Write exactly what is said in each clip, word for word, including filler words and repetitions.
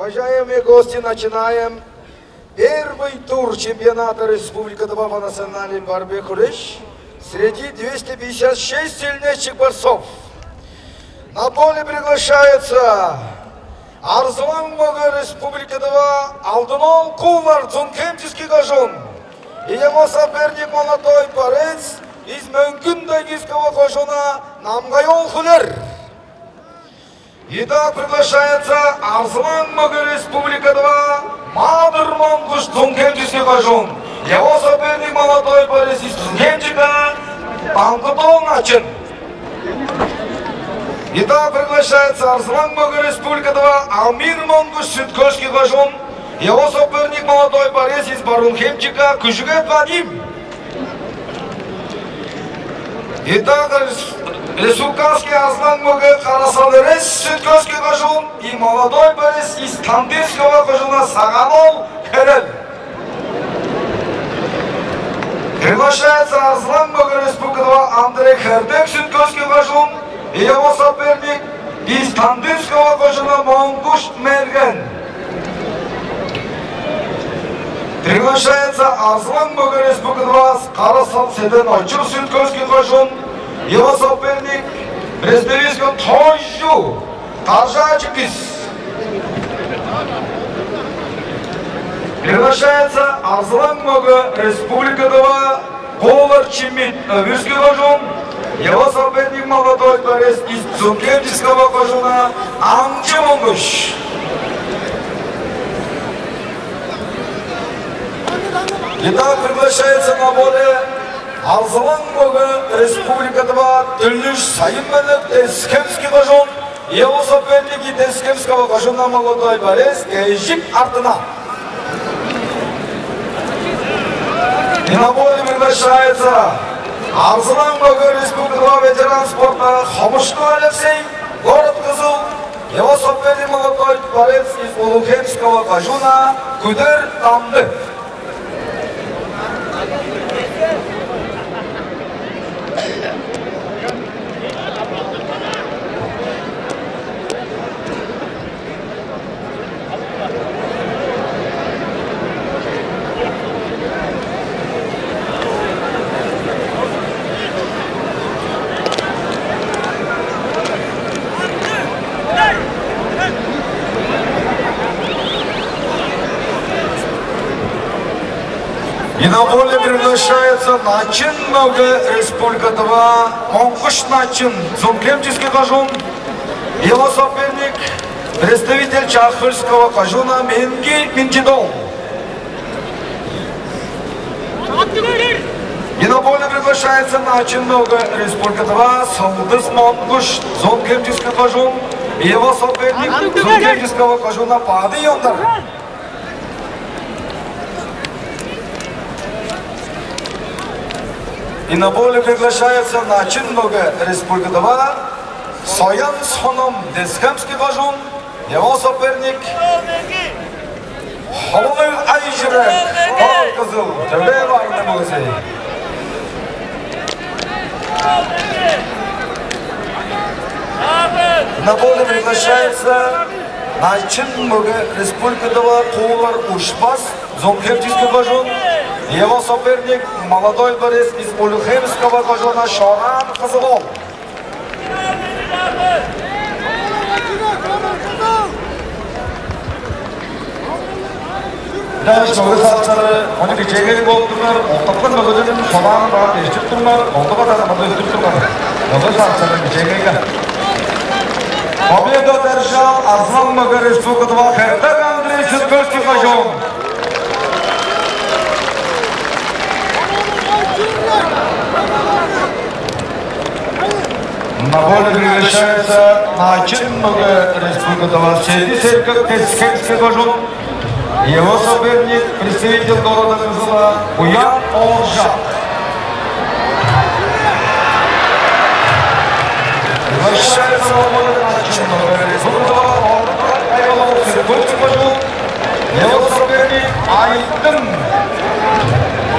Уважаемые гости, начинаем первый тур чемпионата Республики Тыва по национальной борьбе куреш среди двести пятьдесят шесть сильнейших борцов. На поле приглашается Арзылаң мөге Республики Тыва Алдын-оол Куулар, Зункемческий кожуун, и его соперник молодой борец из Мөңгүн-Тайгинского кожууна Намгай-оол Хүлер. Итак, приглашается Арзылаң мөге Республики Тыва Маадыр Монгуш, Зункемческий кожуун. Его соперник молодой борец из Зункемчика Таңгыт-оол Начын. Итак, приглашается Арзылаң мөге Республики Тыва Амир Монгуш, Сүт-Хөлский кожуун. Его соперник молодой борец из Барыын-Хемчика Күжүгет Вадим. Итак, рес-, республиканский Арзылаң мөге Кара-Сал Эрес, Сүт-Хөлский кожуун, и молодой борец из Тандыского кожууна Саган-оол Херел. Приглашается Арзылаң мөге Республики Тыва Андрей Хердек, Сүт-Хөлский кожуун, и его соперник из Тандыского кожууна Монгуш Мерген. Приглашается Арзылаң мөге Республики Тыва Кара-Сал Седен-Очур, Сүт-Хөлский кожуун, его соперник, представитель Тожу Каржаачыкис. Приглашается Арзылаң мөге Республики Тыва Куулар Чимит, Өвүрскү кожуун, его соперник молодой борец из Зункемческого кожууна Аңчы Монгуш. Итак, приглашается на поле Арзылаң мөге Республики Тыва Түлүш Сайын-Белек, Тес-Хемский кожуун, его соперник из Тес-Хемского кожууна молодой борец Кежик Артына. И на поле приглашается Арзылаң мөге Республики Тыва ветеран спорта Хомушку Алексей, город Кызыл, его соперник молодой борец из Улуг-Хемского кожууна Күдер Дамды. И на поле приглашается Начын мөге Республики Тыва Монгуш Начын, Зункемческий кожуун. Его соперник, представитель Чаа-Хольского кожууна Менги Минчи-оол. И на поле приглашается Начын мөге Республики Тыва Сылдыс Монгуш, Зункемческий кожуун. Его соперник, Зункемческого кожууна Бадый Ондар. И на поле приглашается Начын мөге Республики Тыва Соян Соном, Тес-Хемский кожуун, его соперник Холулуг Ай-Чүрек, город Кызыл, Төве-Баарның мөгези. На поле приглашается Начын мөге Республики Тыва Куулар Ушпас, Зункемческий кожуун. Его соперник, молодой борец из Улуг-Хемского кожууна Шораан Кызыл-оол. Даш мөге саастары, ону кичээнгейлиг болуп турлар, октапкан мөгеден шолааны баар дээштип турлар, ондуга-даа мында үстүп турлар. Мөге саастары кичээнгейлиг. Победу одержал Арзылаң мөге Республики Тыва Хердек Андрей, Сүт-Хөлский кожуун. На поле приглашается Начын мөге Республики Тыва Седи Сергек, Тес-Хемский кожуун. Его соперник, представитель города Кызыла Буян Ооржак. Приглашается на поле Начын мөге Республики Тыва Ооржак Айбалов, Сүт-Хөлский кожуун. Его соперник Айдың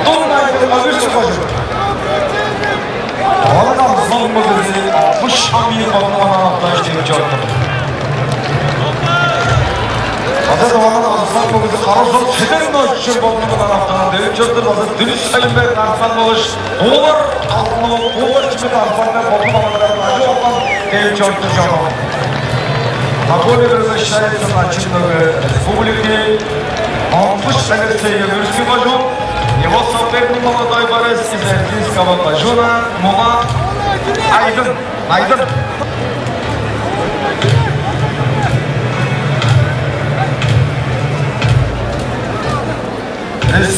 Дун, Айдың, Өвүрскү кожуун. Оон Арзылаң мөгези Албыш Шамиев, ону анапташ деп чорду. База Тываның Арыслан мөгези Кара-Сок Сүден Ночур болду мындан автанан девип чордур. База Дүрүс Салимбек Арыслан болгаш Куулар Алдын-оол, Куулар Чимит Арыслан деп болду баладардан ажы болган девип чордур чогум. На поле превращается значит много республики. Омпуш Алексей Егорский бажу. Его соперник молодой борец из Эрзинского бажуна Муна Айдын. Айдын. Рис.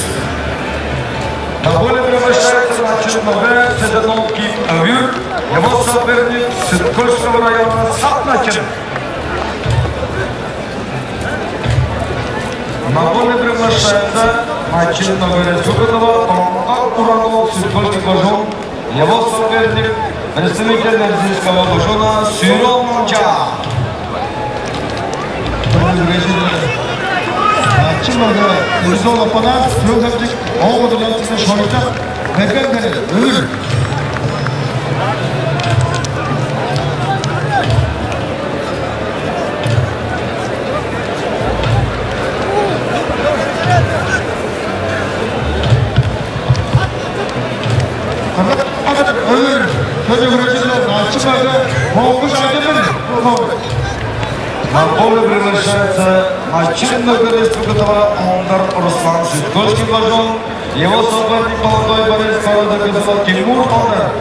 На поле превращается значит много Седанов Ким Авюр. Его соперник Сыткольского района Сапначин. На поле приглашается Мачинов Республикова Томга Уранов Сюркольский кожуун. Его соперник представитель Эрзинского кожууна Сюрон Монча. Мачинов Эрзол Апана, Сюркольский, оңгудулан Шойда. Берген бере, өвүр. Өвүр. Көдөгүрежинден ачымады. Моңгуш Айдемир. На поле приглашается Мачинов Республикова Ондар Руслан Сюркольский кожуун. Его соперник молодой борец города Кызыла Тимур Ондар.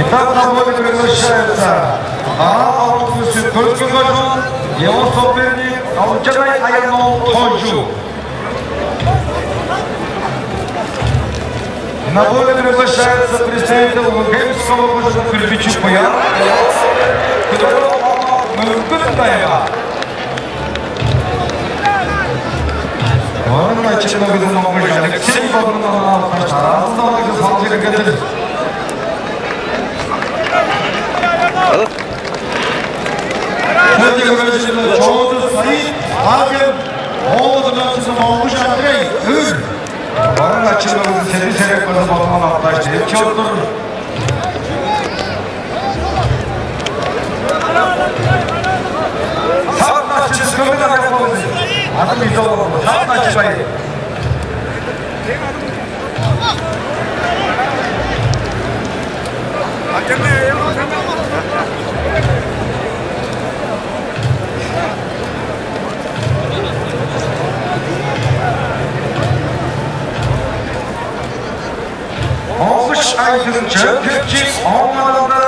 Итак, на бой приглашается Ара Алгыс Сюркольский кожуун, его соперник Алчанай Аян-оол Тожу. На поле приглашается представитель Лугенского кожуна Кирпичи Куян. Мөңгүн Дайга. Оның начиногызын оңгуш Алексей Богданов таразында салчы киргендир. Чоодус Саид, Агем, оолдудан сызым Оңгуш Андрей, Өвүр. Барың ачылбазын седи серек база болман алташ деп чоруптур. Саат начы көмек аяк болуңуз. Адым Изо болуңуз. Саат начы байы. Оңгуш Айдын чөөн кепчип, оңмалалда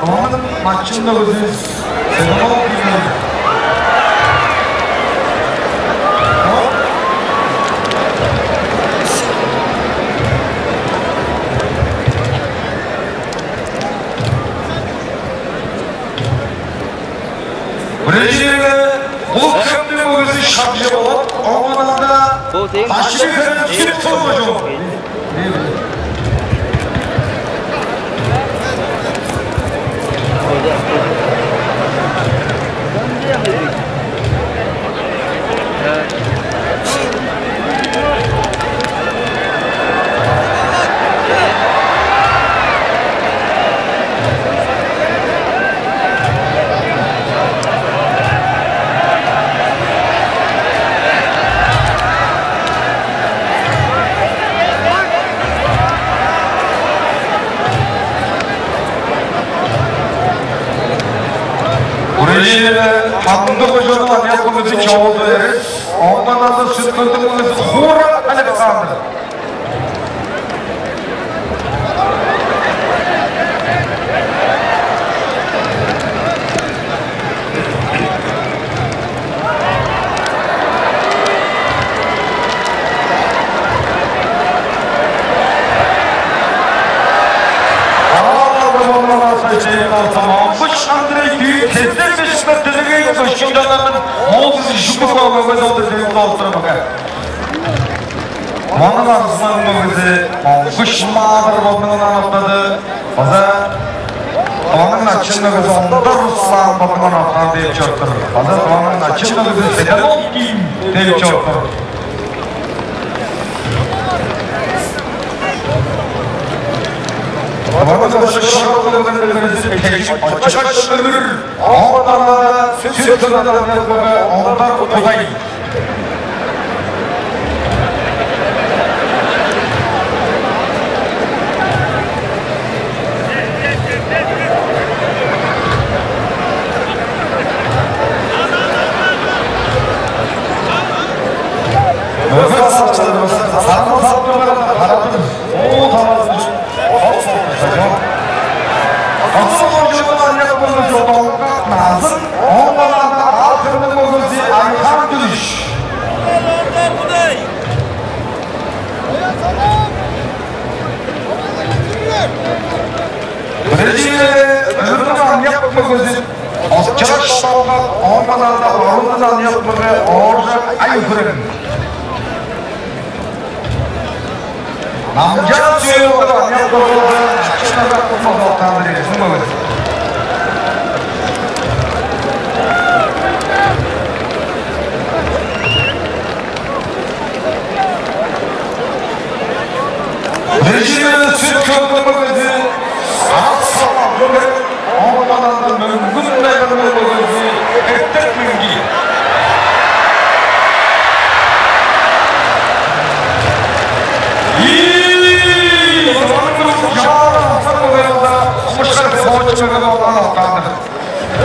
Роман Мачынов үзүс. Сыгымал күймей. Биринчилерге улуг хемниң мөгүзү шамчы болуп, оңунда башчы херек сүт солгажок. Үрелиеве ханымдык ужуну аныяк мөгүзү чоолду эрес, оңманады сүткүлдүг мөгүзү Хура Александр. Моңгуш Андрей Дүйүн сезден бешикпе тилигейин көшчүңденнерден Моңгуш Жуков мөгөзү олдур деп олдура мөге. Мону арзылаң мөгөзү Моңгуш Маадыр болдуңун аныктады. База Тываның начын мөгези Ондар Руслан бодунуң октаан деп чоруп тур. База Тываның начын мөгези Седен-оол Ким деп чоруп тур. Тываның башы шыгыргылыгын билдиргенивис Тежик Очугаш Өмүр, оон аңаа сүт-сүт Ондар Кудай. Мөге сакчыларывыс сарны сактырга, парадын, оо, талазын, ол соккужа. Кызыл кожууннуң аныяк мөгези Долгак Назын, оон аңаа Аал-Хемниң мөгези Айхан Дүрүш. Бразилия Өмүрнүң аныяк мөгези Очугаш Долгак, оон аңаа Оруннуң аныяк мөгези Ооржак Ай-Хүрен. Намчаан Сүйү-оол аныяк мөгези Чынарак Курманов октаан-дыр, Эрзин мөгези. Бразилия Сүт-Хөлдүң мөгези Ак-Сал Абдулгерей, оон аңаа Мөңгүн-Тайганың мөгези Эртек Меңги. Ийи! Тываның чаан аса мөгези Кумушкар Кызыл-Очук мөге болуп октаан-дыр.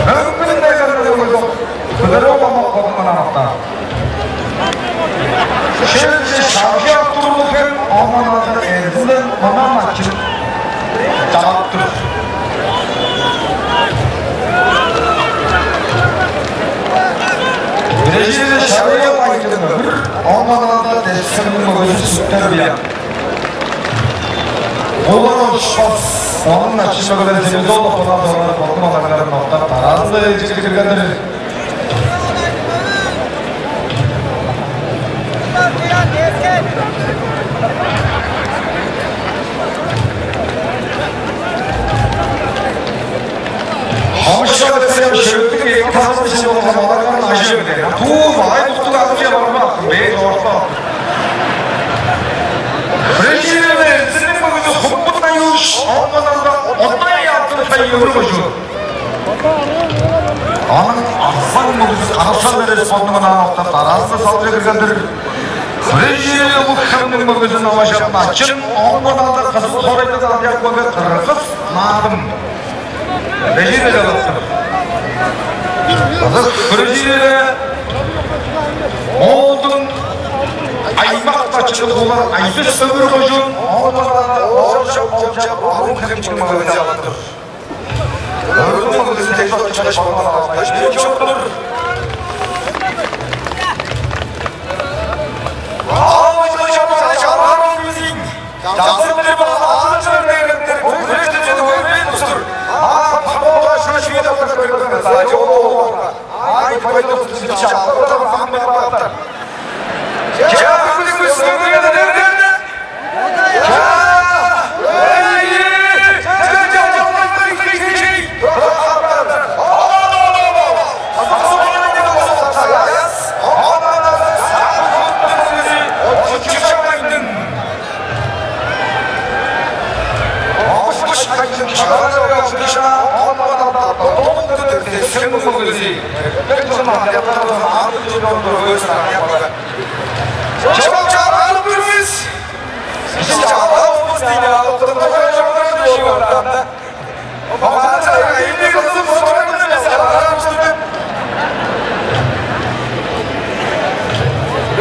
Мөңгүн-Тайганың мөгези Кыдырып Омак бодунуң октаан. Шерже шагжы ап турлуг хем, оон аңаа Эрзинден мындан ачып чалап тур. Бразилия Шаврия Байдың Өмүр, оон аңаа Тес-Хемниң мөгези Сүттер Буян. Олар ошпас. Ооң начын мөгелери Семизолов Болат олар бодунуң оларларын октап, дараазында ээлчегже кирген-дир. Хамышчы Алексеев шөлдүг эки таңны чылгы хамаарган ажы-биле. Туу бай туттуг аңчы барбак, бээ чоортпак. Бразилия Эрзинниң мөгези Хумбут Аюш, оон аңаа Ондай Алтынтай Өвүр кожуун. Аның арзан мөгези Карашал Эрес бодунуң октап, дараазында салче кирген-дир. Бразилия Улуг-Хемниң мөгези Новожат Начын, оон аңаа Кызыл хоорайның аныяк мөгези Кыргыс Наадым. Бразилия чалап тур. База Бразилия Моолдуң аймак начыны Куулар Айдыс Өвүр кожуун, оон аңаа Ооржак Олчак, Орун-Хемчиниң мөгези чалап тур. Өвүрнүң мөгези Тежик Очугаш бодунуң октаан-дыр. Чазып бир бала аалчылар дээрдер, бо хүрешти чүдү көрбээн улус-тур. Аа, памолга шыш вида көрбээн. Ай, чогу оолга. Ай, пайда улус чалгыда ам бир баатар. Чаа, бүгүн үстүнү көргенде дээрдер. Чаа, эй, чаа, чаа, чаа, чаа, чаа, чаа.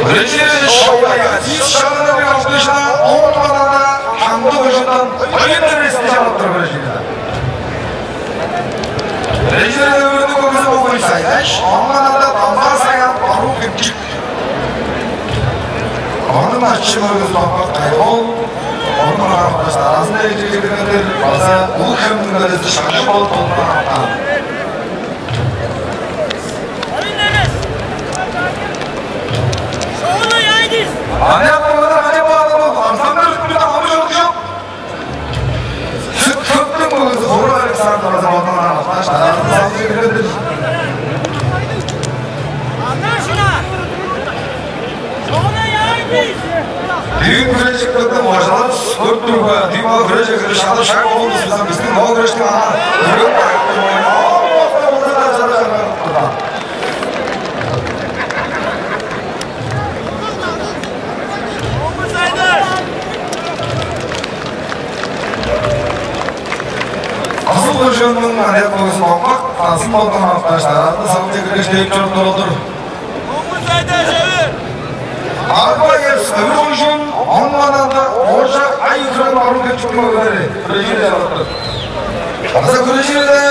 Бразилия шоулайга, ийи шагда бир алгыжына, оон аңаа Таңды кожуундан Ойын Эрес чалап тур Бразилияда. Бразилия Өвүрнүң мөгези Богой Сайдаш, оон аңаа Бамбар Саян, Барук Эмчик. Ооң начын мөгези Бамбар Кайгол, оон аңаа аразында эжигиргендер база Улуг-Хемниң мөгези Шагжы Болат оон аңаа. Ане, ане, ане, ане, ане, ане, Сүт-Хөлдүң мөгези Хура Александр Дүүн хүрежип келген бажылар көрүп турга, дүүн бо хүрежип кирип, шаанда шаг болуңуздан, бистиң бо хүрештиң аңаа үрген байыптыг. Кызыл кожууннуң аныяк мөгүзү Домбак Дазын болган алыптааш, дараазында салымче киргеш, дээп чоруп турар-дыр. Арбаевс Өвүр кожуун, оң манаанда Ооржак Ай-Хүрен, Барыын-Хемчиктиң мөгелери, хүрежири чалаттыр. База хүрежири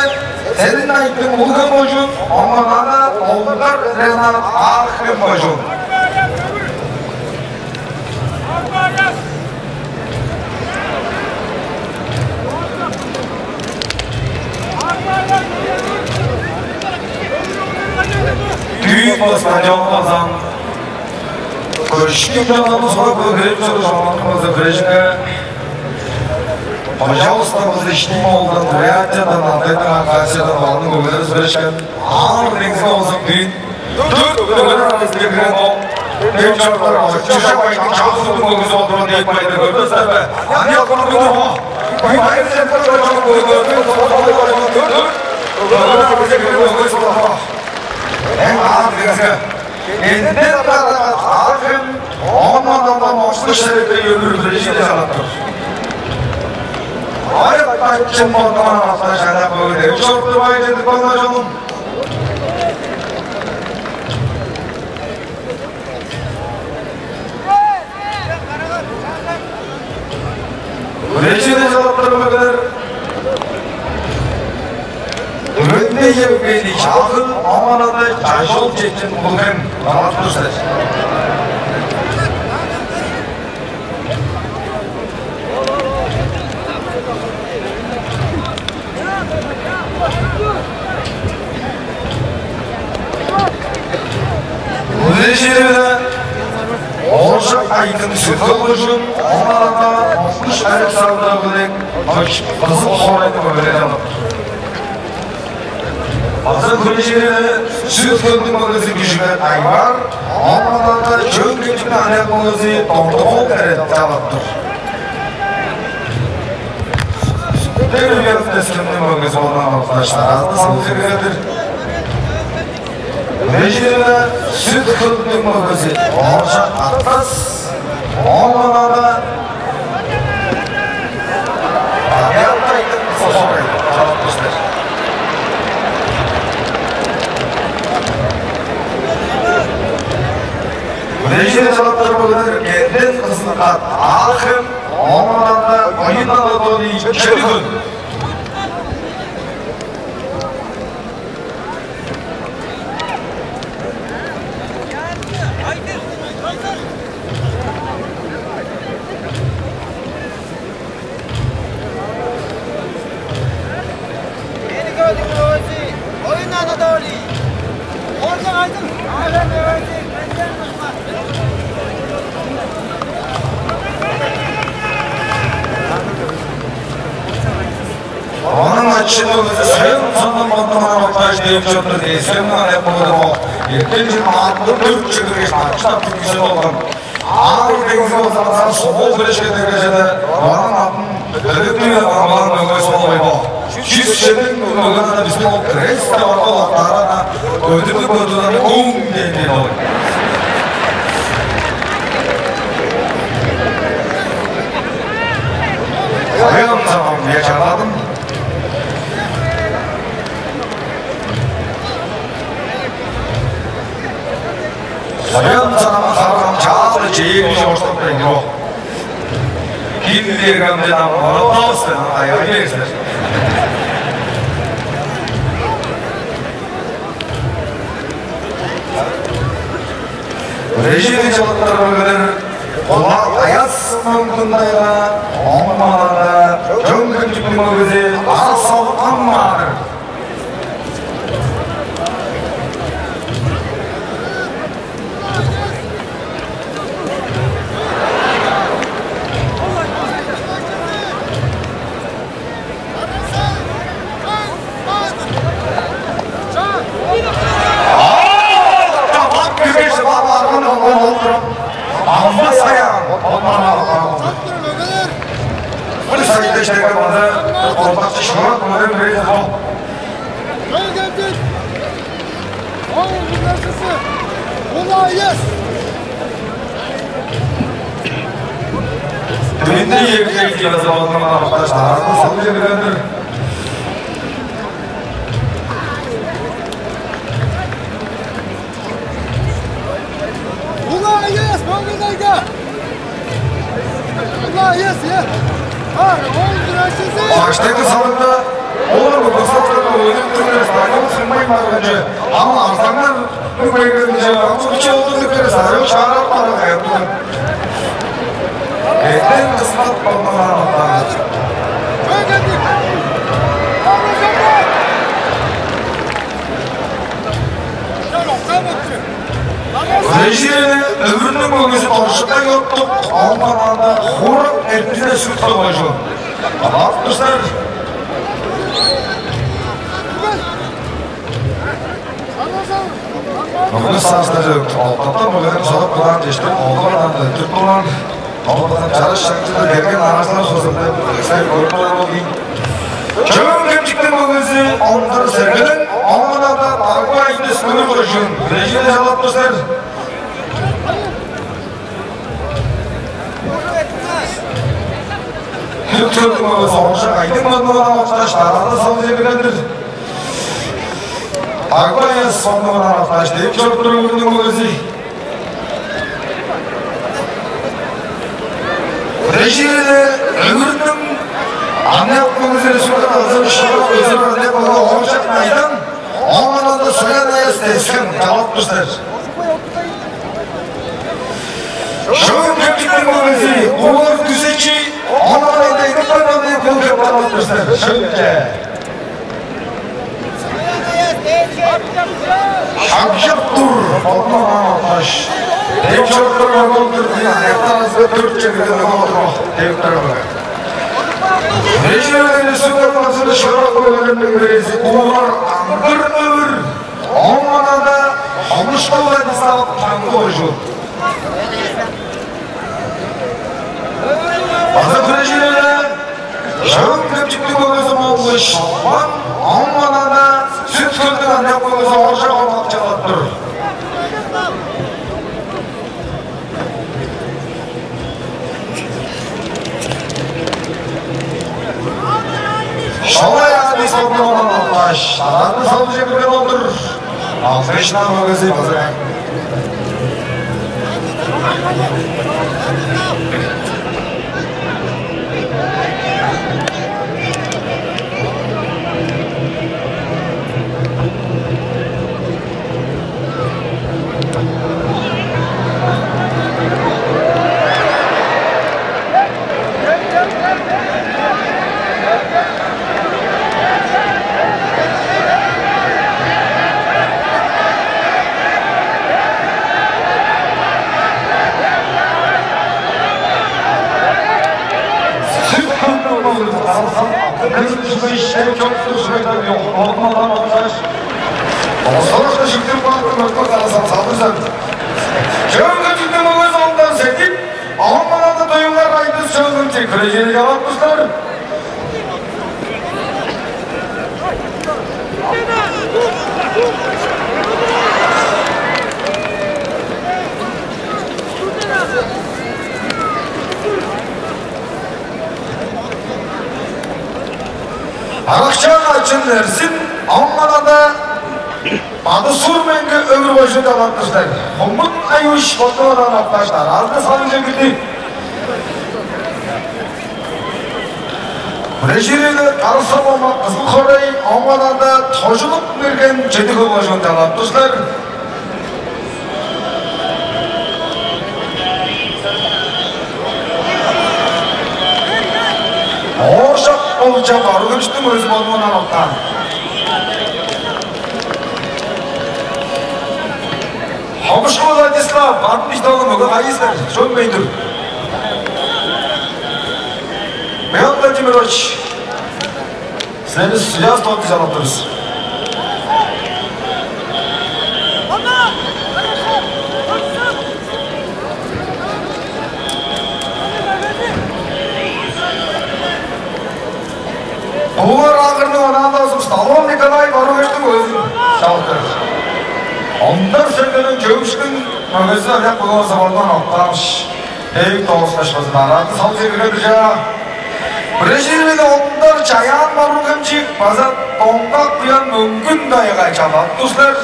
Селин Айтын, Улуг-Хем кожуун, оң манаанда Оңгар Ренат, Ак-Хем кожуун. Дүүн бо стадионга база көрүшкү чонувус, бо көрүп чоруур чонувустуң база хүрежинге, пожалуйста, база Иштин-Моолдан, Бурятиядан, Алтайдан, Хакасиядан, Уралдан мөгелеривис хүрежкен. Аар деңзиге болза, дүүн дөрт мөгелер аразынга кирген ол. Дем чордар, Чүжек Айдың Чаа-Хөлдүң мөгүзү болдурган деп айтып көрдүңер бе? Аңаа көрдүңер бе? Бо байыр чемпион болчук мөгелерниң дөрт мөгелер аразынга кирген мөгүзү болдурган. Эң аар деңзиге. Энден кадагат Ак-Хем, оон аңаа Моңгуш Шерекбей Өвүр хүрежири чалаттыр. Ай, бачын, боттуңар алгаш, ана бөгүде чорукту байыр чедип калган, чонум. Хүрежири чалаттыр мөгелер. Түгенде Евгений Чаа-Хөл, оон аңаа Чажол Чечен, Улуг-Хем, чалаттыр силер. Бо чээрде Ооржак Айдың, Сүт-Хөл кожуун, оон аңаа Моңгуш Александр-биле Кызыл хоорайның мөгелери алып. База хүрежири Сүт-Хөлдүң мөгези Күжүгет Айбар, оон аңаа Чөөн-Хемчиктиң аныяк мөгези Доңгур-оол Эрен чалаттыр. Дөрт мөгези Тес-Хемниң мөгези болганын алгаш, дараазында салымче кирер-дир. Бежирине Сүт-Хөлдүң мөгези Ооржак Артас, оон аңаа Аялдайдың Кызыл хоорай чалаттыр силер. Бежири чалаттыр мөгелер Кенден Кызыл-Кат, Ак-Хем, оон аңаа Оюн Анатолий, Чөөн-Хөл. Ооң ачызы Соян Сандан Бандымаан октааш, дээп чорду. Эсемнен аяк болду бо. Эрткен чыл маадында дөрт чыгыргаш, ачы-даа бүткүзүп алган. Аар деңзиге болза, база соол хүрешкеннерге чеде, ооң адын төлептиг албаан мөге солбай бо. Чүс чеден мөге ана бистиң ол крест деп орта октаарга, көдүрлүг-көдүрлүг ум дээн ол. Соян Сандан, я чарладым. Соян Сандан, харгам чаалы чээрби чоокшулап кайгыр бо. Ким дээрге ам чедам оноптавыс деп аяй бээр силер. Режиди чылыттырып эгелээр Кулак Аяс Мөңгүн-Тайга, оң маанында Чөөн-Хемчиктиң мөгези Ак-Сал Ам-Маадыр. Олмана алган. Бир сайда иштеге база контакчы шуурак мөден бирээзи ол. Кел келдик. Ол гүрнәшчизи. Улаес. Дүнде егер кире заманның аркаш таразы салып жиберген-дир. Улаес, мөңгүнайга! Улаес, е! А, ол гүрнәшчизи! Баштайгы салымда олар бу баксаларда ойнап турган стадион сынмайн барган чүве. Ам арзаннар бүгейгенче, ам биче олдурлуг бере стадион шаарап барган кайын турган. Эден кыстап болмаган октаан. Режире өвүрнүң мөгүзү торжуктай оттук, оон барганда хурак эртине сүрт кылган чүве. Алаптыштар. Мөгүс саастажы октаптан мөгүзүн содуп кылаан чештип, олган анда түп турган. Олган чарыш шаңчыда берген аразылар созунда сай көрүп турар ол кийин. Чөөн кемчиктен мөгүзү оңдур сергелен, оңунада Парагвай дис көмүр көрүшүн. Режиме жалап турсар. Түп-түп мөгүс оңша кайдың маңнуган алыпташ, дарааны салып жиберген-дир. Агбайыс маңнуган алыпташ, деп чоруп туруп, өлүнүң мөгүзү. Режиме өлүрүнүң аңнап мөгүзү республика азыр шыгырып өзүр деп болу оңшак майдан. Оңананда соян аяс тескин жалап турсар. Шоң кептиктиң мөгүзү, улар күзечи, оңананда эдип барган деп кыл деп жалап турсар. Шөнче. Шамчап тур, болмаган алгаш. Деп чоруп турган ол-дур, мен аяктаазы төрт чемирген оңа отурмак, деп турар. Режиме сүрген базыры шыгырак бөлгеннең бирээзи, улар аңгыр өвүр, оңманада хомушка Владислав таңгы ойжу. База күрежирлерде Шавын Кемчиктиң мөгүзү болгаш Шолбан, оң манада Сүт-Хөлдүң аныяк мөгүзү Оржак Омак чалап тур. Шолай аан бис болду, оон алгаш, шарааны салып чемирген ол-дур. Алгыш-на мөгүзү база. Сүт-Хөлдүң мөгүзү Карасан, кырын чүгей шер чок-тур шырайдан ёк, болмадан алгаш. Осалашта шүктүр баатыр мөртүр Карасан салдырзын. Чөөн Кемчиктиң мөгүзү ондан сетип, оон манада доюңар айдыс чөөн Кемчик хирежири чалап туслар. Аракчаан Ачын Эрзин, оң манада Бады Сур-Меңги Өвүр-Кожуун чалап тур силер. Хумут Аюш боттуңардан окташтар. Азы салынча кирди. Бирежирийлер Карса Болмак Кызыл Хорай, оң манада Тожулук Мерген Чеди-Хөл кожуун чалап тур силер. Ооржак Олча Барыгыштың өзү болманан октаан. Хомушку Владислав, ам бижде олум өге кайыздар, шөнмейн тур. Михаил Владимирович, силерни судья столунда чалап тур бис. Ондар Сергелең Чөвүштүң мөгези ырак болуурза болдан октаамыш. Эвик доосташпазын арааты салчы киргедир чаа. Бирежиивиде Ондар Чаяан Баруун-Хемчик база Доңгак Буян Мөңгүн-Тайгай чалап тур силер.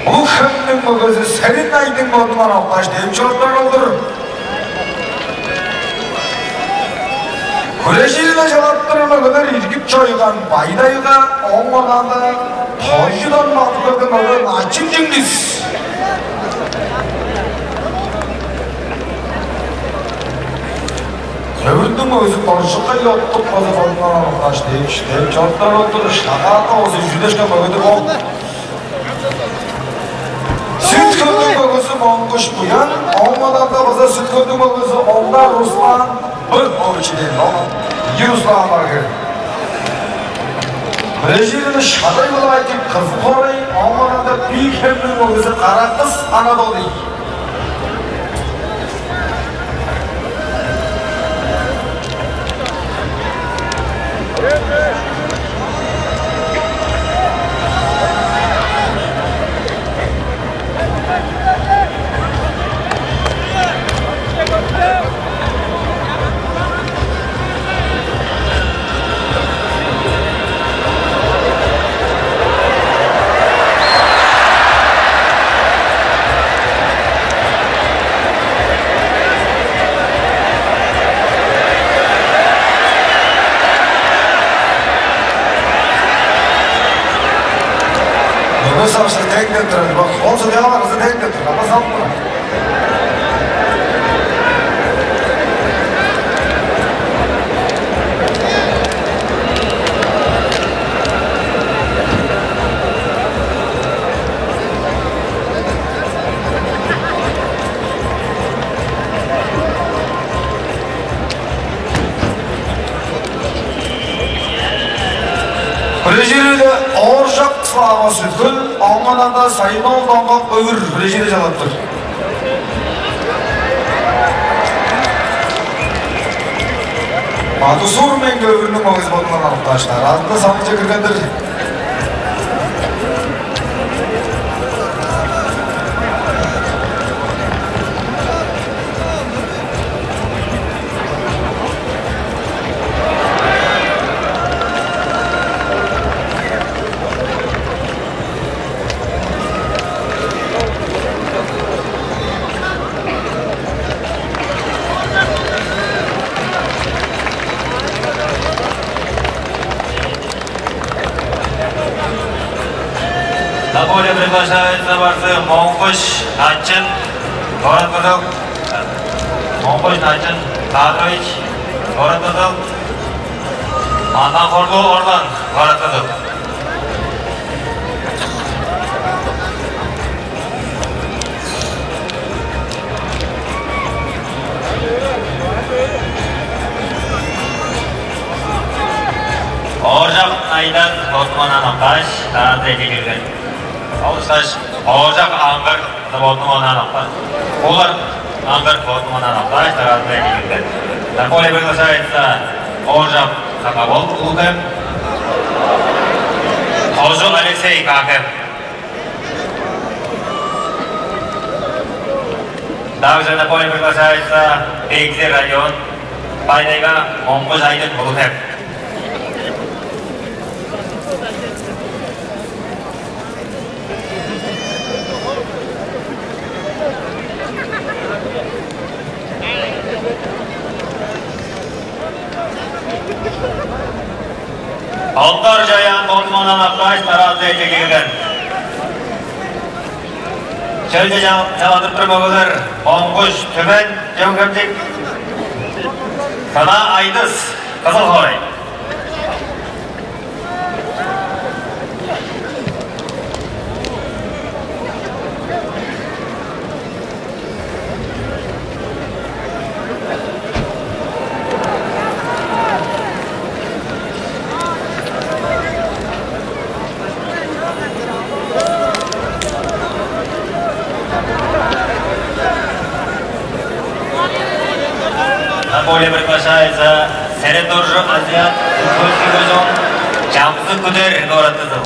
Улуг-Хемниң мөгези Серин Айдың бодундан алгаш, дем чоруптар ол-дур. Хүрежири-биле чалап турар мөгелер иргип чойган Бай-Тайга, ооң онаанда Тойжудан Батыр-Хөлдүң мөгези Начын Чиңгис. Өвүрнүң мөгези Доржукай Оттук база бодундан алгаш, дем чоруптар ол-дур. Шагаатка болза үжүдешкен мөгедир бо. Сүт-Хөлдүң мөгези Монгуш Буян, ооң онаанда база Сүт-Хөлдүң мөгези Ондар Руслан, бир ойчиден ол. Ийи Руслан бар хире. Бирежиивиде Шадай Былаайтиң Кызыл хоорай, ооң онаанда Бии-Хемниң мөгези Каракыс Анатолий. Мөге савышты дең деп турар. Бак, ол судьялар ызы дең деп турар. Ама салып турар. Хүрежири-биле Ооржак Слава Сүт-Хөл, ооң онаанда Сайын-оол Доңгак Өвүр хүрежири чалап тур. Мадусур Меңги Өвүрнүң мөгези бодундан алып каашты. Аразында саңчы кирген-дир. На поле приглашается борцы Монгуш Начын, город Кызыл. Монгуш Начын Кадрович, город Кызыл. Андан Хордуу Орлан, город Кызыл. Ооржак Айдар бодундан октааш, таразыда эдилген. Ол ышкаш Ооржак Аңгыр бодундан октааш, Куулар Аңгыр бодундан октааш, таразыда эдилген. На поле приглашается Ооржак Сакабол, Улуг-Хем. Кожу Алексей, Каа-Хем. Также на поле приглашается Бегзи район, Бай-Тайга, Монгуш Айдың, Улуг-Хем. Ондар Чаяан бодундан октааш, таразыда эдилген. Чөлче ча-, чаладып тур мөгелер: Монгуш Түмен, Чөөн-Хемчик, Кына Айдыс, Кызыл хоорай. На поле приглашается Серен Доржу, Азиат, Сухойский кожуун, Чамзык Күдер, город Кызыл.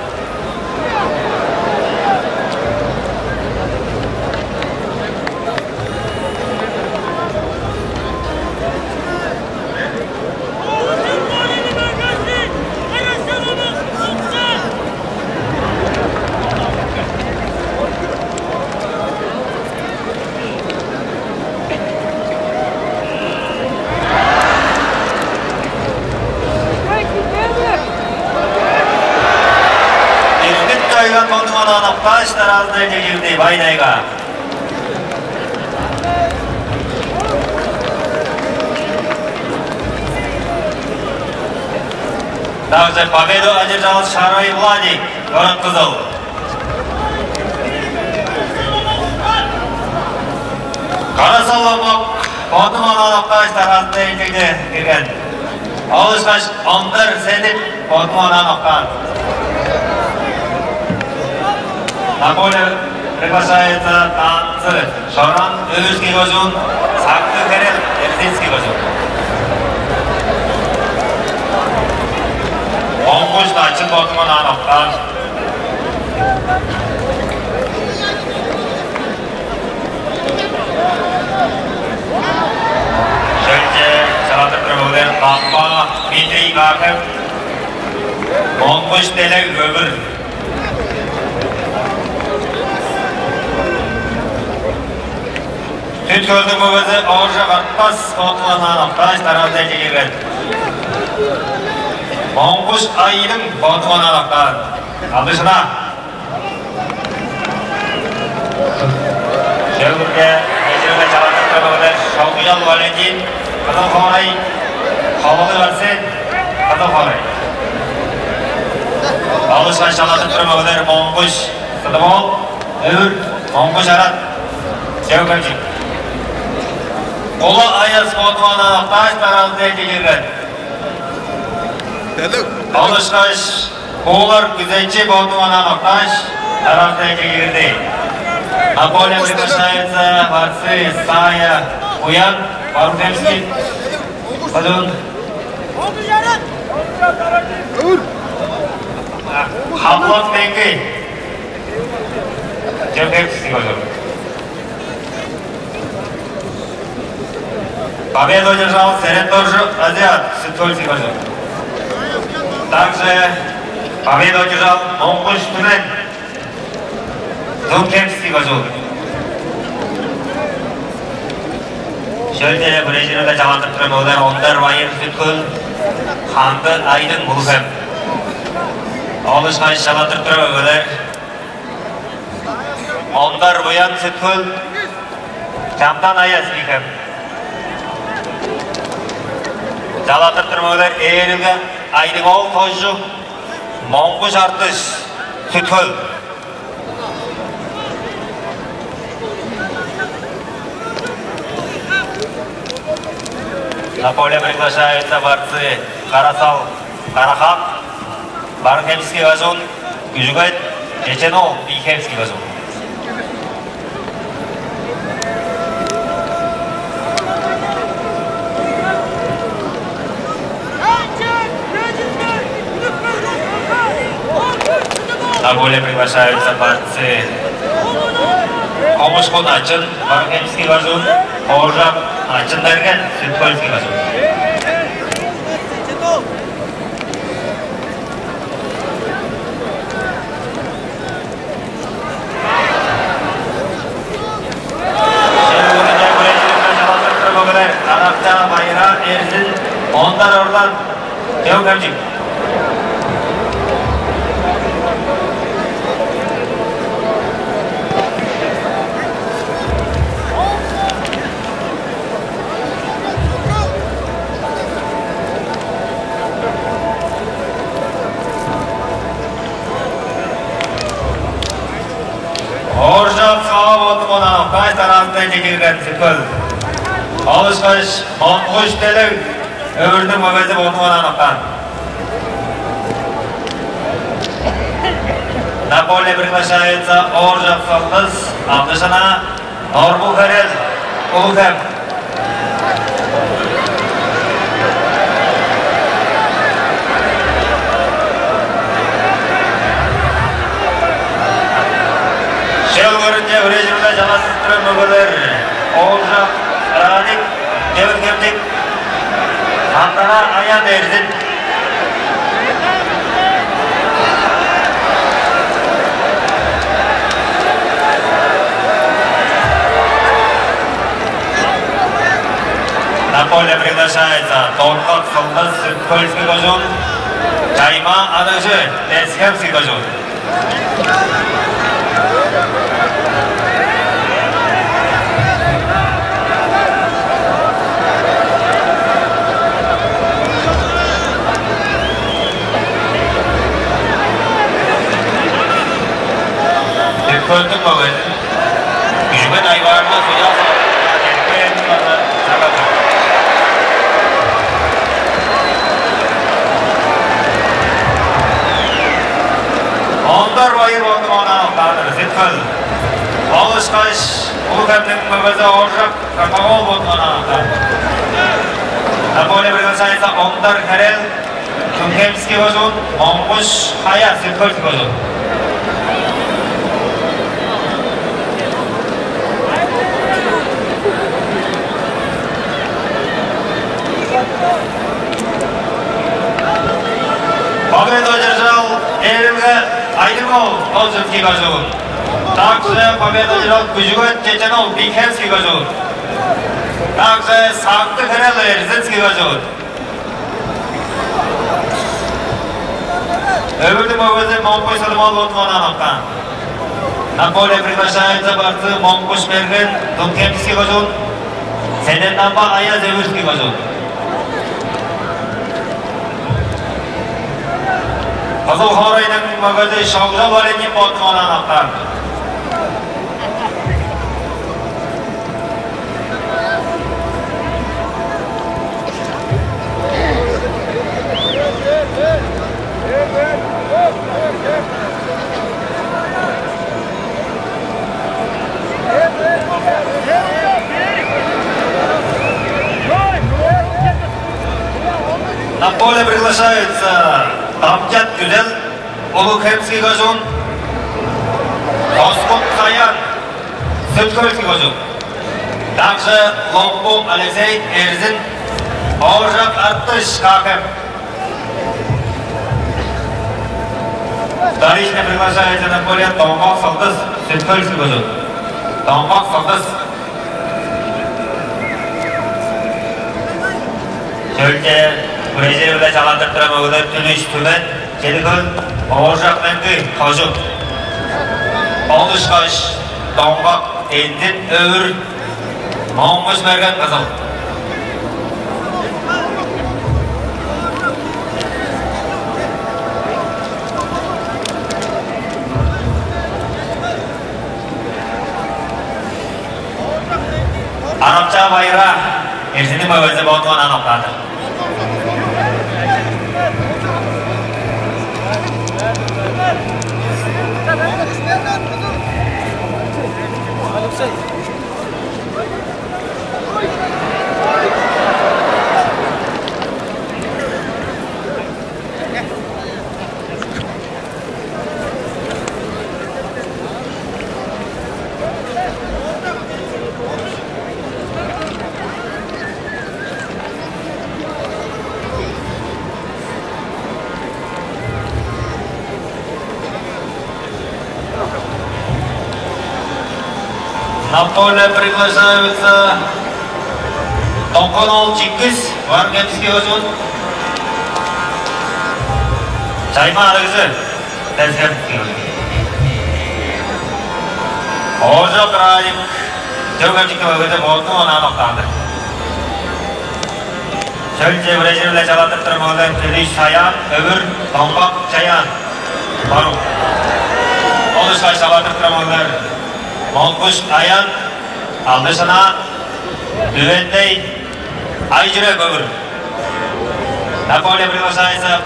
Иргит Чойган бодунуң онаан октааш, дараазында чегирди Бай-Тайга. Также победу одержал Шарай Владик, город Кызыл. Кара-Сал Ломбок бодунуң онаан октааш, дараазында эжигже кирген. Ол ышкаш Ондар Седип бодунуң онаан октаан. На поле приглашается Танцы Шоран, Өвүрский кожуун, Сактыг Херел, Эрзинский кожуун. Моңгуш Начын бодунуң онаан октаан. Шөлче чаладып турар бөгелер Каппа Дмитрий Гахов, Моңгуш Делег Өвүр. Сүт-Хөлдүң мөгези Ооржак Артпас бодунуң онаан октааш, дараазында чегирген. Моңгуш Айдың бодунуң онаан октаан. Алдышына. Шөлүрге эжирге чалаттырып турар бөгелер Шолгуял Валентин, Кызыл хоорай, Ховалыг Арсен, Кызыл хоорай. Алышкаш чалаттырып турар бөгелер Моңгуш Сыдып-оол, Өвүр, Моңгуш Арат, Чөкемчик. Кула Аяс бодунуң онаан октааш, дараазында чегирген. Ол ышкаш Куулар Күзечи бодунуң онаан октааш, дараазында чегирди. На поле приглашается борцы Сая Куян, Барык-Хемский кожуун. Хаблот Меңги, Чөкемчик кожуун. Победу одержал Серен Доржу, Азиат, Сыктывкарский кожуун. Также победу одержал Моңгуш Түмен, Зумкемский кожуун. Шөлче хүрежиринге чалаттырып турар бөгелер Ондар Байыр, Сүт-Хөл, Ханды Айдың, Улуг-Хем. Ол ышкаш чалаттырып турар бөгелер Ондар Буян, Сүт-Хөл, Чамдан Аяс, Бии-Хем. Чалаттырып турар бөгелер Ээрилге Айдың-оол Тожу, Моңгуш Артыш, Сүт-Хөл. На поле приглашаются борцы Карасал Карахак, Барык-Хемский кожуун, Күжүгет Чечен-оол, Бии-Хемский кожуун. На поле приглашаются борцы Комушку Начын, Барык-Хемский кожуун, Ооржак Начын-Берген, Сүт-Хөлский кожуун. Шевүүрүнче хүрежиринге чалаттырып турар бөгелер Каракча Байыра, Эрзин, Ондар Орлан, Чөкемчик. Ооржак Сава бодунуң онаан октааш, дараазында чегирген Сүт-Хөл. Ол ышкаш Монгуш Делег, Өвүрнүң мөгези, бодунуң онаан октаан. На поле приглашается Ооржак Сылдыс, Алдышына, Норбу Херел, Улуг-Хем. Поле приглашается Донгак Сылдыс, Сүт-Хөлский кожуун, Чайма Адыгжы, Тес-Хемский кожуун. Дүргөттүң мөгезин Күжүгет Айбаарлыг судья салган чедип кээрин база чагады. Ондар Байыр болду, онаан октаадыр, Сүт-Хөл. Ол ышкаш Улуг-Хемниң мөгези Ооржак Капагол болду, онаан октаадыр. На поле приглашается Ондар Херел, Дүңхемский кожуун, Монгуш Хая, Сүт-Хөлский кожуун. Победу одержал Эрилге Айдыңол, Тожинский кожуун. Также победу одержал Күжүгет Чечен-оол, Биг-Хемский кожуун. Также Сактыг Херел, Эрзинский кожуун. Өвүрдүң мөгези Моңгуш Садып-оол болду, онаан октаан. На поле приглашается борцы Моңгуш Мерген, Дүңхемский кожуун, Седен-Дамба Аяз, Өвүрский кожуун. Кызыл хоорайның мөгези Шогжал Валентин болду, онаан октаан. На поле приглашаются Дамчат Күзел, Улуг-Хемский кожуун, Тоскут Саян, Сүт-Хөлский кожуун. Также Ломбу Алексей, Эрзин, Ооржак Артыш, Каа-Хем. Вторично приглашается на поле Донгак Сылдыс, Сүт-Хөлский кожуун. Донгак Сылдыс. Шөлче хүрежири-биле чалаттырып турар мөгелер Түлүш Түмен, Чеди-Хөл, Ооржак Меңги, Кожук. Ол ышкаш Донгак Эндин, Өвүр, Моңгуш Мерген, Кызыл. Арапча Байыра, Эрзинниң мөгези болду, онаан октаадыр. На поле приглашаются Токон-оол Чингис, Барыын-Хемский кожуун, Чайма Арыгжы, Тес-Хемский кожуун. Ооржак Радик, Чөөн-Хемчиктиң мөгези болду, онаан октаан-дыр. Шөлче хүрежири-биле чалаттырып турар мөгелер Төлүш Саян, Өвүр, Домбак Чаян, Барыын. Ол ышкаш чалаттырып турар мөгелер Монгуш Аян, Алдышына, Дүвендей, Ай-Чүрек, Өвүр. На поле приглашается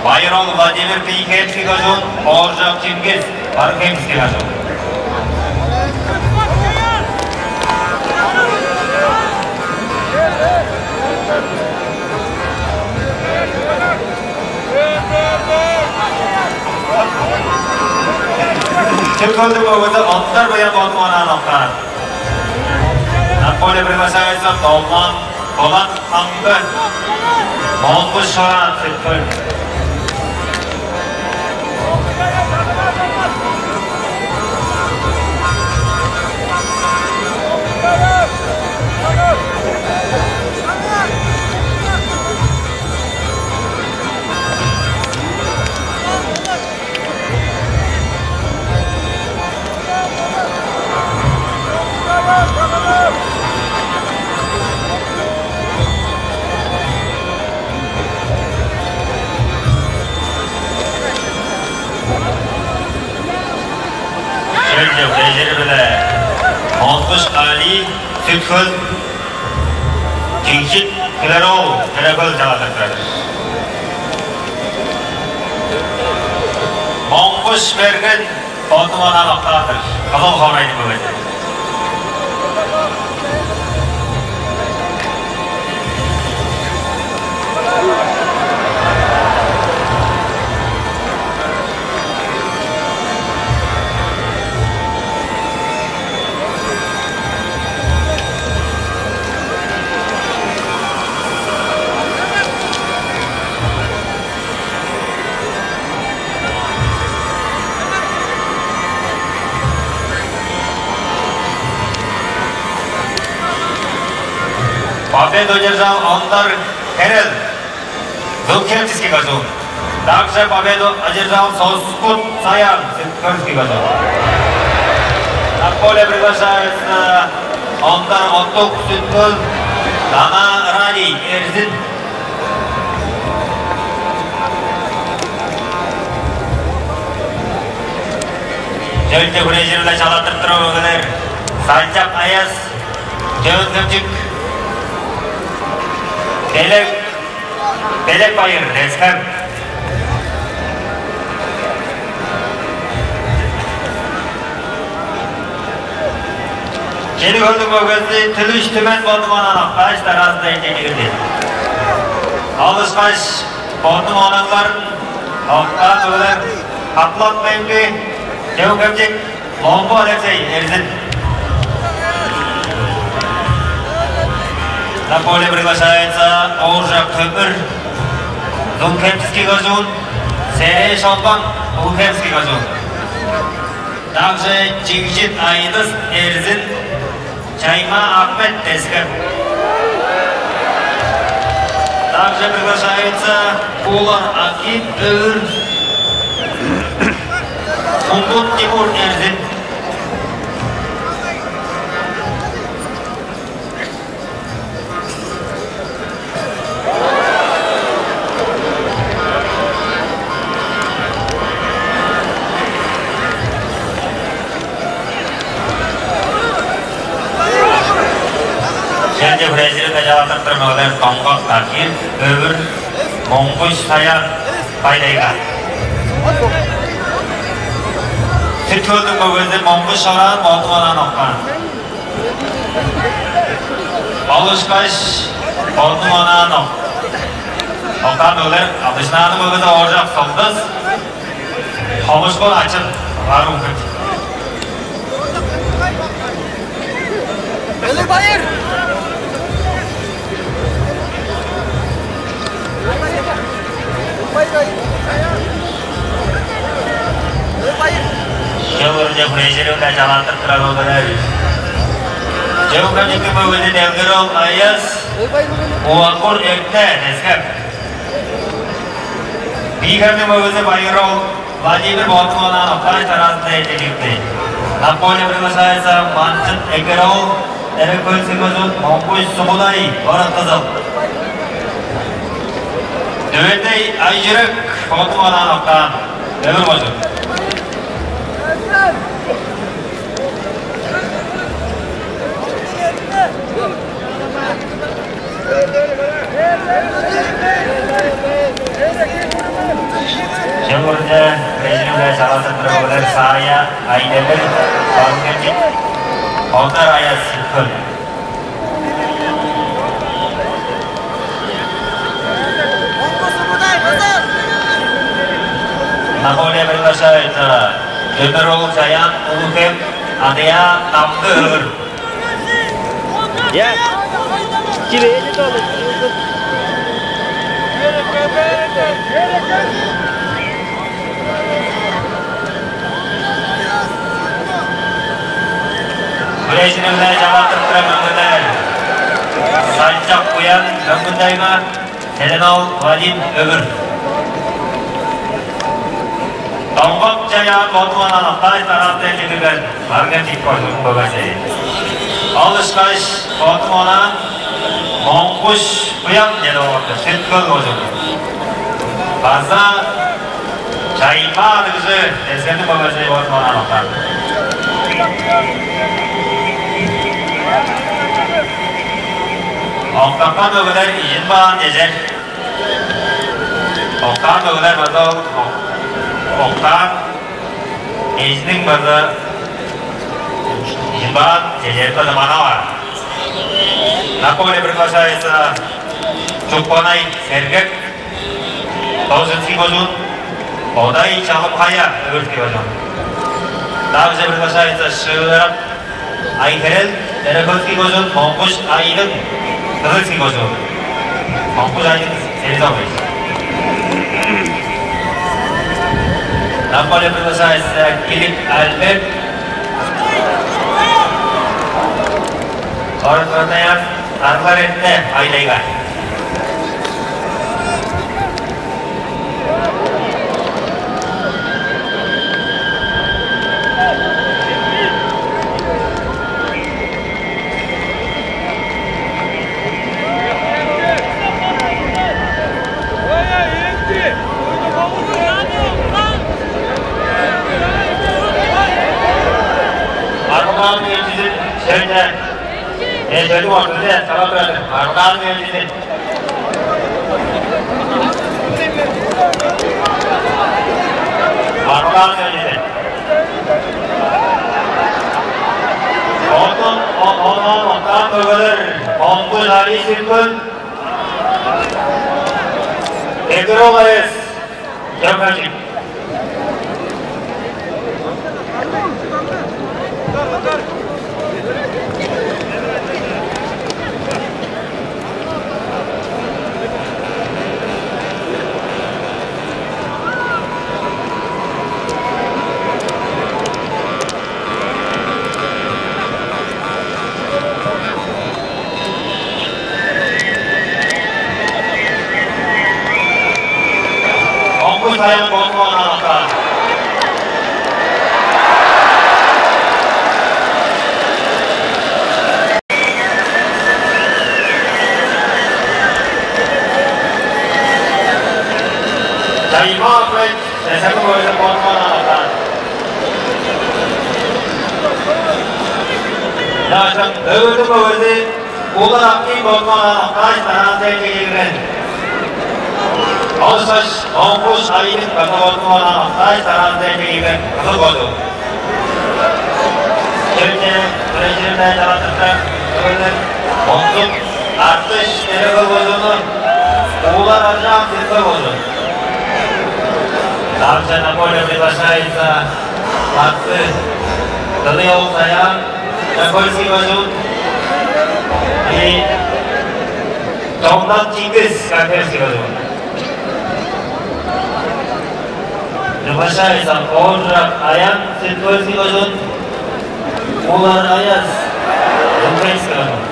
Байыр-оол Владимир, Бии-Хемский кожуун, Ооржак Чингис, Барыын-Хемский кожуун. Чүл-Хөлдүң мөгези Ондар Буян болду, онаан октаан. На поле приглашается Долман Болат Амгы, Монгуш Шораан, Сүт-Хөл. Шөлче бежери-биле Монгуш Али, Сүт-Хөл, Чигжит Күлер-оол, Күлер-Хөл чалаадыр турар. Монгуш Мерген бодунуң онаан октаан-дыр. Кызыл хоорайның мөгези. Победу одержал Ондар Херел, Зунхемский кожуун. Также победу одержал Соскут Саян, Сүт-Хөлский кожуун. На поле приглашается Ондар Оттук, Сүт-Хөл, Дана Радий, Эрзин. Шөлче хүрежири-биле чалаттырып турар мөгелер: Санчак Аяс, Чөөн-Хемчик, Белек, Белек Байыр, Тес-Хем. Чеди-Хөлдүң мөгези Түлүш Түмен бодунуң онаан октааш, дараазында эжей кирди. Ол ышкаш бодунуң онааннарын октаан мөгелер: Хаплак Меңги, Чөөн-Хемчик, Ломбу Алексей, Эрзин. На поле приглашается Ооржак Төмүр, Зунхемский кожуун, Серээ Шолбан, Улуг-Хемский кожуун. Также Чигжит Айдыс, Эрзин, Чайма Ахмет, Тес-Хем. Также приглашается Куулар Аким, Өвүр, Кумбут Тимур, Эрзин. Шөлче хүрежири-биле чалаттырып турар мөгелер: Доңгак Тахир, Өвүр, Моңгуш Саян, Бай-Тайга. Сүт-Хөлдүң мөгези Моңгуш Шораан бодунуң онаан октаан. Ол ышкаш бодунуң онаан ок-, октаан мөгелер: Алыжнааның мөгези Ооржак Сылдыс, Хомушкун Ачын, Улуг-Хем. Белек Байыр! Шөлче хүрежири-биле чалаттырып турар мөгелер: Чөөн-Хемчиктиң мөгези Делгер-оол Аяс, Увакур Эртине, Тес-Хем. Бии-Хемниң мөгези Байыр-оол Владимир бодунуң онаан октааш, дараазында эжей кирди. На поле приглашается Манчыт Экер-оол, Терек-Хөл, Сүт-Хөл, Моңгуш Субудай, Город-Кызыл. Дүведей Ай-Чүрек бодунуң онаан октаан, Өвүр кожуун. Шөлче хүрежири-биле чалаттырып турар мөгелер: Саая Айдемир, Хонкенчик, Ондар Аяс, Сүт-Хөл. На поле приглашается Дөмер-оол Чаян, Улуг-Хем, Адыя Дамгы, Өвүр. Я. Чивээли долу. Хүрежири-биле чалаттырып турар мөгелер: Санчак Буян, Мөңгүн-Тайга, Селен-оол Вадим, Өвүр. Доңгак Чаян бодунуң онаан октааш, дараазында эжей кирген Марган Тикпойнуң мөгези. Ол ышкаш бодунуң онаан Моңгуш Буян чедип алган-дыр, Сүт-Хөл кожуун. База Чайма адыгжы Эсенниң мөгези Иван Манаановтан. Октапкан мөгелер ижин баан чежер. Октаан мөгелер база ол ок-, октаан эжиниң база ижин баан чежери база манаваан. На поле приглашается Чукпанай Сергек, Должинский кожуун, Одай Чалым-Хая, Өвүрский кожуун. Также приглашается Шыырап Айхерел, Терекольский кожуун, Монгуш Айдың, Кызылский кожуун. Монгуш Айдың, Севизович. На поле приглашается Килик Альберт. Город Красноярск, Аргар Эртте, Ай-Тайга. Арган Эртте, Шерде. Э, чөлү ортузу салап турар. Арган Эртте. Арган Эртте. Оттан, о-, оттан, оттан мөгелер, Монгуш Али Сүт-Хөл, Тегерол Айыс, Чөмпөчүк. Монгуш Саян, Бону Манаановтан. Чайма Ахмет, Эсенниң мөгези, Бону Манаановтан. Ынчангаш Өвүрдүң мөгези Улар Аким, Бону Манаанов, Каш Тараазынче киирген. Ол ышкаш Монгуш Айдың база, Бону Манаанов, Каш Тараазынче киирген, Кызыл кожуун. Чемче, биринчилерден чалаттырда, Онзук Артыш, Терекол кожуундан, Улар Аржаан, Силбе кожуун. Также на поле приглашается Маты Дылый-оол Саян, Чокольский кожуун, и Чоңдан Чингис, Каспийский кожуун. Приглашается Ооржак Аян, Свердловский кожуун, Улар Аяс, Дункайский кожуун.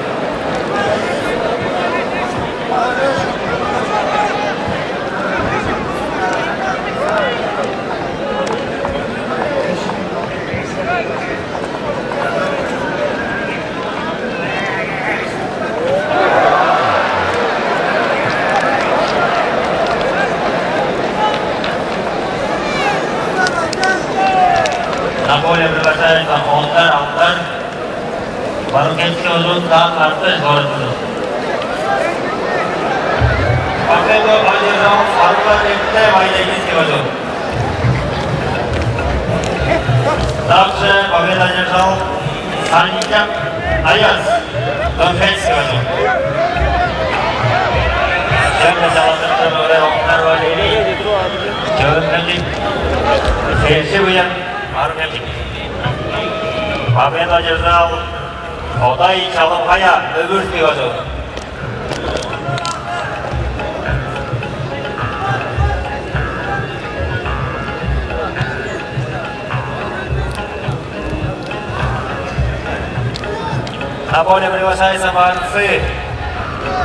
На поле приглашается Ондар Алдар, Барыын-Хемчикти кожуун, Дан Артыш, городовой. Победу одержал Сарыглар Эртте, Ай-Тайга кожуун. Также победу одержал Санчак Аяс, Донецкий кожуун. Чемче чалаттырда мөгелер Октар Валерий, Чөөн-Хемчик, Херчик Уян, Барыын-Хемчик. Победу одержал Одай Чалым-Хая, Өвүрский кожуун. На поле приглашается Марцы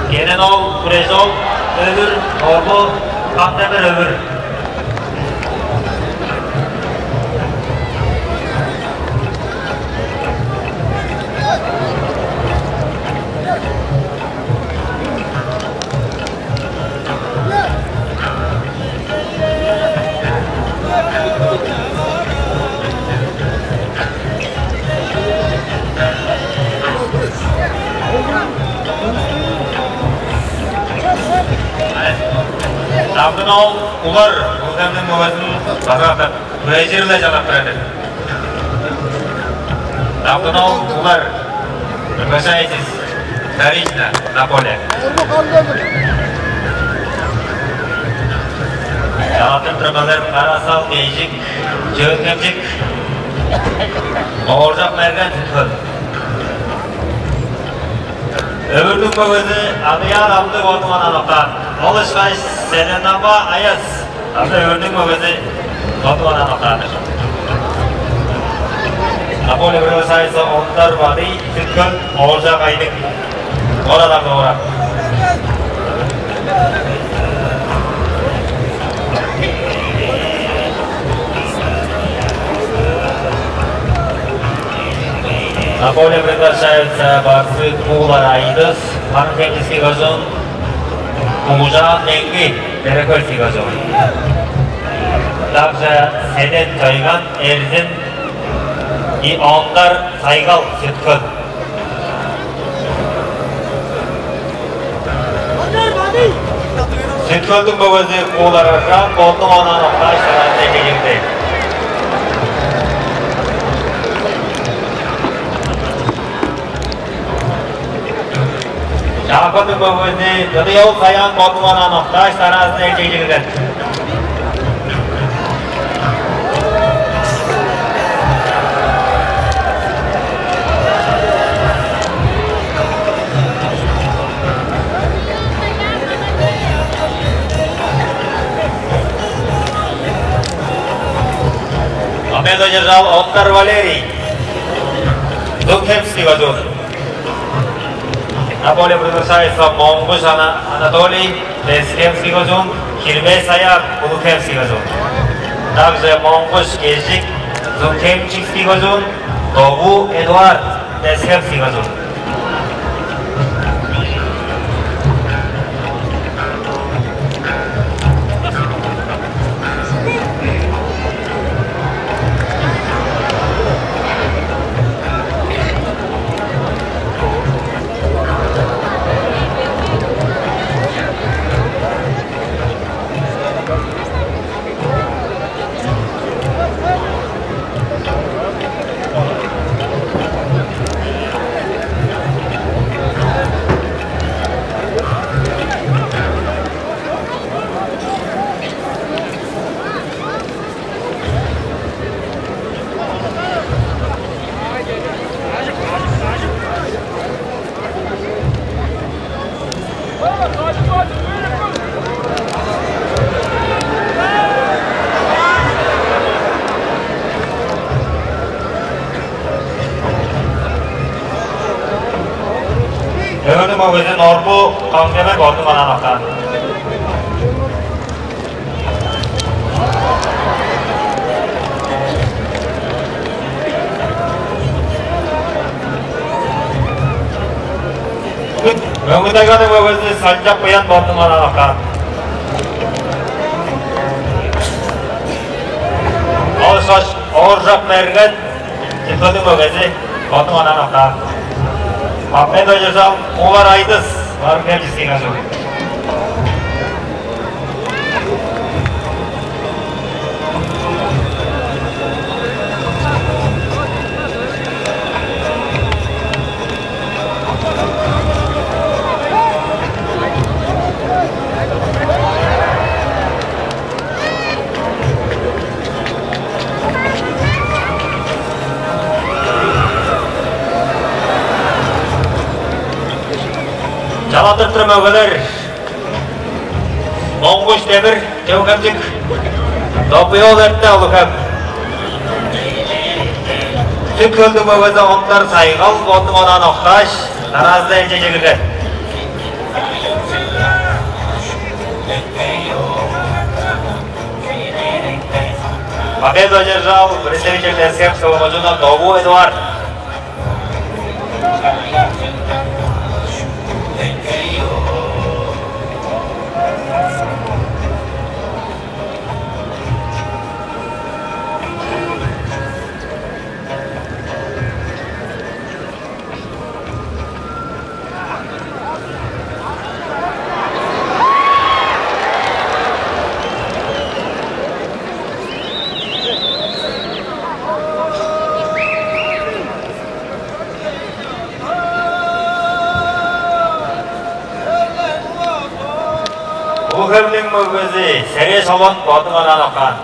Кенен-оол, Күреш-оол, Өвүр, Орлу, Каптемир, Өвүр. Алдын-оол Улар Улуг-Хемниң мөгезин база катап хүрежир-ле чалап турар-дыр. Алдын-оол Улар, приглашайтесь вторично на поле. Чалаттыр турбазар Кара-Сал Кежик, Чөөн-Хемчик, Ооржак Мерген, Сүт-Хөл. Өвүрнүң мөгези Адыян Амды бодунуң анаан октаан. Ол ышкаш Селенама Аяс. Ам-даа Өвүрнүң мөгези бодунуң анаан октаан-дыр. На поле приглашается Ондар Бадый, Сүт-Хөл, Ооржак Айдың. Ора-даа доора. На поле приглашаются борцы Куулар Айдыс, Харын-Хемчикский кожуун, Куужаан Меңги, Терекөөлский кожуун. Также Седен Чойган, Эрзин, и Ондар Сайгал, Сүт-Хөл. Сүт-Хөлдүң мөгези Куулар Аржаан бодунуң анаан октааш, таразыже чедирди. Чаа-Хөлдүң мөгези Дыдый-оол Саян бодунуң анаан октааш, таразыже чедирген. Победу одержал Ондар Валерий, Дукхемский кожуун. На поле приглашается Монгуш Ана-, Анатолий, Лезгинский кожуун, Хирбей Саяр, Улуг-Хемский кожуун. Также Монгуш Кежик, Зунгхемчикский кожуун, Дову Эдуард, Лезгинский кожуун. Өвүрнүң мөгези Норбу Каңчебек, Ордун-Манаан октаан. Мөңгүн-Тайганың мөгези Санчак Буян, Ордун-Манаан октаан. Ол ышкаш Ооржак Мерген, Сүт-Хөлдүң мөгези, Ордун-Манаан октаан. Махмед Ожуржал, Куулар Айдыс, Харын-Хемчикский кожуун. Чалаттырып турар мөгелер: Моңгуш Демир, Чөөн-Хемчик, Допуй-оол Эрте, Улуг-Хем. Сүт-Хөлдүң мөгези Ондар Сайгал бодунуң анаан октааш, таразыже чедирген. Победу одержал представитель Лезгинского кожууна Дову Эдуард. Мөгези Сере Шолбан бодунга онаан оккан.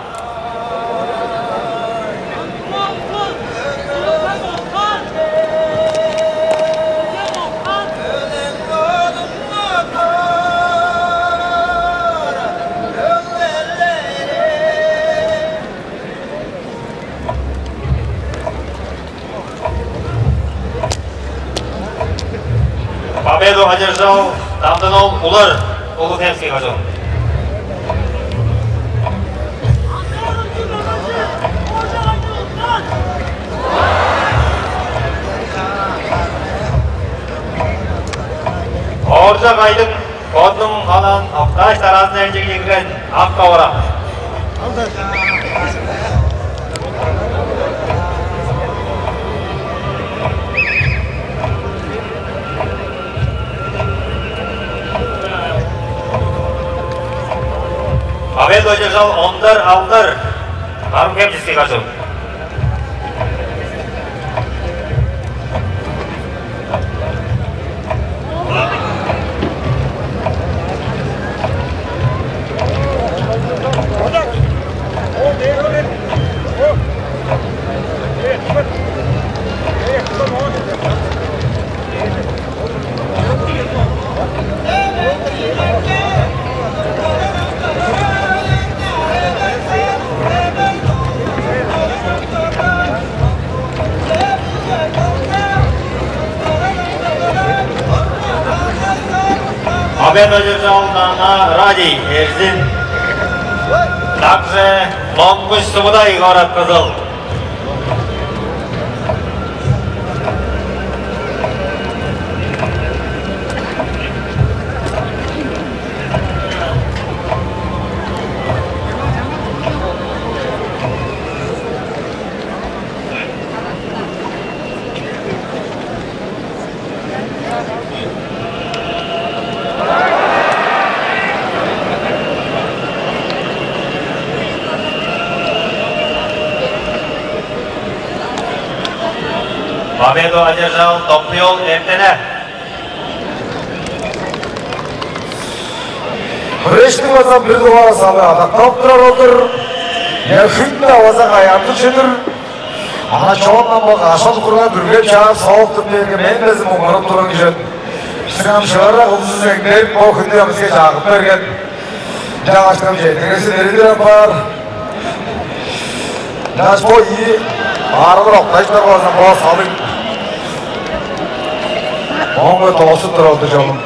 Победу одержал Дамдын-оол Улар, Улуг-Хемский кожуун. Ооржак Айдың бодунуң халаан октааш дараазында элчеге кирген ак довурак. Павел Дойдержал, Ондар Алдар, Карым-Хемчикский кожуун. Абен Ожуржал, Нана Радий, Эрзин. Также Монгуш Субудай, город Кызыл. Победу одержал Топуй-оол Эртене. Хүрештиң база бир дугаар салыы адактап турар ол-дур. Яхында база каянчыг чүве-дир. Ана чоон ам бо кашыл курган бүргеп чаар соок тып бээрге, мен безин муңгарап турган кижи мен. Бистиң ам шыырак улузувус эңдерик бо хүннү биске чагып берген. Чагыштым четтиргенивис берилир апаар. Даш бо ийи аарылар окташтар болза, бо салыг. Оңгу доосуп тур ол-дур, чонум.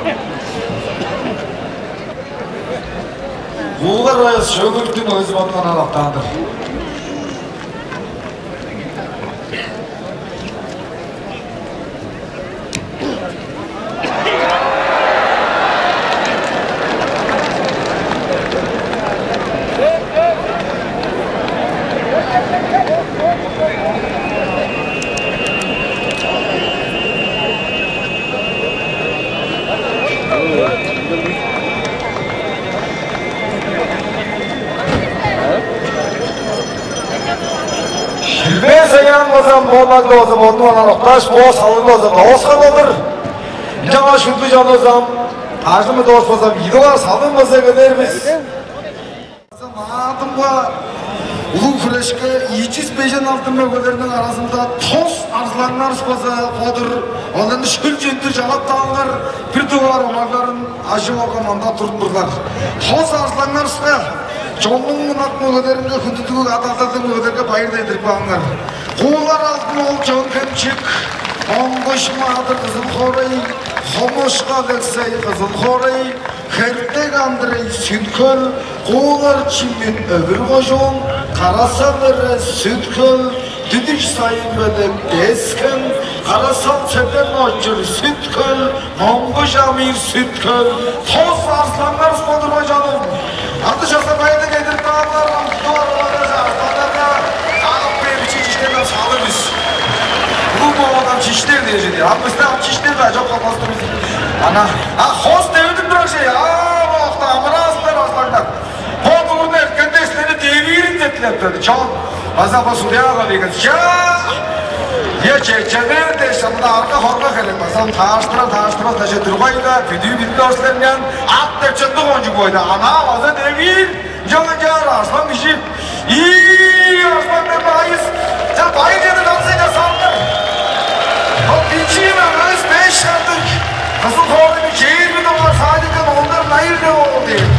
Уулар Ояс Шөгүртүң өзү боттан алактаан-дыр. Шилбес аяан база болмак дооза, бодунуң анан октааш, бо салгын дооза дооскан болур. Ынчангаш шупту чонувус ам, ажымы доос база, ийи дугаар салгын база көдер бис. Маадымга улуг хүрешке ийи чүс бежен алты мөгелерниң аразында тос арзылаңнарывыс база бо-дур. Оларны шүл чөндүр чалап каалыңар, бир дугаар омарларын ажып алган мында туруп турлар. Тос арзылаңнарывыска, чоннуң мунак мөгелеринге, хүндүлүг ада-, адалдың мөгелерге байыр дедирип каалыңар. Куулар Алдын-оол Чөөн-Хемчик, Монгуш Маадыр Кызыл хоорай, Хомушку Алексей Кызыл хоорай, Хертек Андрей Сүт-Хөл, Куулар Чимит Өвүр кожуун, Карасал Эре Сүт-Хөл, Дүдүш Сайын-Белек Тес-Хем, Карасал Цеден Очур Сүт-Хөл, Монгуш Амир Сүт-Хөл. Тос арзылаңнарывыс бо-дур бо, чонум. Ады чокса байырны кедирип каалыңар, ам дугаар оларга, арзылаңнарга кагып бээр бичии чиштер салыр бис. Улуг бооп ам чиштер дээш эди. Ам бисте ам чиштер база чок болбас-тыр бис. Ана, а, хос девидип турар чүве. А, бо октаан, амыраазыннар, арзылаңнар. Бо дуурну эрткенде, силерни девиирин сеткилеп турар, чон. База бо судьяга дегенсиз. Чаа! Я чечелер дээш, ында арга-хорга херек база тааштыра-тааштырбас даже турбай-ла, бүдүү билдип орсуңарза, ат деп чындыг кончуг бойда. Ана база девиир, чоңунчаар арслан кижи. Ии, арслан деп байыс. Ча, байыр чеде дамсый часааннар. Ол бичии мөңгүс беш хандыг. Кызыл хоорайның чээрби дугаар садикин ондар найыр деп ол дээр.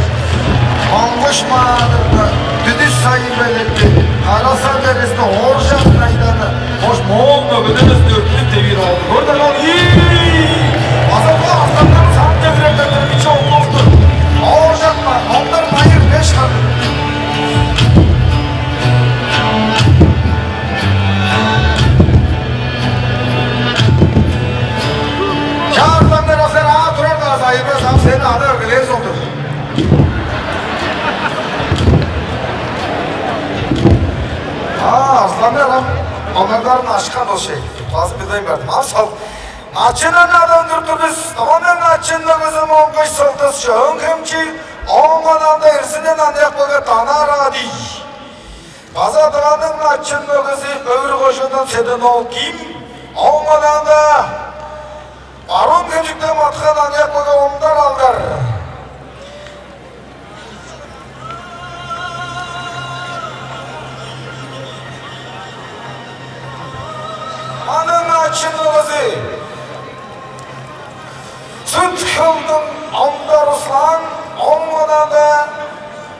Моңгуш маадырны, дүдүс сайын белетти, караса березин ооржак найданы. Хош моон мөгүнүнүс дөртүнүп девиир ол. Көрден ол ии. База бу аскардан саң чедирерден бир биче оңнуктур. Ооржак ма, ондар найыр беш хандыг. Чаартаңнар, офер аа турар-даа, сайбас, ам сени ада эгелээр соңдур. А, арсланнар ам, олардан ашкан ол шей. Базы билбейн бардым. Ам сол. Начынын ада өндүрүп тур бис. Оның начынныг кызы Моңгуш Сылдыс, Чөөн-Хемчик, оон ында эрзинден аныяк бөге Данар Аадый. База Тываның начын мөгези Өвүр кожуундан Седен-оол Ким, оон ында Барыын-Хемчиктен Маткан аныяк бөге Ондар Алдар. Аның начын мөгези Сүт-Хөлдүң Ондар Руслан, оон ында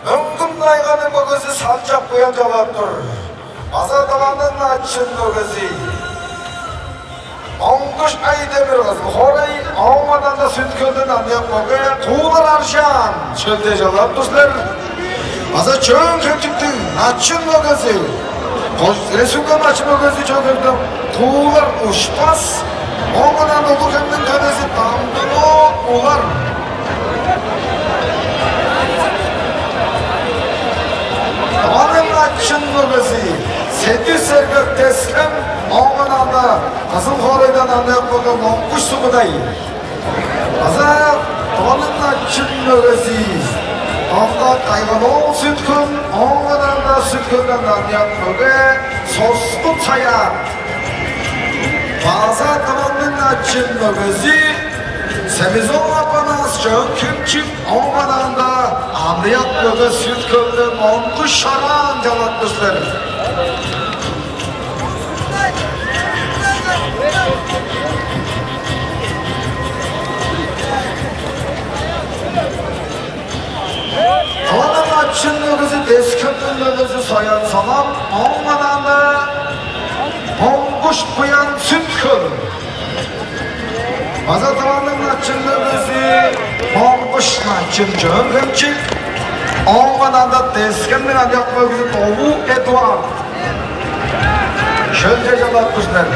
Мөңгүн Тайганың мөгези Салчак Буян чалап тур. База Тываның начын мөгези Моңгуш Айдемир кызыл хоорай, оон ында Сүт-Хөлден аныяк бөге Куулар Аржаан, Шөлде чалап тур силер. База Чөөн-Хемчиктиң начын мөгези, Кож-, Республика начын мөгези Чөөн-Хемчиктен Куулар Ушпас, оон ында Улуг-Хемниң төлези Дамдын-оол Улар. Тываның начын мөгези Седир-Сергек Тес-Хем, оон ында Кызыл хоорайдан аныяк бөге Моңгуш Субудай. База Тываның начын мөгези Доңгак Тайган-оол Сүт-Хөл, оон ында Сүт-Хөлден аныяк бөге Соску Саяат. База Тываның начын мөгези Семизон Апанас, Чөөн-Хемчик, оон ында аныяк бөге Сүт-Хөлден Моңгуш Шараан чалап тур силер. Тываның начын мөгези Тес-Хемниң мөгези Саян Салам, оон ында Моңгуш Буян Сүт-Хөл. База Тываның начын мөгези Моңгуш Начын Чөөн-Хемчик, оон ында Тес-Хемниң аныяк мөгези Дову Эдуард. Шөлче чалап тур силер.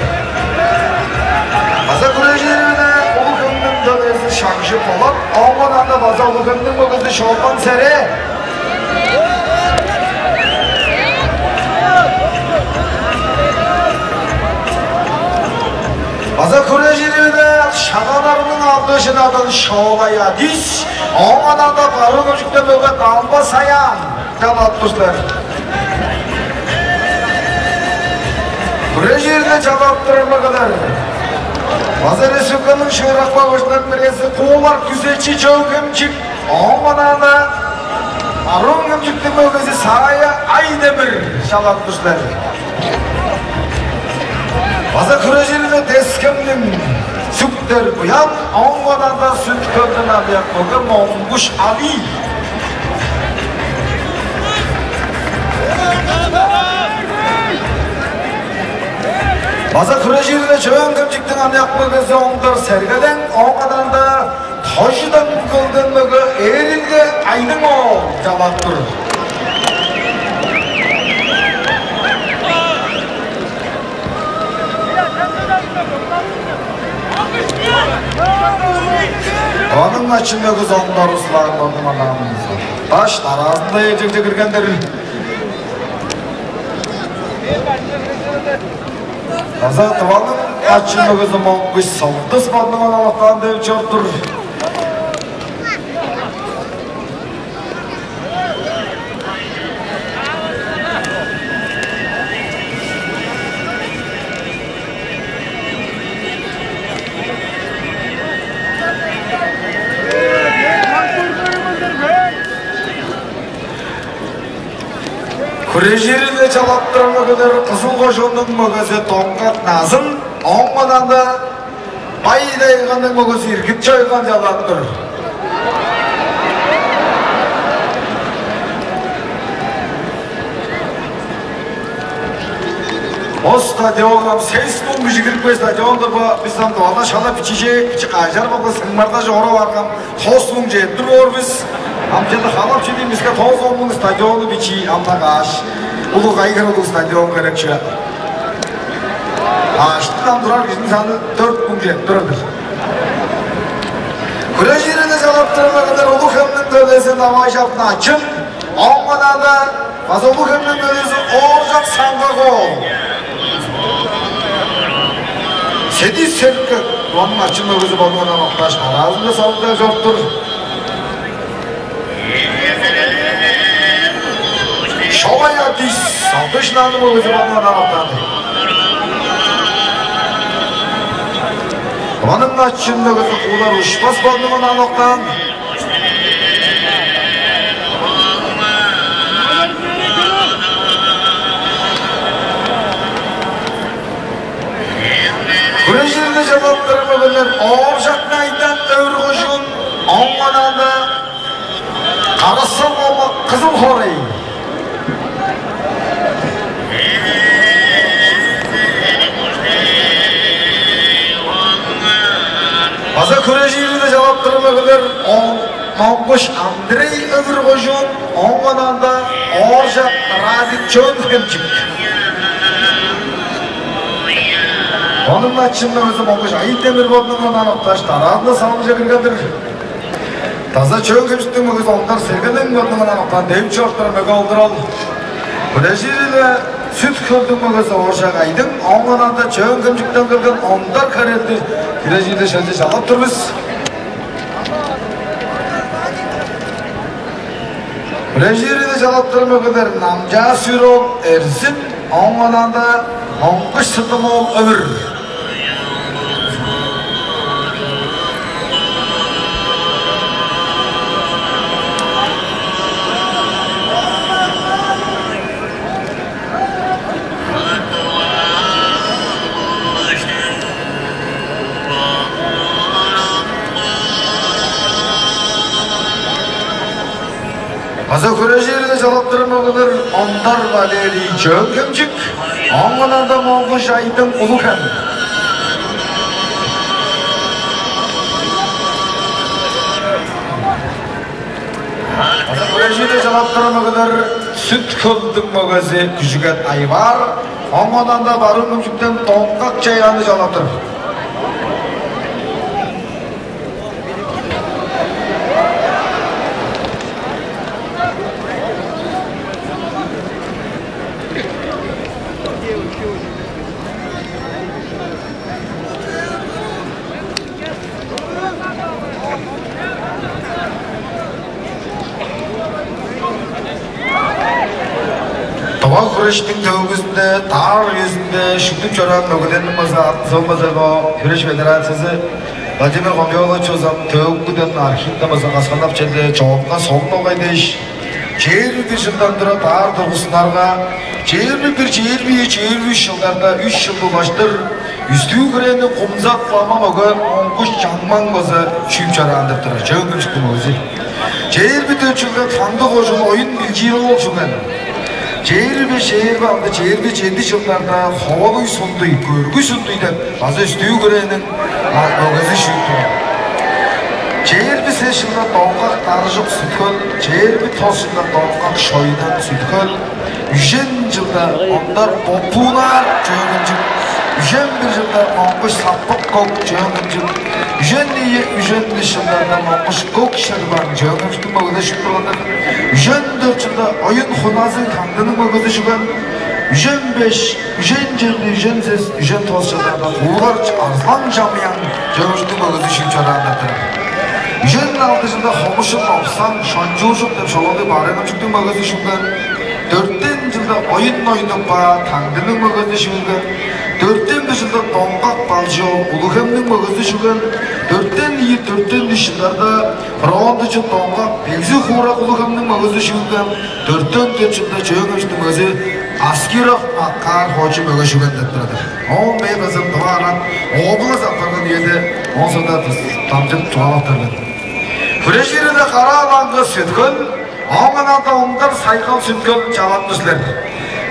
База хүрежири-биле Улуг-Хемниң төлээзи Шагжы Болат, оон ында база Улуг-Хемниң мөгези Шолбан Сере. База хүрежири-биле Шагаан-Арыгның алгы шыдады Шоолай Адис, оон ында Барыын-Хемчиктен бөге Дамба Саян чалап тур силер. Хүрежири-биле чалап турар мөгелер. База республиканың шыырак багыштарының бирээзи Куулар Күзечи Чөөн-Хемчик, оон ында Барыын-Хемчиктиң мөгези Саая Айдемир чалап тур силер. База хүрежири-биле Тес-Хемниң Сүктер Буян, оон ында Сүт-Хөлден аныяк бөге Моңгуш Али. База хүрежири-биле Чөөн-Хемчиктиң аныяк мөгези Ондар Сергелең, оон ында Тожудан келген мөге Ээрилге Айдың-оол чалап тур. Аның начын мөгези Ондар Руслан, Ондар Руслан. Даш дараазында ээлчегже кирген-дир. База Тываның начын мөгези Моңгуш Сылдыс бодунуң онаалаан деп чоруп тур. Чириле чалаттырымы кылыр Кызыл кожууннуң мөгези Доңгак Назын, оң манаанда Бай-Тайганың мөгези Иргит Чойган чалаттыр. Бо стадион ам сес муң кижи кирипкен стадион-дур бо. Бис ам Тывада шала бичижээн, бичии кажар болгаш сыңмарда чоруп арган тос муң чедип тур боор бис. Ам чеде халап чедиин биске тос он муң стадиону бичии амда каш. Улуг кайгыр улуг стадион херек чүве. Аштын ам турар кижиниң саны дөрт муң чедип турар-дыр. Күреш ирини чалаттырымы кылыр Улуг-Хемниң төлээзи Навай Чаптын Ачын. Оңгунада база Улуг-Хемниң мөгези Ооржак Саңгак-оол. Седи Серкек, ону Ачын мөгези болгандан окташ, аразында салгыда чоруп тур. Шовай Адис, Салтыш Нааны мөгези болгандан октаан. Оның Ачын мөгези Куулар Ушпас болгандан октаан. Күреш ирини чалаттырымы кылыр Ооржак Найдан, Өвүр кожуун, оңгунада Карасал болма Кызыл хоорай. База күреш ирини чалаттырымы кылыр Моңгуш Андрей, Өвүр кожуун, оңгунада Ооржак Радик, Чөөн-Хемчик. Ону Ачын мөгези Моңгуш Айдемир бодунуң мурнундан окташ, дараазында салгыже кирген-дир. Даза Чөөн-Хемчиктиң мөгези Ондар Сергелең бодунуң мурнундан октаан, девип чоруп турар мөге ол-дур ол. Күреш ирини Сүт-Хөлдүң мөгези Ооржак Айдың, оңгунада Чөөн-Хемчиктен келген Ондар Карелди күреш ирини шелче чалап тур бис. Күреш ирини чалаттырымы кылыр Намчаа Сүр-оол, Эрзин, оңгунада Моңгуш Сыдым-оол, Өвүр. База күреш ирини чалаттырымы кылыр Ондар Валерий, Чөөн-Хемчик, оңгунада Моңгуш Айдың, Улуг-Хем. База күреш ирини чалаттырымы кылыр Сүт-Хөлдүң мөгези Күжүгет Айбаар, оңгунада Барыын-Хемчиктен Доңгак Чаяанны чалаттыр. Тыва хүрештиң төөгүзүнде, даар үезинде шүглүп чораан мөгелерниң база атын, соон база бо Хүреш федерациязы Владимир Хомчоолович база төөгүден архивинден база касканнап чеде чоокка солун огай дээш, чээрби бир чылдан тура даар тургузунарга, чээрби бир, чээрби ийи, чээрби үш чылдарда үш чылды улаштыр Үстүү-Хүрээниң Кумзак лама мөге Моңгуш Чаңмаң база шүүп чораан деп турар, Чөөн-Хемчиктиң мөгези. Чээрби дөрт чылда Таңды кожуун Оюн Билчир-оол шүүген. Чээрби беш, чээрби алды, чээрби чеди чылдарда Ховалыг Сундуй, Көргү Сундуй деп база Үстүү-Хүрээниң мөгези шүүп турар. Чээрби сес чылда Доңгак Даржык, Сүт-Хөл, чээрби тос чылда Доңгак Шойдан, Сүт-Хөл, үжен чылда Ондар Бопунаар, Чөөн-Хемчик, үжен бир чылда Моңгуш Саппык-Көк, Чөөн-Хемчик, үжен ийи, үжен үш чылдарда Моңгуш Көк Шырбан, Чөөн-Хемчиктиң мөгези шүүп турган-дыр. Үжен дөрт чылда Оюн Хуназыг, Таңдының мөгези шүүген. Үжен беш, үжен чеди, үжен сес, үжен тос чылдарда Куулар Арзылаң Чамыян, Чөөн-Хемчиктиң мөгези шүүп чораан-дыр. Үжен алды чылда Хомушул Лопсаң, Шончуужук деп Шолалыг, Барыын-Хемчиктиң мөгези шүүген. Дөртен чылда Оюн Ойнукпаа, Таңдының мөгези шүүген. Дөртен бир чылда Доңгак Балчы-оол, Улуг-Хемниң мөгези шүүген. Дөрт Дөртен ийи, дөртен үш чылдарда фронтучу Доңгак Бегзи Хуурак улуг-хемниң мөгези шүүрген, дөртен дөрт чылда Чөөн-Хемчиктиң мөгези Аскиров Макар Хоочу мөге шүүген деп турар-дыр. Оон бээр база Тыва арат область апарган үеде оон соонда дамчып чугаалап берген. Хүрежирде Кара-Алаңгы Сүт-Хөл, оон аңаа Ондар Сайгал Сүт-Хөл чалап тур силер.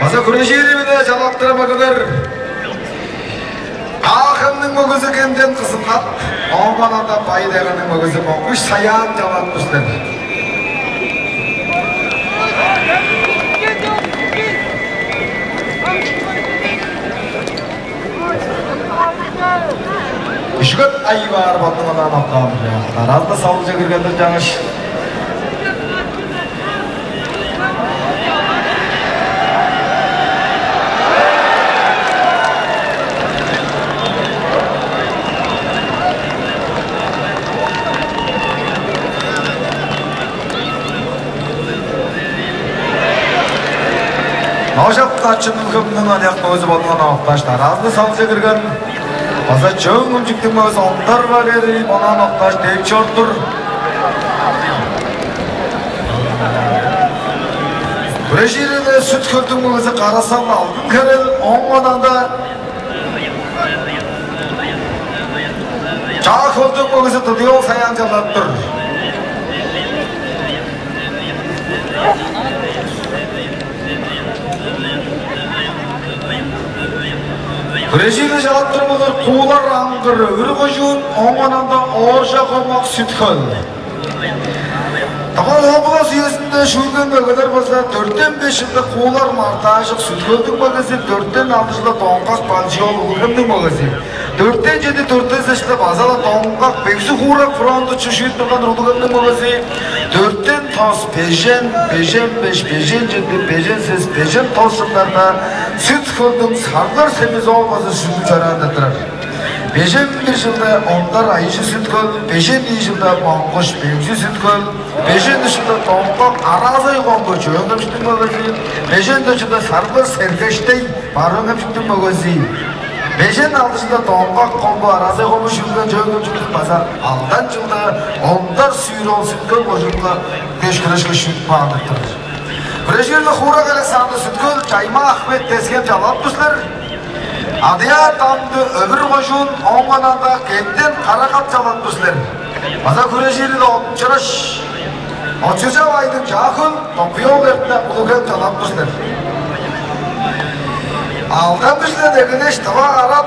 База хүрежири-биле чалап турар мөгелер. Каа-Хемниң мөгези Кенден Кызыл-Кат, оон аңаа Бай-Тайганың мөгези Монгуш Саян чалап тур силер. Үшкү Айбаар бодунуң онаан октаан-дыр. Дараазында салыже кирген-дир чаңгыс. Ожап Начын Хемниң аныяк мөгези бодунуң онаан октааш, дараазында салыже кирген. База Чөөн-Хемчиктиң мөгези Ондар Валерий онаан октааш, девип чоруп тур. Хүрежирде Сүт-Хөлдүң мөгези Кара-Сал Алдын-Херел, оон аңаа Чаа-Хөлдүң мөгези Тыдыйол Саян чалап тур. Хүрежирни чалап турар болза Куулар Аңгыр, Өвүр кожуун, оон аңаа Ооржак Омак, Сүт-Хөл. Тыва область үезинде шүүрген мөгелер болза, дөртен беш чылда Куулар Мартаажык, Сүт-Хөлдүң мөгези, дөртен алды чылда Доңгак Балчы-оол, Улуг-Хемниң мөгези. Дөртен чеди, дөртен сес чылда база-ла Доңгак Бегзи Хуурак фронтучу шүүп турган, Улуг-Хемниң мөгези. Дөртен тос, бежен, бежен беш, бежен чеди, бежен сес, бежен тос чылдарда Сүт-Хөлдүң Саргар Семис-оол база шүүп чораан деп турар. Бежен бир чылда Ондар Айжы, Сүт-Хөл, бежен ийи чылда Монгуш Бегзи, Сүт-Хөл, бежен үш чылда Доңгак Аразай Комбу, Чөөн-Хемчиктиң мөгези, бежен дөрт чылда Саргар Сергештей, Барыын-Хемчиктиң мөгези, бежен алды чылда Доңгак Комбу, Аразай Комбу шүүрген, Чөөн-Хемчиктиң, база алдан чылда Ондар Сүүр-оол, Сүт-Хөл кожуунга көш-, хүрешке шүүп каан деп турар. Хүрежирде Хуурак Александр, Сүт-Хөл, Чаймаа Ахмет Тес-Хем чалап тур силер. Адыяа Дамды, Өвүр кожуун, оон аңаа Кенден Кара-Кат чалап тур силер. База хүрежирде Отун Чырыш, Очуржап Айдың, Чаа-Хөл, Топуй-оол Эртине, Улуг-Хем чалап тур силер. Алдан бир чылдан эгелээш Тыва арат,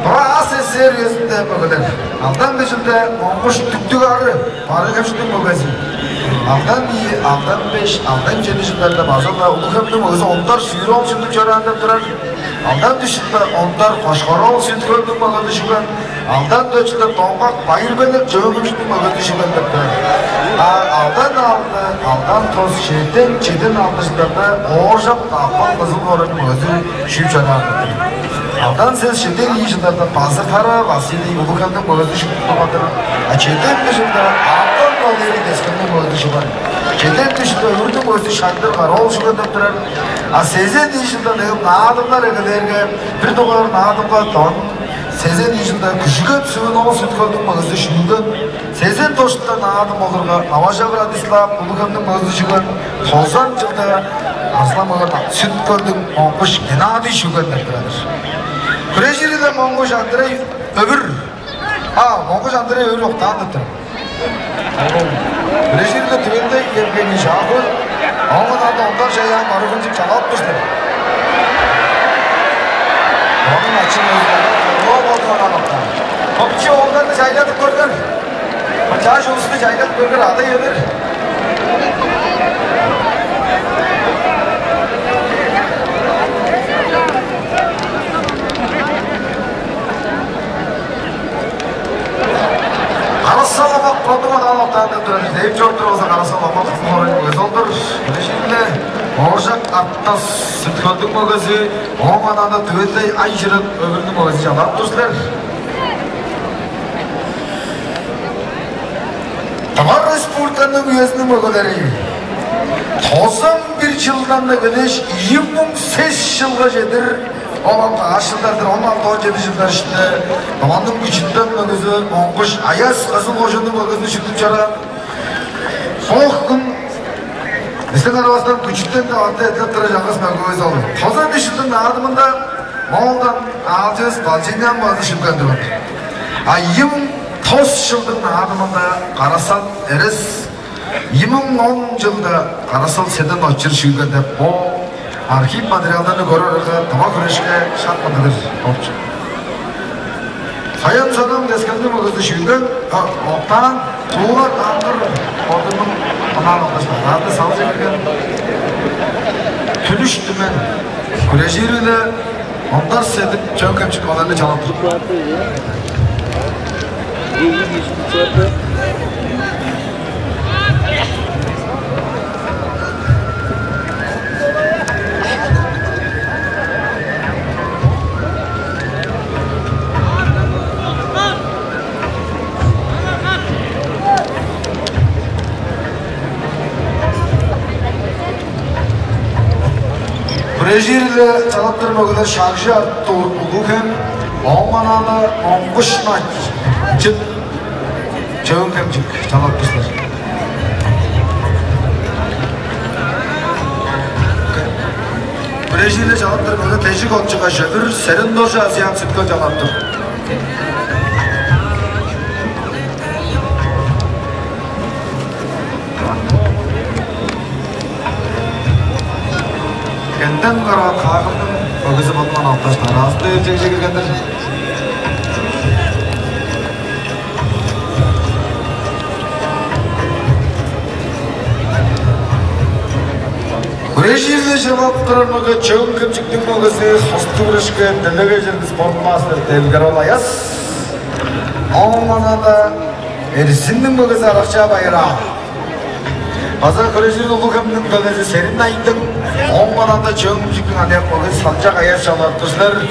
Тыва АССР үезинде мөгелер. Алдан бир чылда Монгуш Дүктүг-Ары, Барыын-Хемчиктиң мөгези. Алдан ийи, алдан беш, алдан чеди чылдарда база-ла Улуг-Хемниң мөгези Ондар Сүүр-оол шүүп чораан деп турар. Алдан үш чылда Ондар Кошкар-оол Сүт-Хөлдүң мөгези шүүген. Алдан дөрт чылда Доңгак Байыр-Белек Чөөн-Хемчиктиң мөгези шүүген деп турар. А алдан алды, алдан тос, чеден, чеден алды чылдарда Ооржак Даппал Кызыл хоорайның мөгези шүүп чораан деп турар. Алдан сес, чеден ийи чылдарда Базыр-Тара Василий Улуг-Хемниң мөгези шүүп турган-дыр. А чеден бир чылда Антон Валерий Тес-Хемниң мөгези шүүген. Чеден үш чылда Өвүрнүң мөгези Шагдыр Кара-оол шүүген деп турар. А сезен ийи чылда, дем, Наадымнар эгелээрге, бир дугаар Наадымга Дон, сезен ийи чылда Күжүгет Сүмүн-оол Сүт-Хөлдүң мөгези шүүген. Сезен тос чылда Наадым болурга Новожаб Радислав Улуг-Хемниң мөгези шүүген. Тозан чылда Арзылаң мөге Сүт-Хөлдүң Монгуш Геннадий шүүген деп турар-дыр. Хүрежирде Монгуш Андрей, Өвүр. А, Монгуш Андрей Өвүр октаан деп турар. Хүрежирде Түвелдей Евгений, Чаа-Хөл, оон аңаа Ондар Чаян, Барыын-Хемчик чалап тур силер. Ону Начын Хемчиктиң мөгези октаан. О, бичии оолдарны чайладып көрүңер. Бо чаш улусту чайладып көрүңер, ада-иелер. Кара-Сал Омак бодунуң онаан октаан деп турар. Девип чоруп турар болза, Кара-Сал Омак Кызыл хоорайның мөгези ол-дур. Биринчи-ле Ооржак Артас, Сүт-Хөлдүң мөгези, оон аңаа Түвелдей Ай-Чырык, Өвүрнүң мөгези чалап тур силер. Тыва Республиканың үезиниң мөгелери, тозан бир чылдан эгелээш ийи муң сес чылга чедир Ол он алты чылдар-дыр, он алты, он чеди чылдар иштинде Тываның Күчүтен мөгези Монгуш Аяс Кызыл кожууннуң мөгезин шүлүктүп чораан. Бо хүн бистиң аравыстан Күчүтен деп атты эдилеп турар чаңгыс мөгевис ол. Тозан беш чылдың наадымында Моолдан аалчывыс Балчынян база шүлүккендирип алды. А ийи муң тос чылдың наадымында Карасал Эрес, ийи муң он чылда Карасал Седен-Очур шүүлген деп бо архив материалдарын көрүп орарга, тыва хүрешке шак мындыг-дыр, болчу. Саян Садан Кескенниң мөгези шүүлген, октаан Туулар Аңгыр ордунуң ынаан алгаш, ады салчы кирген Түлүш Түмен. Хүрежири-биле Ондар Седип, Чөөн-Хемчик оларны чалап тур. Хүрежири-биле чалап тур мөгелер Шагжы Артур, Улуг-Хем, ооң манаанда Монгуш Начын, Чөөн-Хемчик, чалап тур силер. Хүрежири-биле чалап тур мөгелер Тежик Отчуга Шөвүр, Серен-Доржу Азиян Сүткел чалап тур. Кенден караан Хаагымның мөгези болуп, ооң алгаш, дараазында ээлчегже кирген-дир. Хүрежири-биле чалап турар мөге Чөөн-Хемчиктиң мөгези, хостуг хүрешке делегей черги спорт мастер Делгер-оол Аяс. Ооң манаанда Эрзинниң мөгези Аракчаа Байыраа. База хүрежири Улуг-Хемниң мөгези Серин Айдың, ооң манаанда Чөөн-Хемчиктиң аныяк мөгези Салчак Аяс чалап тур силер.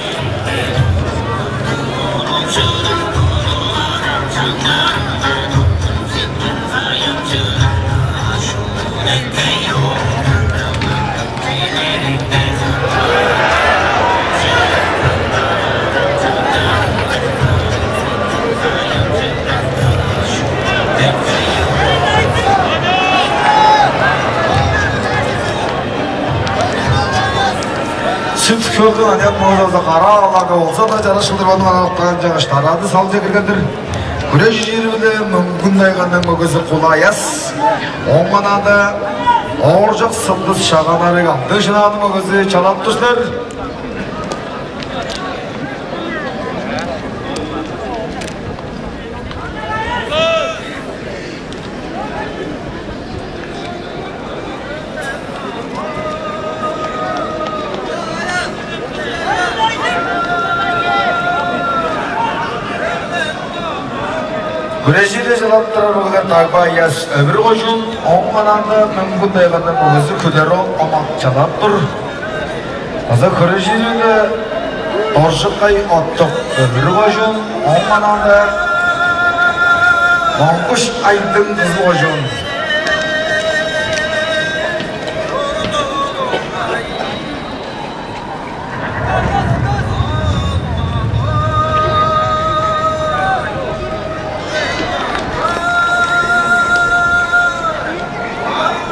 Сүт-Хөлдүң аныяк мөгези болза, караа аларга болза-даа чараш кылдыр ону аныяктаан чагыш дараазы салче кирген-дир. Хүрежири-биле Мөңгүн-Тайганың мөгези Кула Аяс, ооң манаанда Ооржак Сылдыс Шагаан-Арыг, Амдыы Шынааның мөгези чалап тур силер. Хүрежири-биле чалап турар мөгелер Дагба Аяс, Өвүр кожуун, ооң манаанда Мөңгүн-Тайганың мөгези Хүлер-оол Омак чалап тур. База хүрежири-биле Доржукай Оттук, Өвүр кожуун, ооң манаанда Монгуш Айдың, Кызыл кожуун.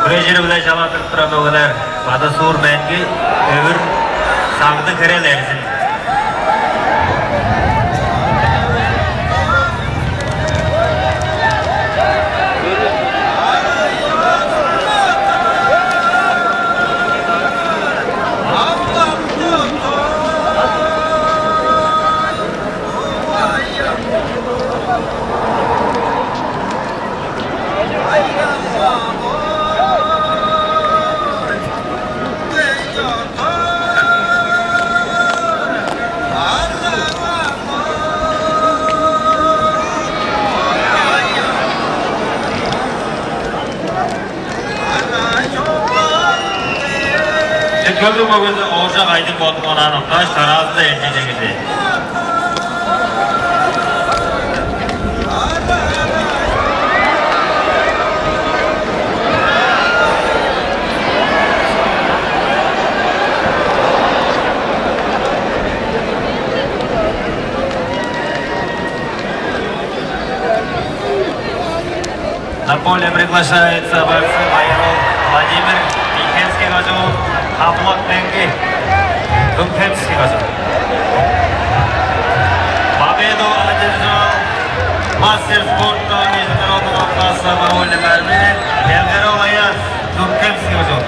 Хүрежири-биле чалап туруп турар мөгелер: Бада-Суур Менги, Өвүр, Сагдыг Херел, Эрзин. Сүт-Хөлдүң мөгези Ооржак Айдың бодунуң онаан октааш, дараазында эртежегизи. Поле приглашается борцы Майров Владимир, Михельский кожуун, Хаблак Менги, Дукхемский кожуун. Победу одержал мастер спорта международного класса по вольной борьбе Белгородов Аяс, Дукхемский кожуун.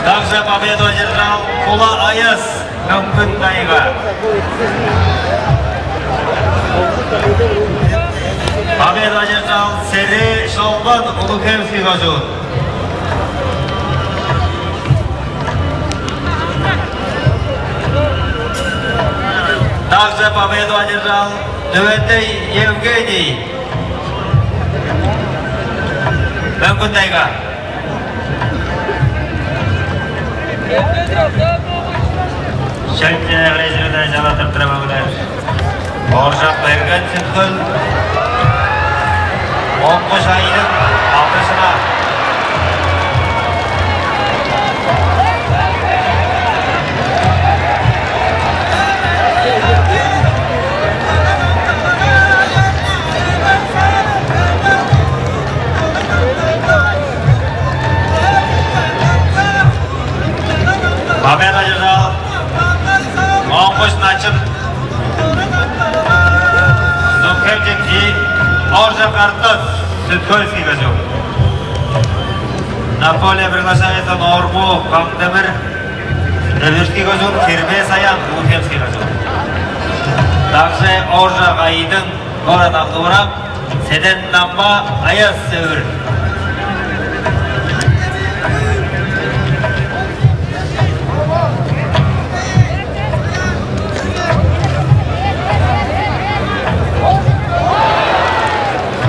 Также победу одержал Кула Аяс, Мөңгүн-Тайга. Победу одержал Серээ Шолбан, Улуг-Хемский кожуун. Также победу одержал Дөвендей Евгений, Мөңгүн-Тайга. Шөлче херээженнерни чалаттырып тур, мөгелер. Ооржак Берген, Сүт-Хөл. Моңгуш Айдың, Алты-Шынар. Победу одержал Монгуш Начын, Дукхемчик, и Ооржак Артас, Сүт-Хөлский кожуун. На поле приглашается Норму Каңдемир, Өвүрский кожуун, Кирбе Саян, Улуг-Хемский кожуун. Также Ооржак Айдың, город Ак-Довурак, Седен Дамба, Аяс, Өвүр.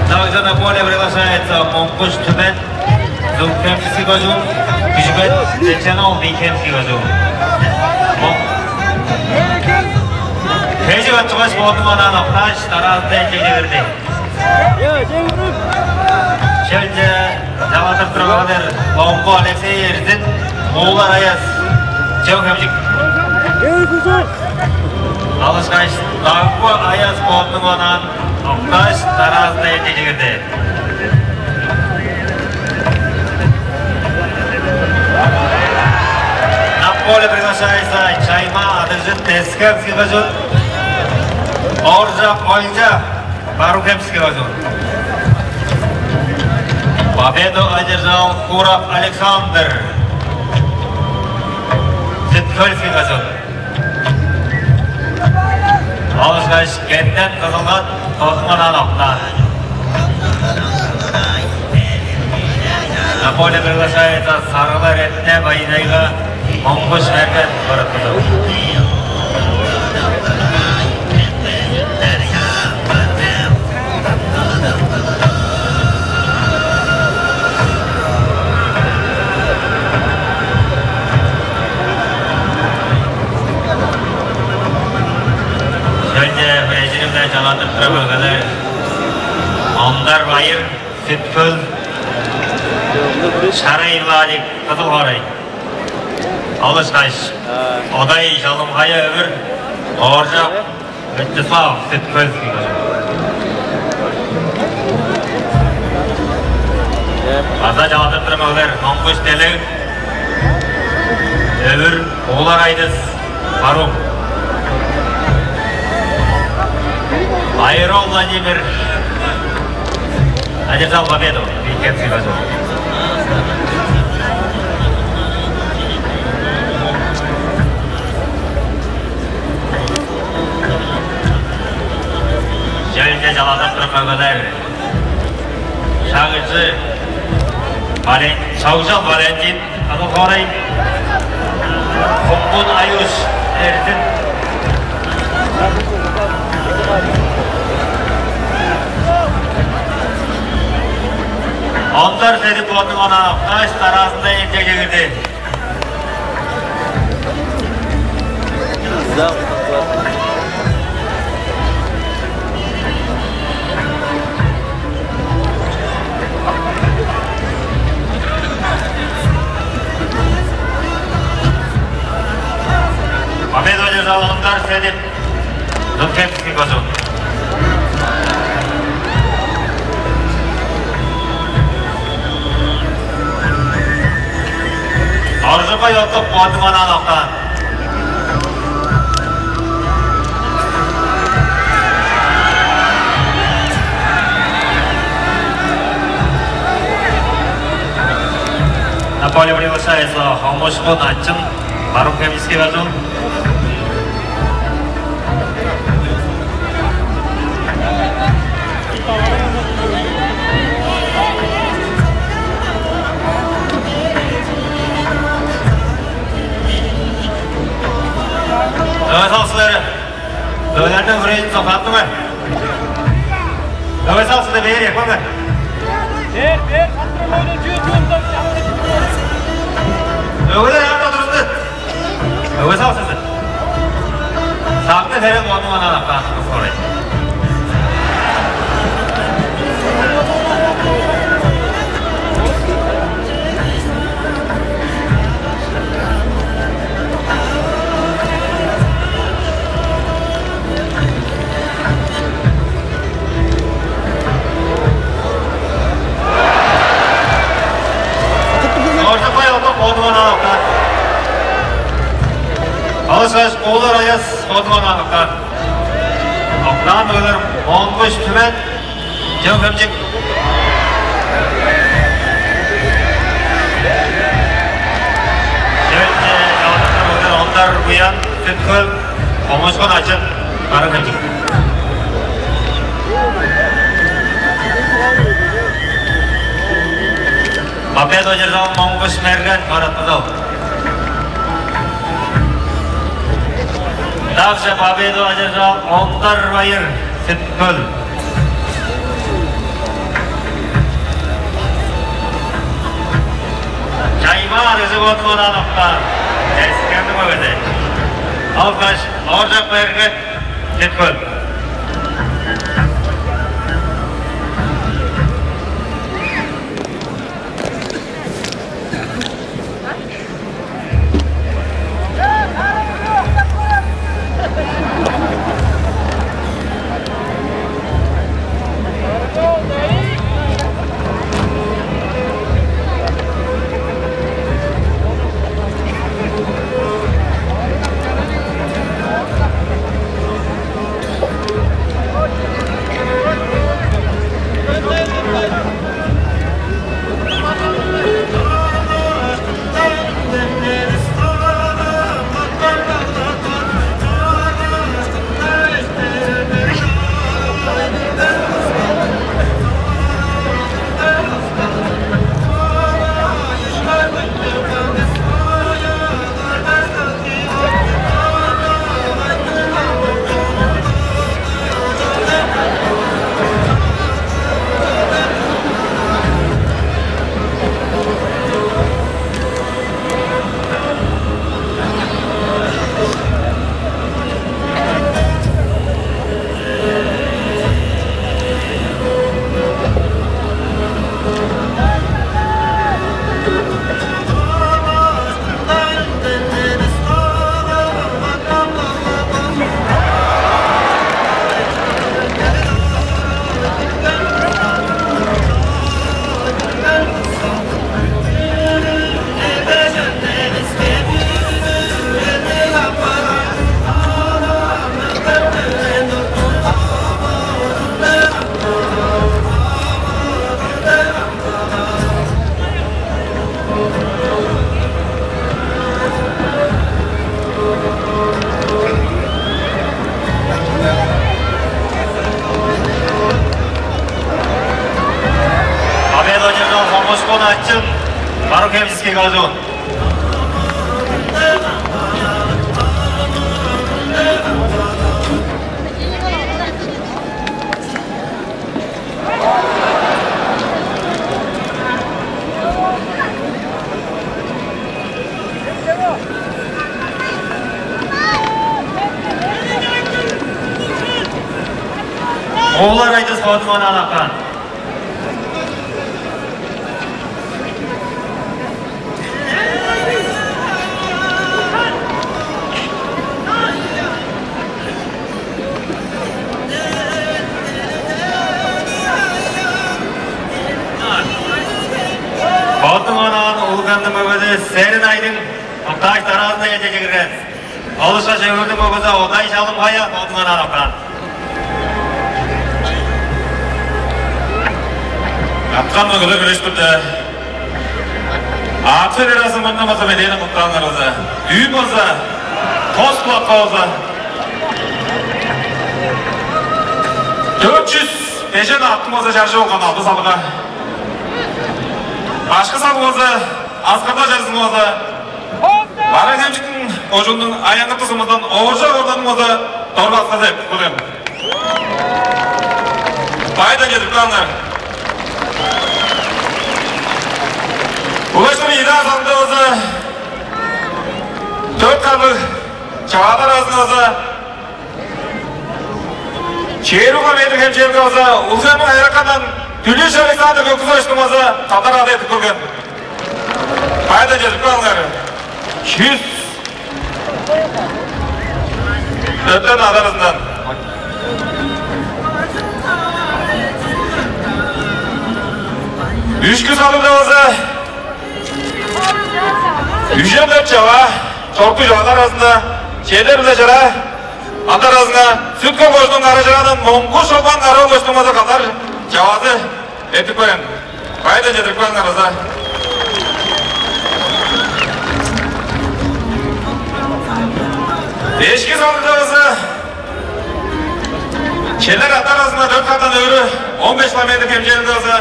Также на поле приглашается Монгуш Түмен, Дукхемский кожуун, Күжүгет Чечен-оол, Михельский кожуун. Мо-, Кежик ат чугаш, бодунуң онаан октааш, дараазында эжеже кирди. Шөлче чалаттырып турар мөгелер: Ломбу Алексей Эрзин, Муулар Аяс, Чөөн-Хемчик. Алышкаш, Дагбы Аяс бодунуң онаан октааш, дараазында эжеже кирди. На поле приглашается Чайма Адыжын, Тес-Хемский кожуун, Ооржак Олча, Барыын-Хемский кожуун. Победу одержал Куров Александр, Сүт-Хөлский кожуун. Алышкаш, Кенден Кызылгат бодунуң онаан октаан. На поле приглашается Сарыглар Эртине, Бай-Тайга, Монгуш Мерген, Кара-Хемчик. Шөлче херээженнерни чалаттырып турар мөгелер: Ондар Байыр, Сүт-Хөл, Шарай Владик, Кызыл хоорай. Алышкаш, Одай Чалымхая, Өвүр, Ооржак Вячеслав, Сүт-Хөлский кожуун. База чалаттырып турар мөгелер: Монгуш Делег, Өвүр, Уулар Айдыс, Барыын. Байыр-оол Владимир одержал победу, Михельский кожуун. Шөлче чалаттырып турар мөгелер: Шагжы Вален-, Шагжал Валентин, Кызыл хоорай, Кумгун Аюш, Эрзин. Ондар Седип бодунуң онаан октааш, дараазында эжеже кирди. Победу одержал Ондар Седип, Дукхемский кожуун. Оржукай Оттук бодунуң онаан октаан. На поле приглашается Хомушку Начын, Баруун-Хемчикский гарнизон. Давай, салсылары. Давай, нардан хүрейин, салхаттыңар. Давай, салсылар, бээр, экпаңар. Бээр, бээр, саттырым ойда, чүү, чүү, чүү. Өгүлер, аңда турузун. Өгүс ал сизин. Сагны серен ону ана апкаан скорый. Оржукай Оттук бодунуң онаан октаан. Алышкаш, Куулар Аяс бодунуң онаан октаан. Октаан мөгелер Монгуш Түмен, Чөөн-Хемчик. Чөөн-Хемчик, Ондар Буян, Сүт-Хөл, Хомушку Начын, Кара-Хемчик. Победу одержал Монгуш Мерген, Барык-База. Также победу одержал Ондар Байыр, Сүт-Хөл. Чаймаа Рыжык бодунуң онаан октаан. Эскердим өгеде. Алгаш, Ооржак Байыргет, Сүт-Хөл. Победу одержал Хомушку Начын, Барык-Хемчикский гарнизон. Оолар Айдыс бодунуң онаан апкаан. Бодунуң онаан Улуг-Хемниң мөгези Серин Айдың Октааш дараазында эдеже кирген. Ол ышкаш Өвүрдүң мөгүзү Одай Чалым-Кая бодунга ынаар апкан. Аткан мөгүлер хүреш турда. Ат федерация мурнундан база медээни куткааннар база. Дүүн база, тос кулакка база. Дөрт чүс бежен аттың база чаржы болган алды салыга. Башкы салгазы Аскарда чарызынга база Барыын-Хемчиктиң кожууннуң Аянгырты сумузундан Ооржак Орданның база дорбазы деп көрем. Байдан чедирип кааңар. Улаштыр ийи-даа салгазы база дөрт харлыг чаваалар аразынга база чээрби километр хемчээлге база Улуг-Хемниң Хайыракандан Дүлүш Александр Көкүзовичтиң база кадар ады эдип келген. Байдан чедирип кааңар. Чүс дөртен адарызындан. Үшкү салыгда база үжен дөрт чаваа, чоруктуг чаваалар аразында чедер-биле чара. Аңаа аразынга Сүт-Хөл кожууннуң Кара-Чыраадан Монгуш Шолбан Кара-ооловичтиң база кадар чаваазы эдип келген. Байдан чедирип кааңар база. Бешки салыгда база Челер ат аразынга дөрт хардан өрү он беш километр хемчээлинге база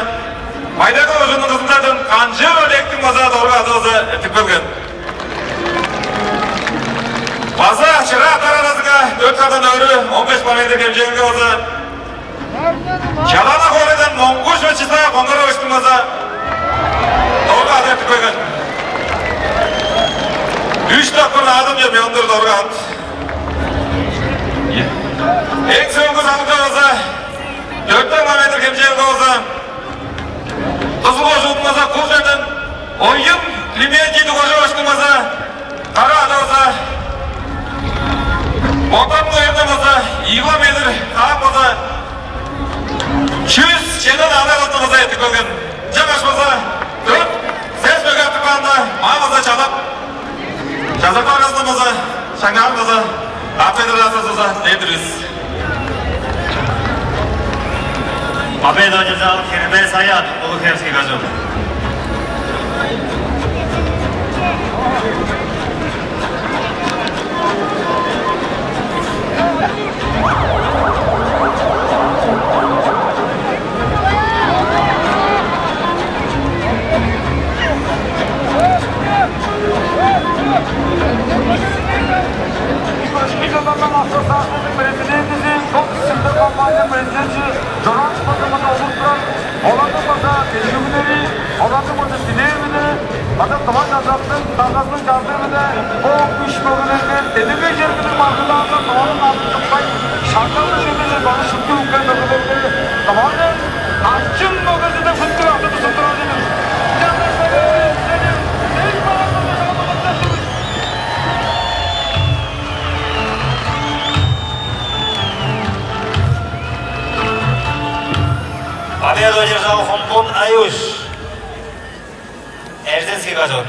Бай-Тайга кожууннуң Кызыл-Тайдан Канчыр Олегтиң база дорбазы база эдип келген. База Чыра ат аразынга дөрт хардан өрү он беш километр хемчээлинге база Чалана хоорайдан Монгуш Вячеслав Конгоровичтиң база дорбазы эдип келген. Үш дакпыр наадым чемпиондур дорбазы. Эң сөөлгү салыгда база дөртен километр хемчээлинге база Кызыл кожууннуң база Кур черден Оюн Клементий Дугажовичтиң база кара ады база Боттарның оюндан база ийи километр хаап база чүс чеден ада кылды база эдип келген. Чаңгаш база дөрт сес мөге аттып каанда, маа база чалап, чазак аразында база шаңнаан база ат федерациязы база дээдир бис. Победа одержал Кирбес Аян, Улуг-Хемский кожуун. Башкы чылдардан ассоциацияның президентизи, бокс чылдыр компания президенчи Жоран Спазымын олуруп турар, оларның база кежигүннери, оларның база дилээри-биле, база Тыва Казактың даргазының чагыргазы-биле бо үш мөгелерге делегей чергиниң маргылдаазы Тываның адын тыппайн, шаңналдыг чүвеже база шупту үнген мөгелерге Тываның начын мөгези деп хүндүлүг аттыг тудуп турар-дыр. Победу одержал Хомпун Аюш, Эрзинский кожуун.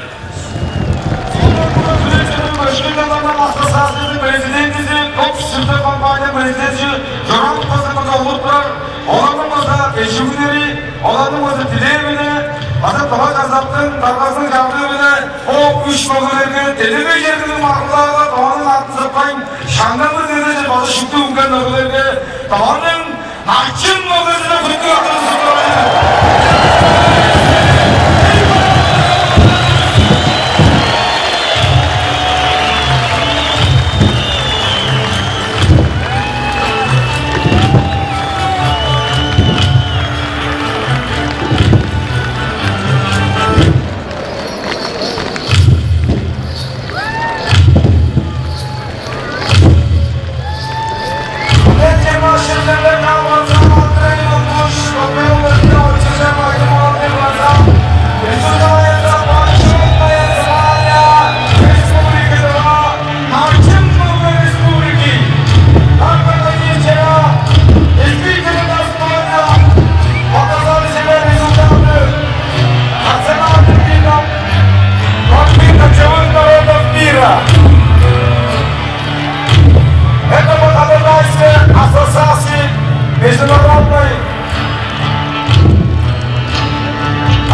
Башкы чылдардан ассоциацияның президентизи, бокс чылдыр компания президенчи Жоран Спазымын олуруп турар, оларның база кежигүннери, оларның база дилээри-биле, база Тыва Казактың даргазының чагыргазы-биле бо үш мөгелерге делегей чергиниң маргылдаазы Тываның адын тыппайн, шаңналдыг чүвеже база шупту үнген мөгелерге Тываның начын мөгези деп хүндүлүг аттыг тудуп турар.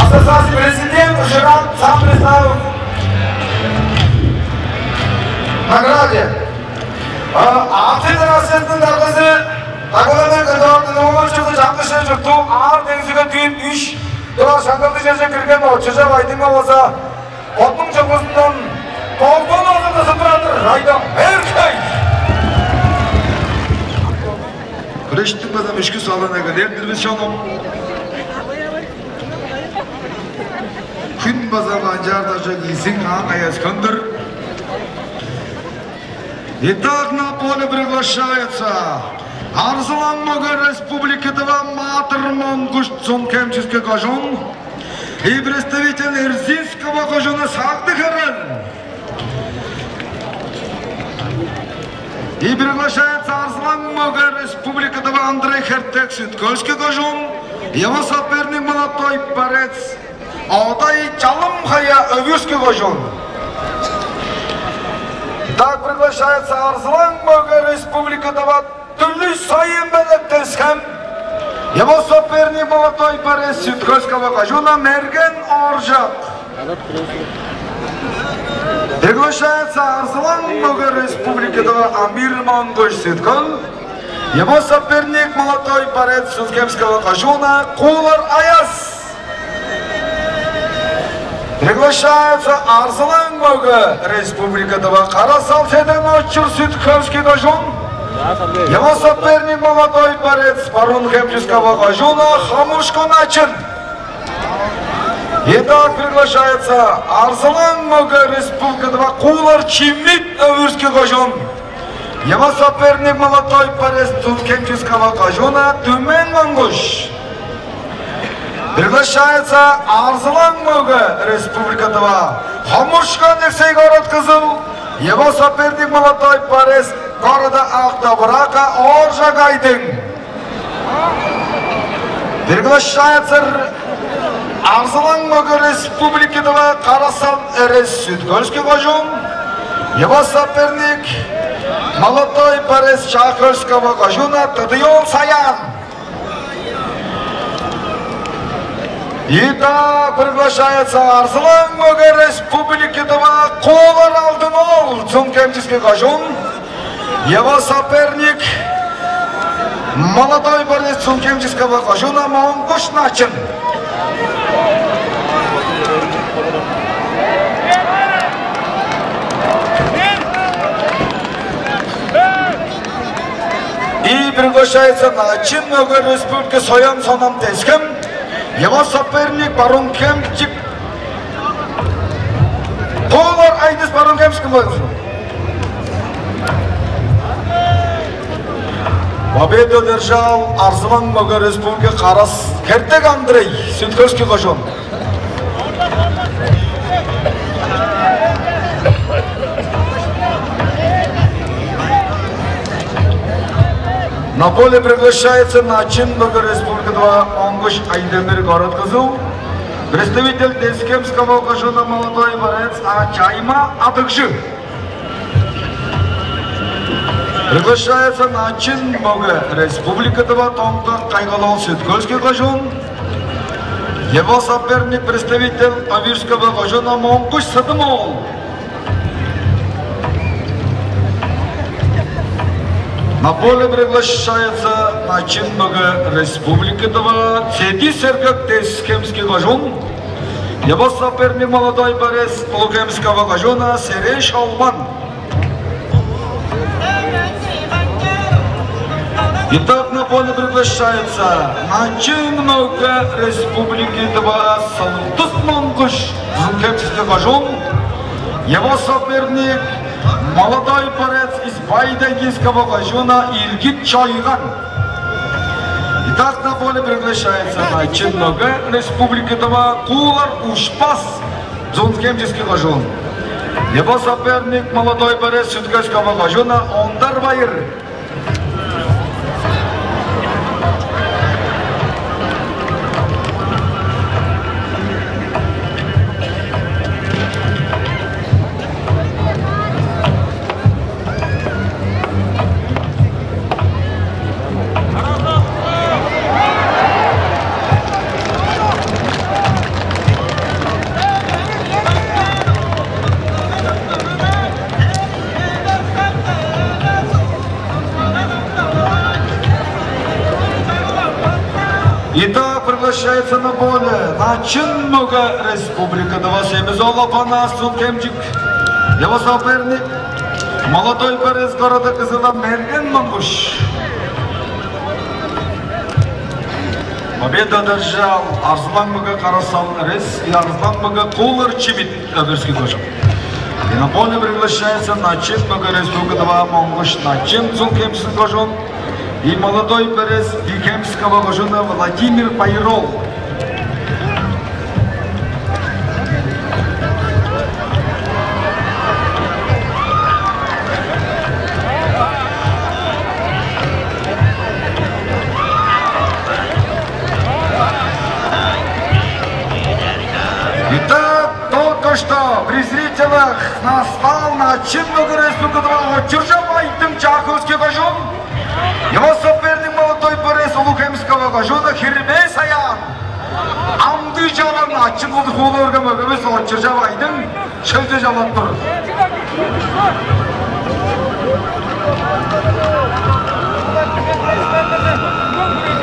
Ассоциация президент Ушуран сам представил награде. Артык Россияның даргазы Дагыланы Эдуард Львовичизи чаңгышы чуртту аар деңзиге дүүн үш дывар шаңгалды черже кирген очужа байдыңга болза, Отнуң чылгызындан долбону озун кызып турар-дыр, айдам, эркей! Күрештиң база мүшкү салан эгелер-дир бис, чонум. Хүн база канчаар дажа киизиң аан аяскан-дыр. Итак, на поле приглашается Арзылаң мөге Республики Тыва Маатыр Монгуш, Цунхемческий кожуун, и представитель Эрзинского кожууна Сагдыг Херел. И приглашается Арзылаң мөге Республики Тыва Андрей Хертек, Сүт-Хөлский кожуун, его соперник молодой борец Одай Чалым-Хая, Өвүрский кожуун. Так приглашается Арзылаң мөге Республики Тыва Түлүш Сайын-Белек, Тес-Хем. Его соперник молодой борец Сүт-Хөлского кожууна Мерген Ооржак. Приглашается Арзылаң мөге Республики Тыва Амир Монгуш, Сүт-Хөл. Его соперник молодой борец Цунхемского кожууна Куулар Аяс. Приглашается Арзылаң мөге Республики Тыва Кара-Сал Седен-Очур, Сүт-Хөлский кожуун. Его соперник молодой борец Барыын-Хемческого кожууна Хомушку Начын. Итак, приглашается Арзылаң мөге Республики Тыва Куулар Чимит, Өвүрский кожуун. Его соперник молодой борец Цунхемческого кожууна Түмен Монгуш. Приглашается Арзылаң мөге Республики Тыва Хомушку Алексей, город Кызыл. Его соперник молодой борец города Ак-Довурака Ооржак Айдың. Приглашается Р-, Арзылаң мөге Республики Тыва Кара-Сал Эрес, Сүт-Хөлский кожуун. Его соперник молодой борец Чаа-Хөлского кожууна Тыдыйол Саян. Итак, приглашается Арзылаң мөге Республики Тыва Куулар Алдын-оол, Цунхемческий кожуун. Его соперник молодой борец Цунхемческого кожууна Монгуш Начын. И приглашается Начын мөге Республики Соян Сонам, Тес-Хем. Его соперник Барыын-Хемчик Куулар Айдыс, Барыын-Хемчик кылбайгызы. Победу одержал Арзылаң мөге Республики Кара-С-, Хертек Андрей, Сүт-Хөлский кожуун. На поле приглашается Начын мөге Республики Тыва Монгуш Айдемир, город Кызыл. Представитель Тес-Хемского кожууна молодой борец А. Чайма Адыгжы. Приглашается Начын мөге Республики Тыва Тоңгак Кайгал-оол, Сүт-Хөлский кожуун. Его соперник представитель Өвүрского кожууна Монгуш Сыдым-оол. На поле приглашается Начын мөге Республики Тыва Цеди Сергек, Тес-Хемский кожуун. Его соперник молодой борец Улуг-Хемского кожууна Сереш Олман. Итак, на поле приглашается Начын мөге Республики Тыва Сылдыс Монгуш, Цунхемческий кожуун. Его соперник молодой борец из Бай-Тайгинского кожууна Иргит Чойган. Итак, на поле приглашается Начын мөге Республики Тыва Куулар Ушпас, Цунхемческий кожуун. Его соперник молодой борец Сүт-Хөлского кожууна Ондар Байыр. Итак, приглашается на поле начын мөге Республики Тыва Семис-оол Апанас, Зул-Хемчик. Его соперник — молодой борец города Кызыла Мерген Монгуш. Победу одержал Арзылаң мөге Кара-Сал Эрес и Арзылаң мөге Куулар Чимит, Өвүрскү кожуун. И на поле приглашается начын мөге Республики Тыва Монгуш Начын, Зул-Хемчик кожуун, и молодой борец Бии-Хемского кожууна Владимир Байыр-оол. Итак, только что при зрителях на стал начын мөге Республики Тыва Очуржап Айдың, Чаа-Хөвүрскү кожуун. Его соперник — молодой борец Улуг-Хемского кожууна Хирмээ Саян. Амдыы чалан ачын кылдыр хуула берген мөгевис Очуржап Айдың шөлче чалап тур.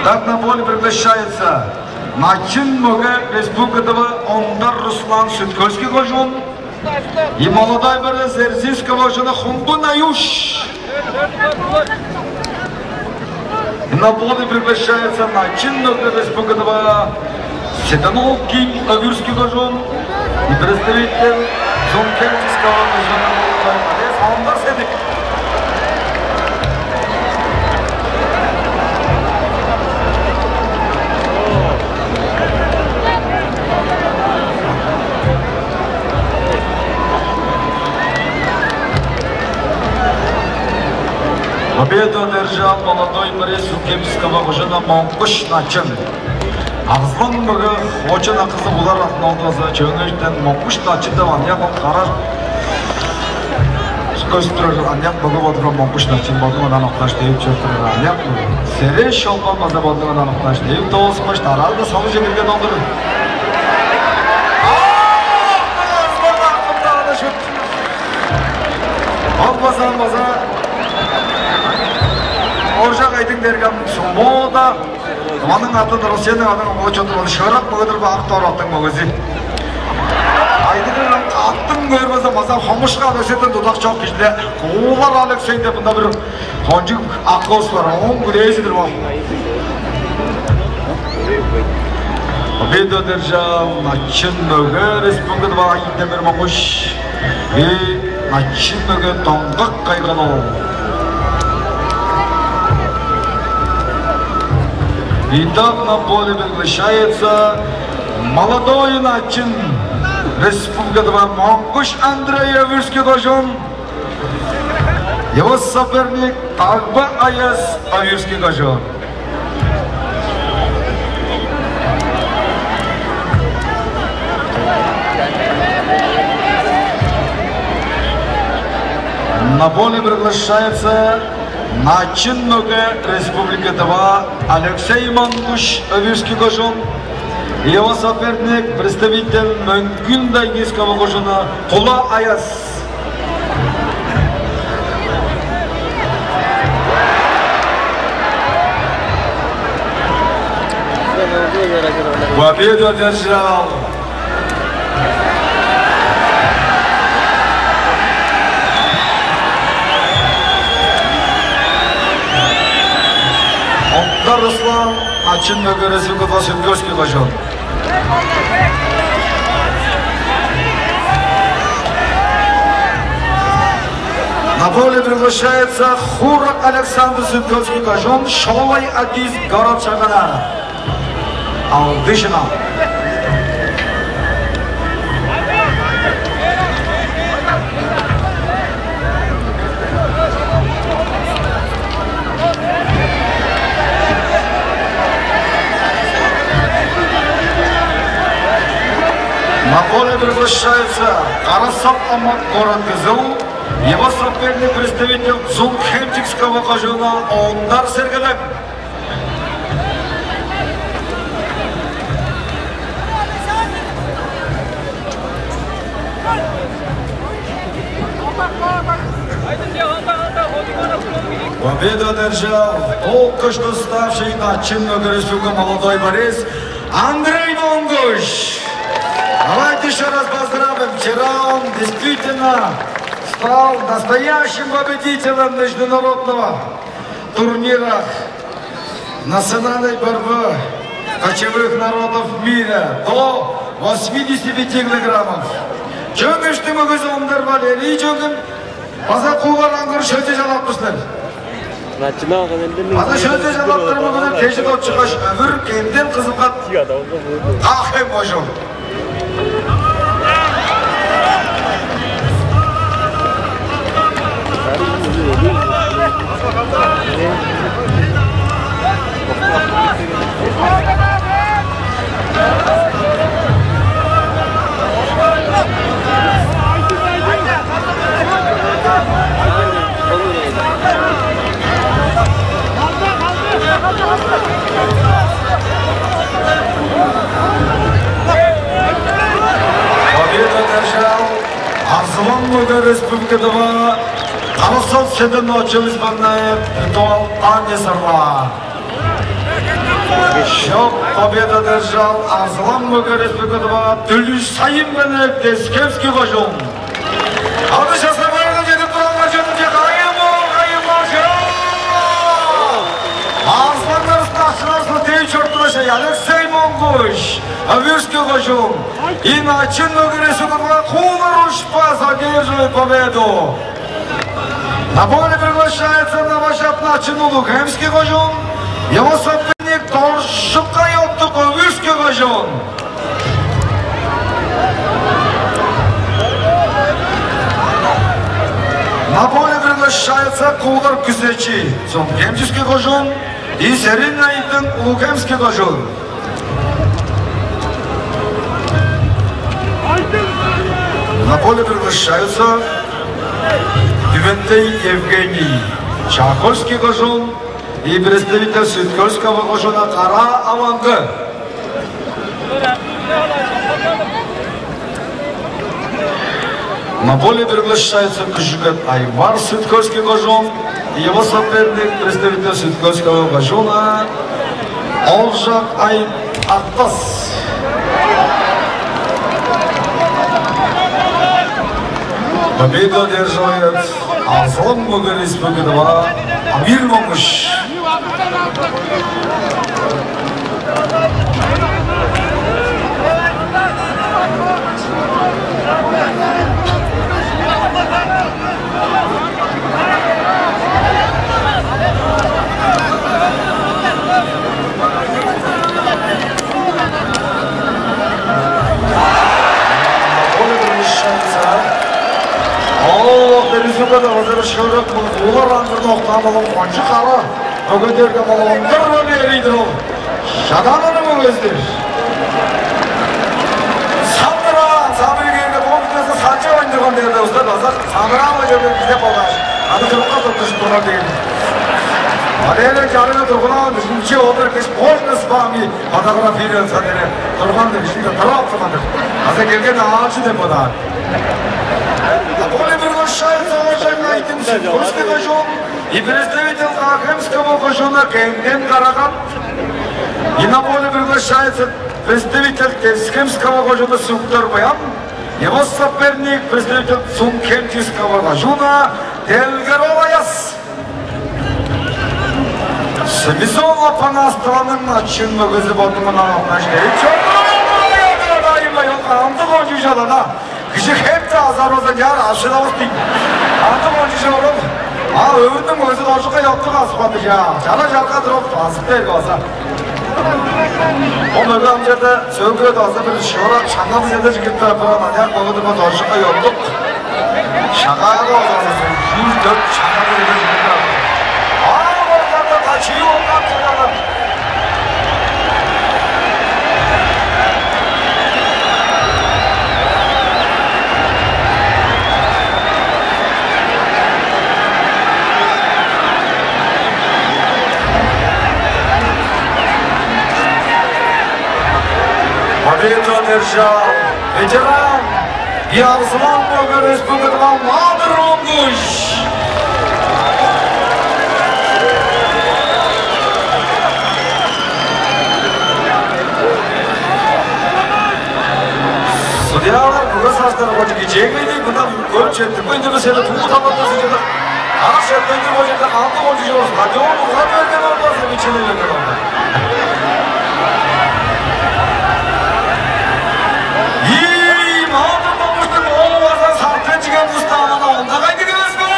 Так на поле приглашается начын мөге Республики Тыва Ондар Руслан, Сүт-Хөлзүрскү кожуун, и молодой борец Эрзинского кожууна Хумбун Аюш. И на поле приглашается начын мөге Республики Тыва Седен-оол Ким, Өвүрскү кожуун, и представитель Зул-Хемчикского кожууна Ондар Седик. Победу одержал молодой борец Зул-Хемчикского кожууна Монгуш Начын. Арзылаң мөге хоочун акызы Булар Артын-оолду база Чөөн-Хемчиктен Монгуш Начын деп аныяк кылып карар. Көстүрер аныяк мөге болдурган Монгуш Начын болдуң, онаан окташ девип чоруп турар аныяк мөге. Сереш Шолбан база болдуң, онаан окташ девип тоосмаш, дараазында салыже кирген ол-дур. Ол база, база Оржак Айдың берген сумода. Ыманың аты Россияның адын оңгулап чоруптур, ол шыырак мөгедир бе, ак дораттың мөгези. Айдыгырам аттың көөр болза, база хомушка Россиядан дудак чок кижилер. Куулар Алексей деп мында бир кончуг аккос бар, ооң күдээзи-дир ол. Победу одержал начын мөге Республики Тыва Айдемир Монгуш. И начын мөге Доңгак Кайгал-оол. Итак, на поле приглашается молодой начын Республики Тыва Монгуш Андрей, Өвүрскү кожуун. Его соперник Дагба Аяс, Өвүрскү кожуун. На поле приглашается начын мөге Республики Тыва Алексей Монгуш, Өвүрскү кожуун. Его соперник — представитель Мөңгүн-Тайгинского кожууна Кула Аяс. Победу одержал Ондар Руслан, начын мөге Республики Тыва Сүт-Хөлзүрскү кожуун. На поле приглашается Хурак Александр, Сүт-Хөлзүрскү кожуун, Шолай Адис, город Шагонара. Алдыжына. На поле приглашается Карасал Амат, город Кызыл. Его соперник — представитель Зул-Хемчикского кожууна Ондар Сергелең. Победу одержал только что ставший начальником республики молодой борец Андрей Монгуш. Давайте еще раз поздравим. Вчера он действительно стал настоящим победителем международного турнира национальной борьбы кочевых народов мира до восьмидесяти пяти килограммов. Чөңгештиң мөгези Ондар Валерий чөңгүн база куулар аңгыр шөлче чалаптыштыр. Начинал каденден База шөлче чалаптырмагыдыр кежи тотчугаш, өвүр кемден кызылгат. Ахем божу. Победу одержал Арзылаң мөге Республикада Карасал Седен очевидно ритуал Аннесарла. Шок победа одержал Арзылаң мөге Республикада Түлүш Сайын Бенек Тескевский кожуун. Ады часамайгы чедип турган чонунче кайын бол, кайын бол, чоо! Арзылаңнарысты ашырарсыз дей чортураш, Алексей Монгуш, Өвүрскү кожуун. Иначе мөгерези кылган куулар ушпас, одерживает победу. На поле приглашается новожатный Ачын Улуг-Хемский кожуун. Его соперник Доржукай Оттук, Өвүрскү кожуун. На поле приглашается Кулар Күзечи, Цунхемческий кожуун, и Серин Айдың, Улуг-Хемский кожуун. На поле приглашаются Дивентей Евгений, Чахольский кожуун, и представитель Светкольского кожууна Кара Авангы. На поле приглашается Күжүгет Айвар, Светкольский кожуун, и его соперник, представитель Светкольского кожууна Олжак Ай Артас. Победу одерживает Арзылаң мөге Республикада Амир Монгуш. Поле приглашается. О, Березюкада база бир шыырак улар аңгырны октаан болган кончуг кара бөгедерге болган оңдур бери-дир ол. Шадаанының мөгези-дир. Самдыраан, самырыгерге бомбузу санчап ойнурган дээрде устар база самыраан бо чогу кизеп болгаш, аны турукка туттужуп турган дээр. Валерия чарыгы тургунаван дүшүнчү олар кеш можно с вами фотографироваться дере турган-дыр, ишинде туруп турган-дыр. Аза келген аалчы деп бодаар. На поле приглашается уважаемый Айтын Синкурский кожуун и представитель Хакемского кожууна Кенген Карагат. И на поле приглашается представитель Тескемского кожууна Суктар Баян. Его соперник представитель Цунхемческого кожууна Делгерол Аяс. Симизон Апанастыланың начын мөгези бодумун алгаш, чордур айымай ол кандыг кончуг чалана. Кижи хепте азар болза, чаар ашыдавыс дейт. Кандыг кончуг чорум. А өвүрнүң мөгези доржукка ёктуг аспады чаа. Чара чарга туруп азып берге база. Ол мөге амчарда сөөлгүрет база бир шыырак шаңналдыг чеде чигирип турар, бирок аныяк мөгедир база доржукка ёктук. Шагаалы база чүүр дөрт шаңнады кедер чүве. Аа, болгандан тачыы болган чыдалар. Победу одержал ветеран Ярзылаң мөге Республикадан Надыр Монгуш. Четтикпейн-дир бис, эде туу талатпас ужурлуг. Аш эртен-дир бо черде кандыг кончуг чоруур, стадион ургап берген ол база, бичелей берген ол. Ийи, Маадыр Момуштуң оол база сартын чиген устаанын онда кайдыгывыс бе?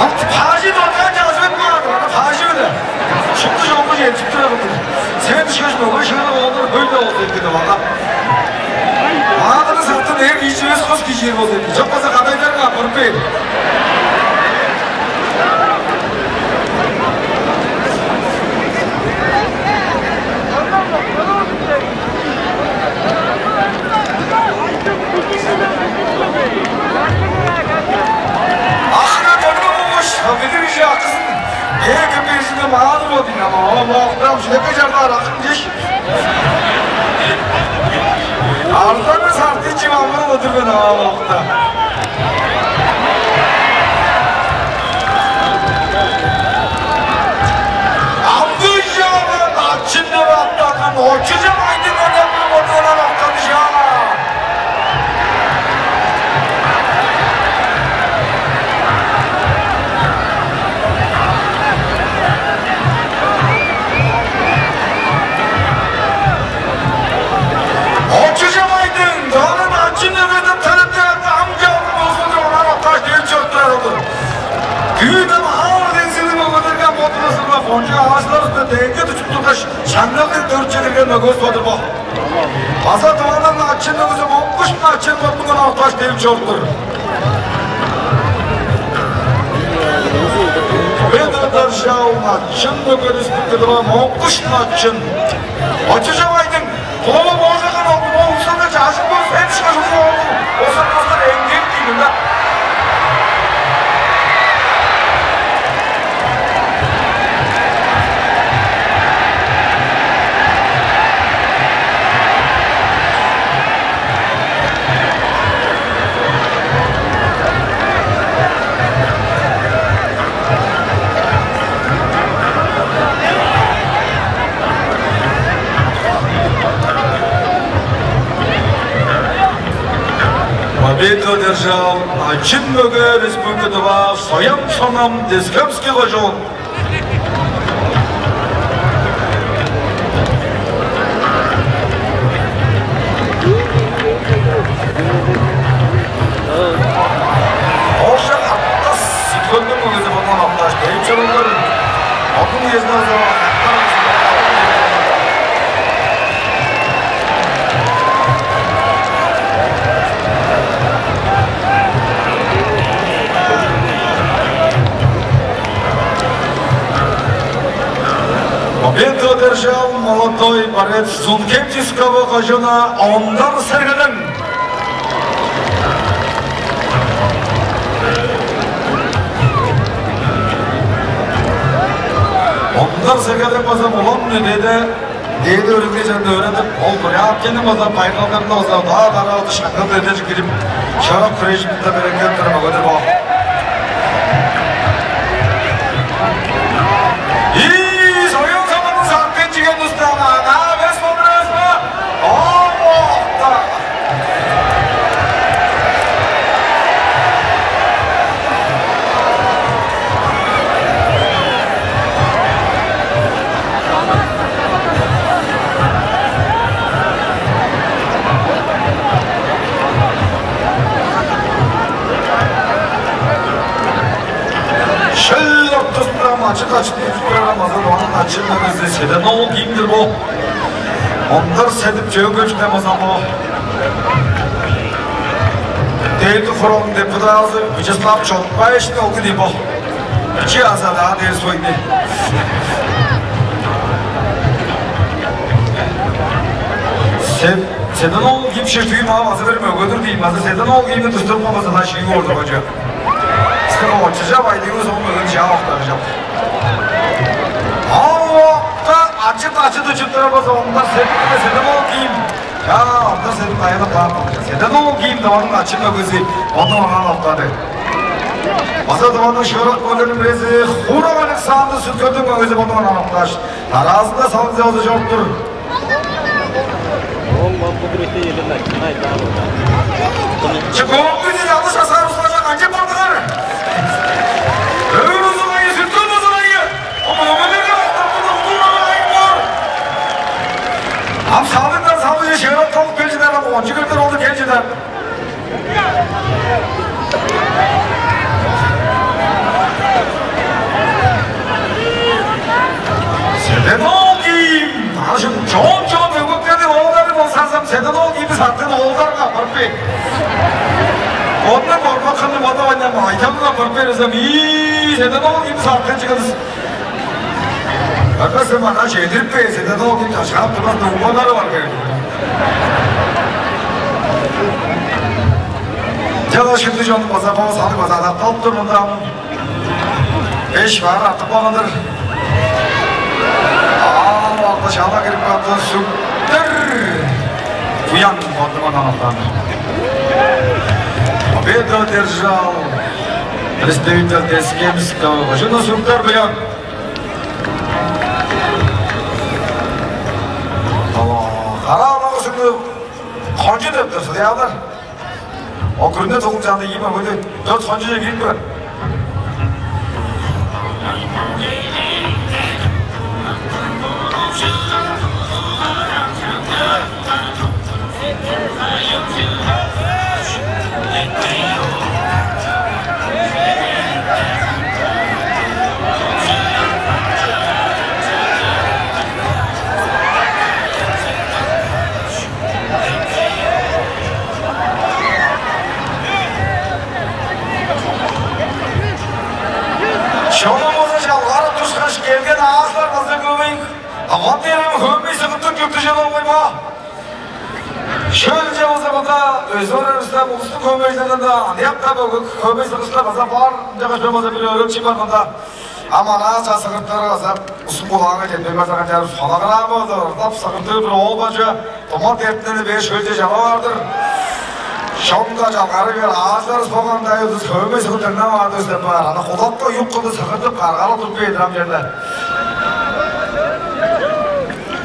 Ам пажы доткан чажып этмээр, ана пажы-биле. Шупту чогуш элчип турар кылдыр. Сен ышкаш мөге шыыры болдур, хөй-ле болду эргеде бага. Маадырны сактын эр кижи эвес, кыс кижи эр болду эргеде. Чок болза кадайларга апарып бээр. Ахыры дөргө болгаш, билир кижи акызын. Эки бежине маадыр болду, ама ол октам шүлекке чардар акын деш. Артаны сартынчы амыр отур мен ама ол окта. Амгыжаан ачын деп аттанган очужа байдың оняпын бодугунан октадыжаан. Очужа байдың донун ачын өгедип төлептер ам чалгы болзун деп онан окташ деп чоруптар олур. Дүүден аал деңзиниң өгедерген бодунусунга кончуг аажыларывысты деңге тучуп тургаш, шаңналдыг дөрче кирген мөгөс бодур бо. База дыванның начын мөгөзү Моңгуш начын бодунуң окташ девип чоруптур. Мен ындар шаал начын мөгөдүстүң кыдыва Моңгуш начын. Очужа байдың кулава боожаган ол улсунга чажып көрүп, сен ышкаш улуг оолдуң, оса костар эңдээп кийлиң-даа. Победу одержал начын мөге Республики Тыва Соян Сонам, Тес-Хемский кожуун. Оша катас сикөлдүң мөгези болган окташ кээп чоруурлар. Отун үезинде оза Победу одержал молодой борец Зунхемческого кожуна Ондар Сергелең. Ондар Сергелең база улам-на дээде, дээде өрүнге чанды өөредип, ол буряк кенин база байгалдарында база даа карааты шаңгал дедер кирип, шарап хүрежимде берекет турар мөгедир бо. Ии, союн самының сартын чиген устаан, аңаа бес болдур эвес бе? Оо, окта! Шөл ортузунда мачык ачып турар Рамазан, оон ачы мөгези Седен-оол Ким-дир бо. Ондар Седип чөөн көчүп Рамазан бо. Дээрди Хураның депутазы Вячеслав Чотпаевичтиң оглу дийин бо. Чи аза-даа дээр суйну. Сен, Седен-оол Ким шештүү маа база бир мөгедир дийин, база Седен-оол Кимни тустуруп калбаза, даа шииги ордуга чок. Сен очужа байдыгы соң мөгени чаа октажап. Ам окта ачы-дачы тучуп турар болза, Ондар Седип биле Седен-оол Ким. Чаа, Ондар Седип кайгап каап болча. Седен-оол Ким Тываның ачы мөгези, ону аңаа октады. База Тываның шыырак мөгениң бирээзи Хурак Александр Сүт-Хөлдүң мөгези, ону аңаа окташ. Дараазында салгызы база чоруп тур. Ол мал бүдүрүктү эдирлер, кынай баар. Чыгоокуйну чалдыш асаарывысларга канчап болдуңар? Өвүр узугайы, сүткүн узугайы, омугумунуга октаптын уктууралыг айып боор. Ам салдыктан салдыже шыырак калып кел чыдар, ам ончу кертер олду кел чыдар. Седен-оол кийин, ажын чоон-чоон бөгөктерниң оолдары болза, азам Седен-оол кийин сарткан оолдарга апарып бээр. Ондан коргаканны бодавайнам айтамга апарып березем, ии, Седен-оол кийин сарткан чыгыныс. Ага сен маңаа чедирип бээр, Седен-оол кийин чашкаап турган дуңмалары бар бээр. Чаа, шынды чонум база бо салыг база адакталып тур мында. Беш баар артып калган-дыр. Аал алда шала кирип каапты, Сүктер Буян бодунга аныктаан. Победу одержал представитель Тес-Хемского кожууна Сүктер Буян. Караалгазынны кончу деп тур, судьялар. Ол күрүне тулуг чанды ийи мөгеди дөрт кончуже кирип турар. Чонувусту чалгаарып тускаш, келген аалчылар база көвей. Аван дээрем хөөмей сыгыттыг чүктү чыдып албайн бо. Шөлче база мында өзүп орарывыста, улустуң хөөмейжилеринде аныяк-даа бөгүк хөөмей сыгыштар база бар. Ынчангаш мен база бир өөрүнчүм бар мында. Ам анаа чаа сыгыртыр база узун кулааңга четпейн база канчаар солагыраан болду. Ырлап сыгыртыр бир оол бар чүве. Тумат эртинени бээр шөлче чалап аар-дыр. Чонга чалгары бээр аажыларывыс болган-даа, улус хөөмей сыгып дыңнап аар-дыр деп баар. Ана кулакка уюк кылдыр сыгыртып, каргаарап туруп бээр ам черде.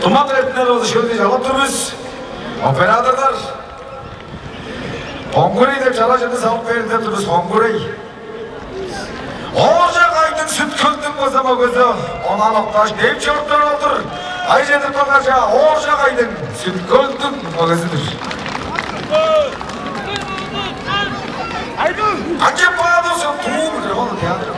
Тумат эртинени база шөлче чалап тур бис. Операторлар, Коңгурей деп чараш чеди салып бээр деп тур бис, Коңгурей. Ооржак Айдың, Сүт-Хөлдүң база мөгези, онаан октааш, деп чоруптар ол-дур. Ай чедип калгаш, Ооржак Айдың, Сүт-Хөлдүң мөгези-дир. Айдың! Канчап баадывыс, туу билир ол театр.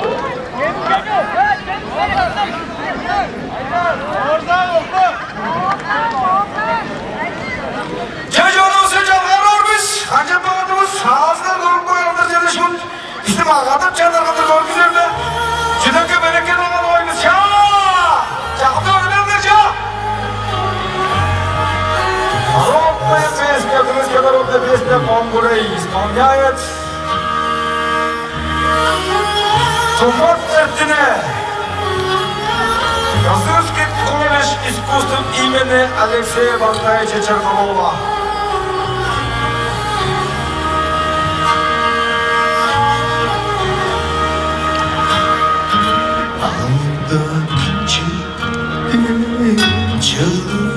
Чаа, чонувусту чалгаарар бис. Канчап баадывыс, саазындан көрүп каан-дыр чеде шуут. Бистиң магадап чанарган-дыр көргүзер бе? Чүдекке белекке даган ойнус. Чаа! Чакта өлүмдер, чаа! Народная песня, крымская народная песня «Коңгурей» исполняет Тумат эртине, Казанский колледж искусств имени Алексея Бартаевича Чаркалова. Алдарчы чылгы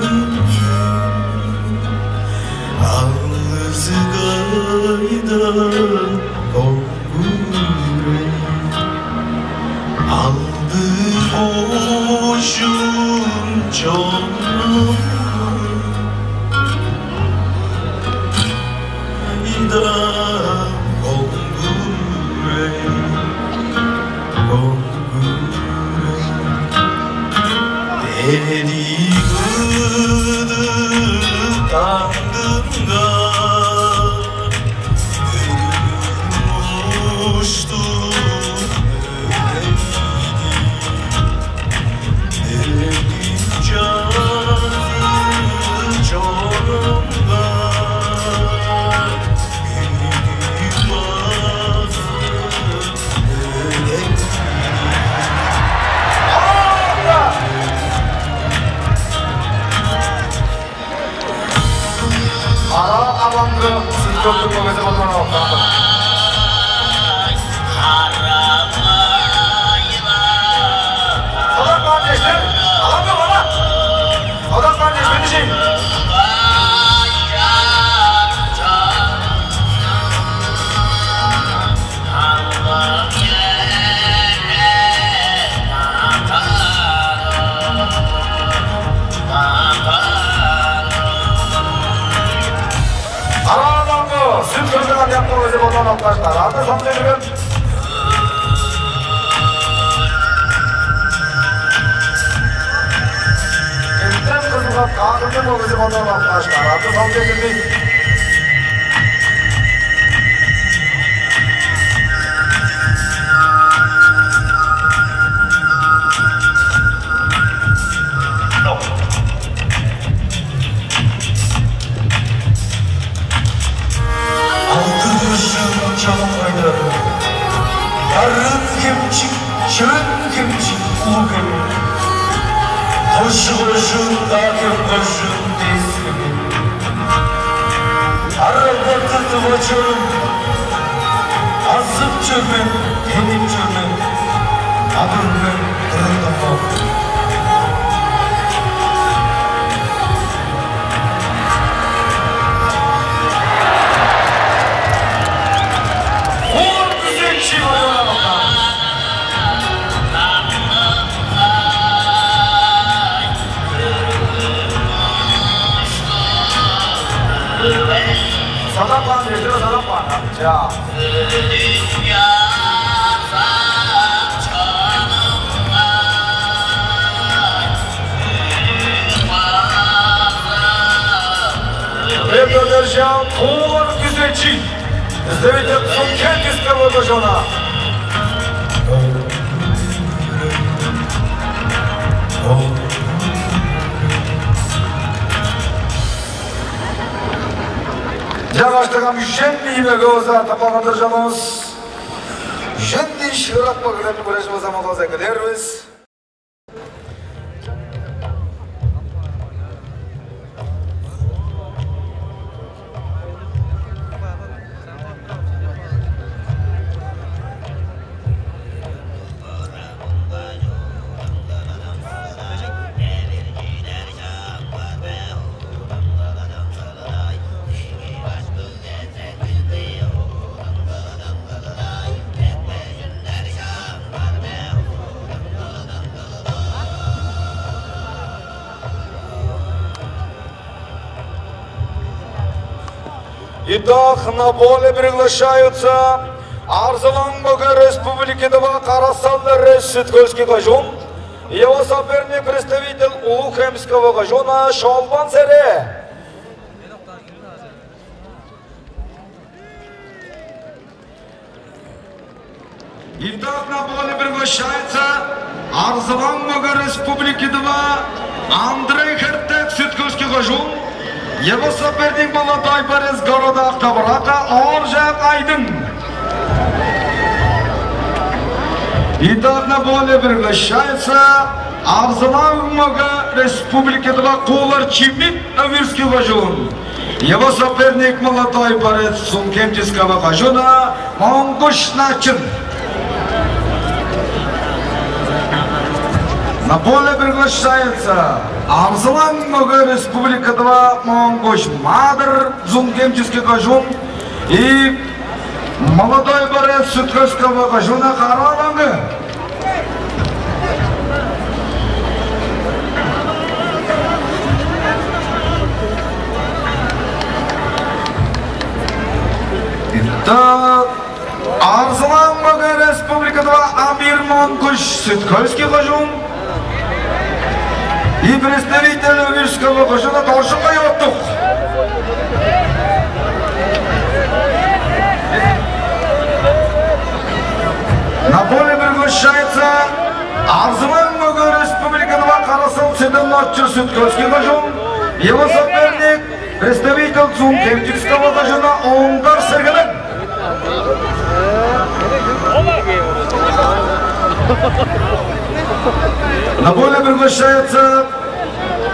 алызы кайда Коңгурей, алды кожуун чонум кайда Коңгурей, Коңгурей. Эдип ыдыктандынга ушту. Бо кижи бодап алгаш, карааты салып берди. Алды кыжын чалгайдыр, Нарын-Хемчик, Чөөн-Хемчик, Улуг-Хем, Кожу кыжын, Даа-Хем кыжын, Тес-Хем. Аралдарды тывачырын, азып чор мен, тенип чор мен, адыр мен, кырын томнап. Хуур күзекчи, садап каан, эртере садап каан. Чаа. Эдо держал Куулар Күзечи, представитель Сункетского района. Чаңаштыгам үжен ийи мөге болза артып калган-дыр, чонувус. Үжен ийи шыырак мөгелерниң хүрежи болза маңаа болза эгелээр бис. Итак, на поле приглашаются Арзылаң мөге Республики Тыва, Кара-Сал Эрес, Сүт-Хөлский кожуун, его соперник, представитель Улуг-Хемского кожууна Шолбан Сере. Итак, на поле приглашается Арзылаң мөге Республики Тыва Андрей Хертек, Сүт-Хөлский кожуун, его соперник, молодой борец города Ак-Довурака Ооржак Айдың. Итак, на поле приглашается Арзылаң мөге Республики Тыва Куулар Чимит, Өвүрскүл кожуун. Его соперник, молодой борец Сункемческого кожууна Монгуш Начын. На поле приглашается Арзылаң мөге Республики Тыва Монгуш Маадыр, Сункемческий кожуун, и молодой борец Сүт-Хөлского кожууна Кара-Алаңгы. Итак, Арзылаң мөге Республики Тыва Амир Монгуш, Сүт-Хөлский кожуун, и представитель Өвүрского кожууна Доржукай Оттук. На поле приглашается Арзылаң мөге Республики Тыва Кара-Сал Седен-Очур, Сүт-Хөлский кожуун, его соперник, представитель Сункемческого кожууна Оңгар Сергелең. На поле приглашается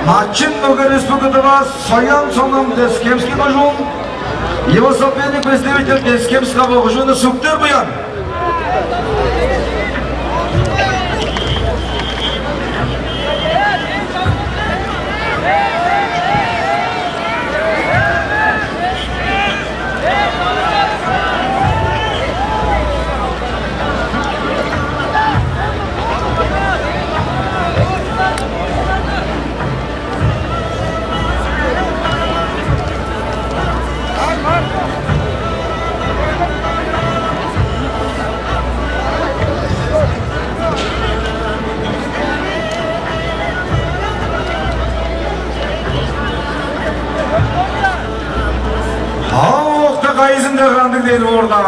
Начын мөге Республики Тыва Соян Соном, Тес-Хемский кожуун, его соперник, представитель Тес-Хемского кожууна Сүктер Буян.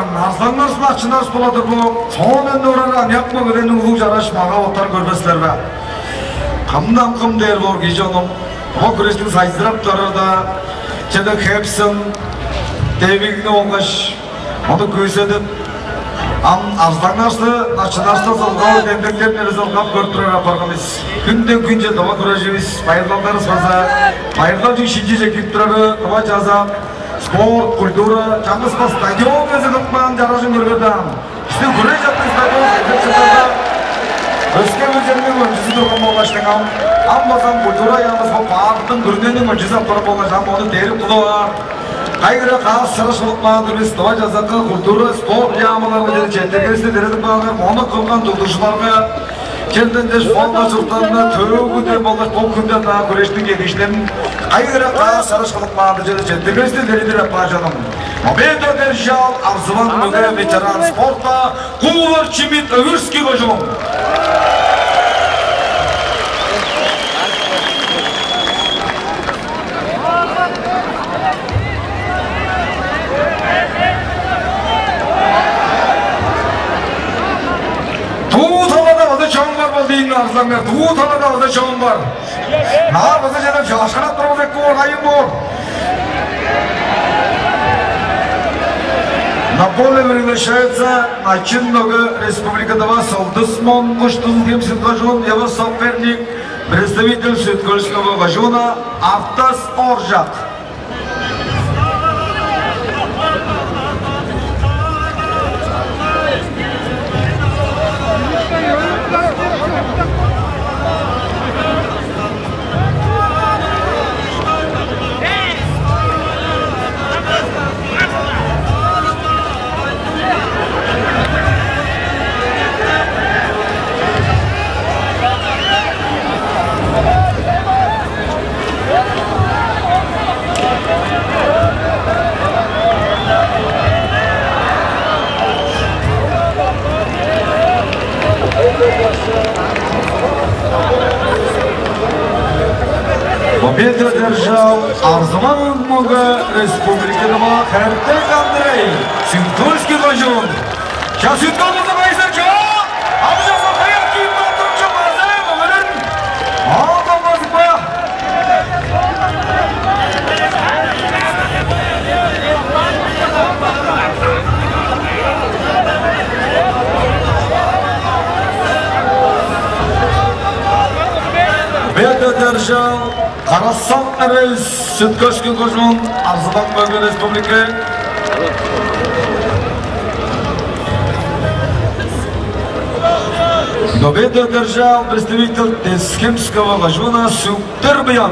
Арзылаңнарывыс, начыннарывыс болур-дур бо. Соон өндүр орар аныяк мөгелерниң улуг чараш мага-боттарын көрбес силер бе? Кымдан кым дээр боор, кижи чонум. Бо хүрештиң сайзырап турары-даа чеде хепсин, девигни болгаш ону күүседип, ам арзылаңнарывысты, начыннарывысты ылгап, демдектерин эвес ылгап көрүп турар апарган бис. Хүнден хүнче тыва хүреживис, байырлалдарывыс база байырлалчыг, шинчиже кирип турары, тыва чазак, спорт, культура, чаңгыс бо стадион безин кылып каан чаражын көрүңер даан. Бистиң хүреш чаптыг стадион эзер чылдарда өске бир черниң мөңчүзү турган болгаштың, ам, ам база культура аяамыс бо Баатырдың күрүнениң мөңчүзү апарып болгаш, ам ону дээрип кудуп аар. Кайы хире каас чараш кылып каан-дыр бис, тыва чазакка, культура, спорт яамыларга чедир четтиргенивисти илередип каалыңар, мону кылган тудугжуларга, черден деш фонда чурттарында төөгүден болгаш бо хүнде-даа хүрештиң чедииштерин кайы хире каас чараш кылып каан-дыр чедир четтиргенивисти илередип ап каар, чонум. Победу одержал Арзылаң мөге, ветеран спорта Куулар Чимит, Өвүрскү кожуун. Дуу талада база чон бар болду ийин, арзылаңнар. Дуу талада база чон бар. Наар база чедип, чаашканап турар эки боор, кайын боор. На поле приглашается начын мөге Республики Тыва Сылдыс Монгуш, Тыл-Хем, Сүт кожуун, его соперник, представитель Сүт-Хольского кожууна Автас Ооржак. Победу одержал Арзылаң мөге Республики Тыва Хертек Андрей, Сүт-Хольский кожуун. Чаа, Сүт-Хольскиге байзар, чаа! Ам чаа, хаяк киип, доктурчу база мөгелер. Ам болмазыкпа. Победу одержал Карасак Эрес, Сүт-Хольский кожуун, Арзылаң мөге Республики. Победу одержал представитель Тес-Хемского кожууна Сүктер Буян.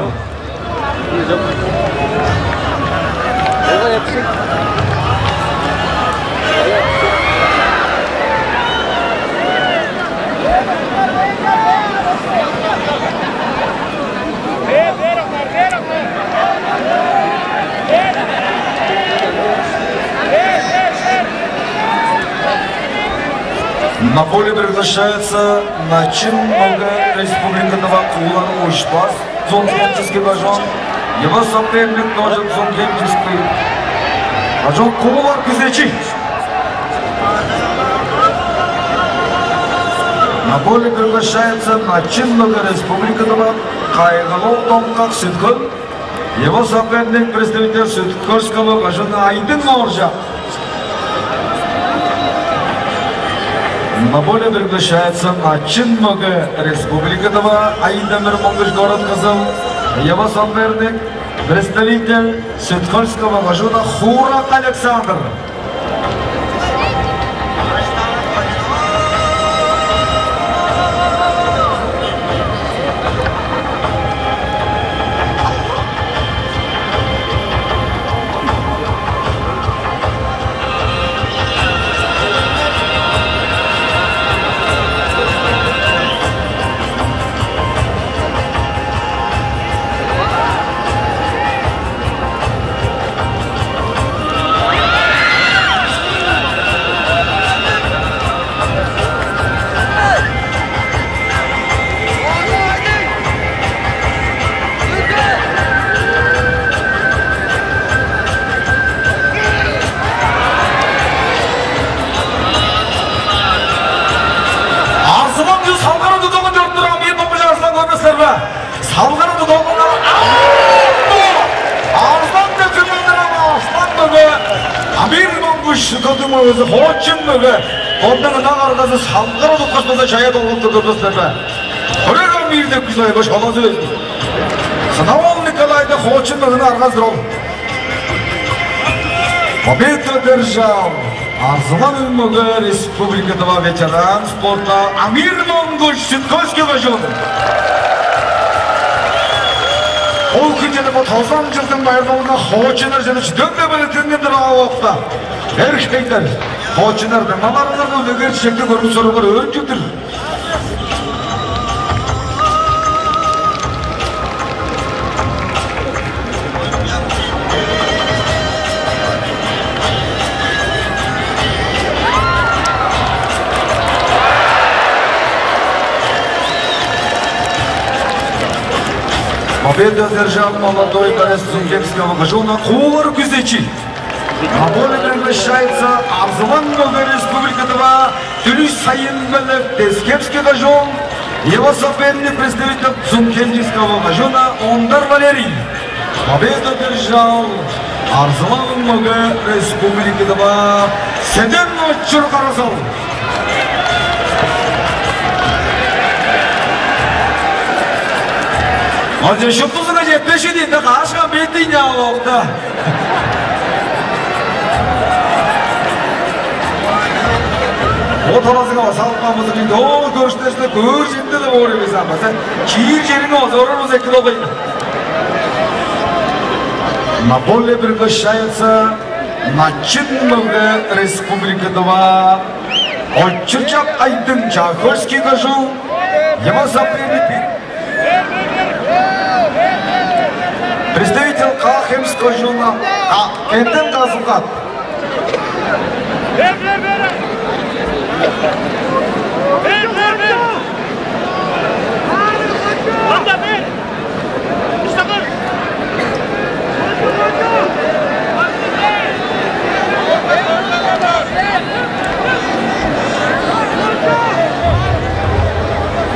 На поле приглашается начын мөге Республики Тыва Куулар Учпас, Цунхемческий кожуун, его соперник тоже Цунхемческий кожуун, Куулар Күзечи. На поле приглашается начын мөге Республики Тыва Кайгал-оол Доңгак, Сүт-Хөл, его соперник, представитель Сүт-Хольского кожууна Айдың Ооржак. На поле приглашается начын мөге Республики Тыва Ай-Демир Монгуш, город Кызыл, его соперник, представитель Сүт-Хольского кожууна Хуурак Александр. Хоочун мөге, бодунуң ынак аргазы салгара туткаш болза, чая долгап турдур силер бе? Хөрек Амир деп кижи баш холазы безин. Сынавал Николайды Хоочун мөгени аргазы-дыр ол. Победу одержал Арзылаң мөге, Республика Тыва, ветеран спорта Амир Монгуш, Сүт-Хөл кожуун. Ол хүн чеде бо тозан чылдың байырлалынга хоочуннар чеде чүдек-ле белеткенген-дир аа, оокта. Эрхейлер, хоочуннар, дыңналарыңарга үлегер чечекти көргүзүп чоруурга өөрүп чыдыр. Победу одержал молодой борец Зункемского кожууна Куулар Күзечи. На поле приглашается Арзылаң мөге, Республика Тыва, Түлүш Сайын-Белек, Тес-Хемский кожуун, его соперник, представитель Зункемского кожууна Ондар Валерий. Победу одержал Арзылаң мөге, Республика Тыва, Седен Очур Кара-Сал. Ынча шуптузунга четпеши диинде каашкан бетиң яа оокта. Бо талазынга база алып каан болза, бир доо көрүштеринде көөр черинде-даа боор эвес аан. База чиир черинге база орар болза, эки болгай. На поле приглашается Начын мөге, Республика Тыва, Очуржап Айдың, Чаа-Хөлский кожуун, его соперник, представитель Каа-Хемский кожууна, Ка-, Кенден Казылгат.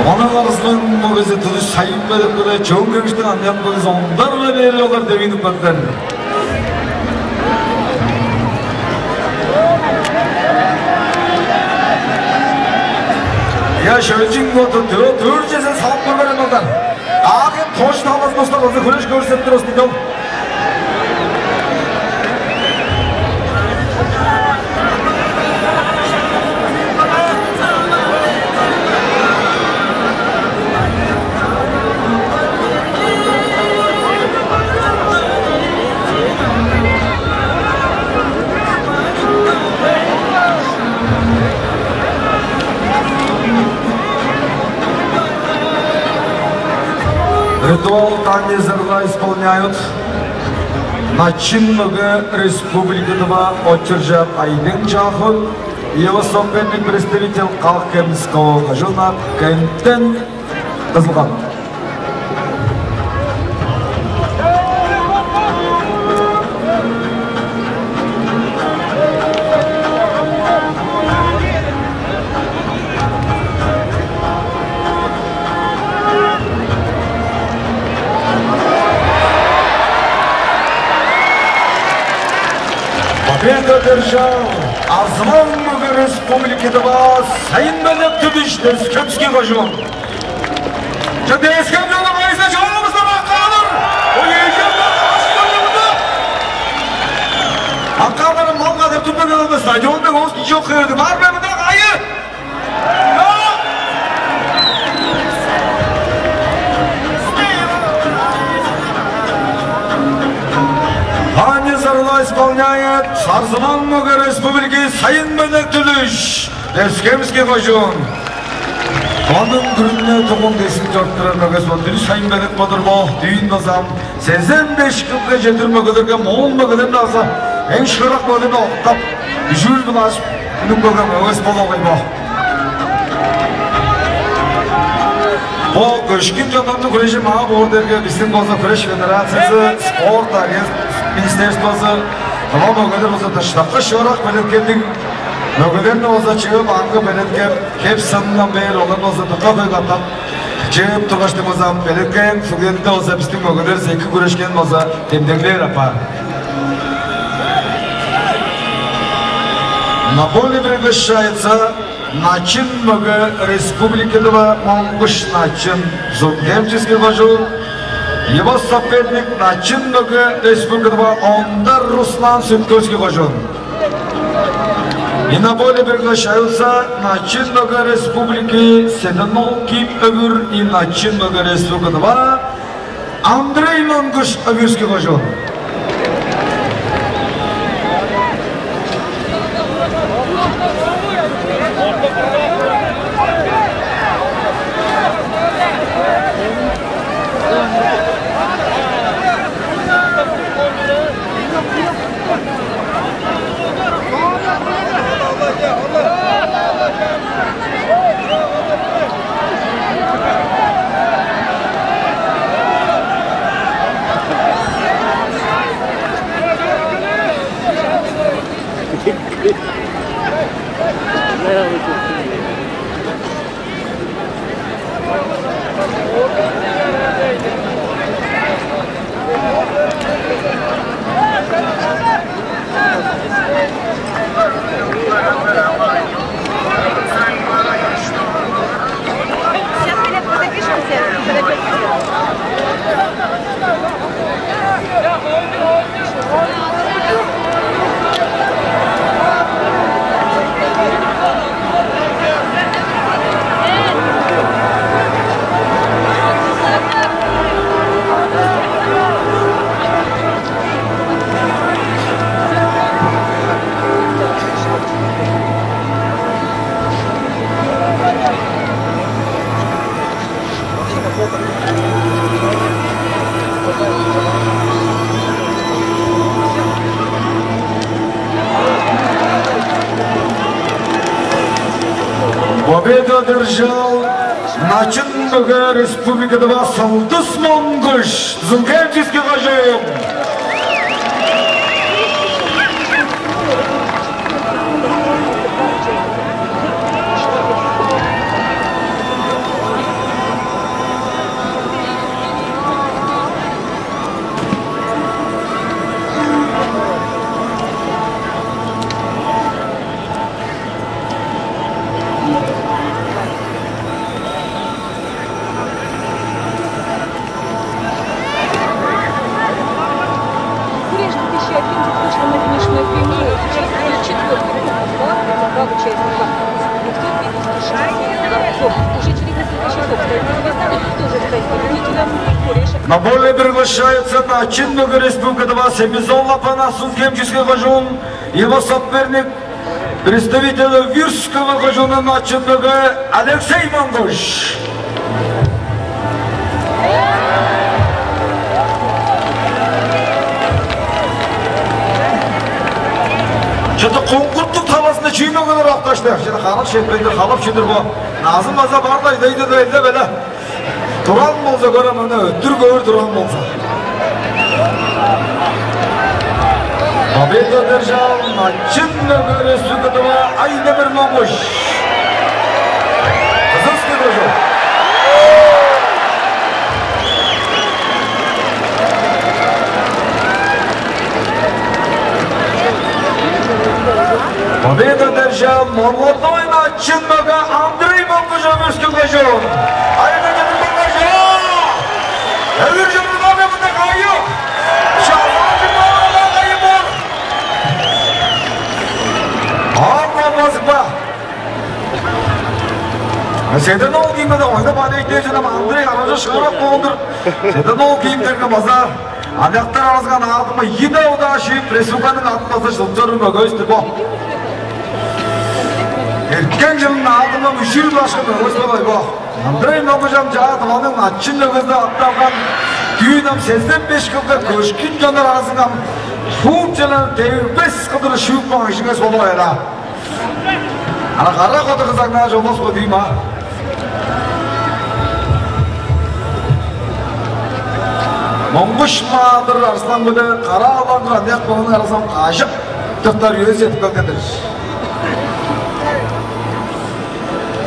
Ынак Арзылаң мөгези Түлүш Сайын-Белек-биле Чөөн-Хемчиктиң аныяк мөгези Ондар-биле бээр олар девинип бардылар. Я, шөлчүң боду, дөө, дөрт чезе салып көргерен олар. Аагын тош талас достар, база хүреш көрсетип тур устун. Ритуал танец орла исполняют Начын мөге, Республика Тыва, Очуржап Айдың, Чаа-Хөл, и его соперник, представитель Каа-Хемского кожууна Кенден Казылгат. Победу одержал Арзылаң мөге, Республика Тыва, Сайын-Белек Түлүш, Тес-Хемский кожуун. Че, Тес-Хем чонум, кайызы чоруңузда, аккаалар? Ой, эжем, аккаалар, мал кадыр тутпаган стадионда он кижи чок хевирди. Бар бе мында кайы? Танец орла исполняет Арзылаң мөге, Республики, Сайын-Белек Түлүш, Тес-Хемский кожуун. Ооң күрүне тугун дезин чоруп турар мөгези бо. Дүрүс Сайын-Белек болур бо. Дүүн база ам сезен беш кылга чедир мөгелерге, моол мөгелерни база эң шыырак мөгелерни октап, үжүүр-биле үнүп келген мөгези болгай бо. Бо көшкүн чоннарның хүрежи маа боор дээрге, бистиң болза хүреш федерациязы, спорт агентствозу, мынча мөгелер болза дыштакы шыырак белеткелдиг мөгелерни болза чыып, аңгы белеткеп, хеп сынындан бээр олар болза дыка хөй катап чыып тургаштың болза, белеткээн сугелинде болза бистиң мөгелер эки хүрешкен болза, демдеглээр апаар. На поле приглашается Начын мөге Республики Тыва Монгуш Начын, Зунгемческий кожуун, его соперник Начын мөге Республики Тыва Ондар Руслан, Сүт-Хөлзү кожуун. И на поле приглашаются Начын мөге Республики Седен-оол Ким Өвүр и Начын мөге Республики Тыва Андрей Монгуш, Өвүрскү кожуун. Победу одержал Начын мөге Республики Тыва Сылдыс Монгуш, Зунгемческий кожуун. Курежник тысяча один вышел на финишную прямую. Сейчас идет четвёртый круг. Два, это два участника. Двухсот пятидесяти шести борцов. Уже через несколько часов стать победителем. Тоже стать победителем. Курежник. На поле приглашается Начын мөге Республики Тыва Семизон Лапанас, Зунгемческий кожуун, его соперник представитель Өвүрскү кожуундан Начын мөге Алексей Монгуш. Чыты куңгурттуг талазында чүү мөгелер окташты. Чыты халап шеппейдир, халап чүдүр бо. Назым база бар-даа, идейде-даа эле беле. Турган болза, көрем, аны өттүр көөр турган болза. Победу одержал Начын мөге Республики Тыва Айдемир Монгуш. Кызылский кожуун. Победу одержал молодой Начын мөге Андрей Монгуш, Өвүрскү кожуун. Айгы чыдып баргаш, өө! Өвүр чоруур мында кайы? Чалган чыдып барган кайы боор? Ам болмазыкпа. Седен-оол Кимге-даа ойнап алыйк дээш, ынам Андрей аражы шыырак болган-дыр. Седен-оол Кимге база аныяктар аразынга наадымга ийи-даа удаа шип, республиканың атын база чылчырым өгөстүр бо. Эрткен чылын наадымга үшүүр башкы өгөс болой бо. Андрей Монгуш ам чаа Тываның Начын мөгези деп атталган, дүүн ам сезен беш кылдыр көшкүн чоннар аразынга ам шуут чылын девирбес кылдыр шүүп каан кижиңер болуп айлаа. Ана кара коду кызаңнаар чогулуспа дийм а. Монгуш Маадыр Арслан-биле Кара Алан Кандыяк болган арасам кажык тыртар үези чедип келген-дир.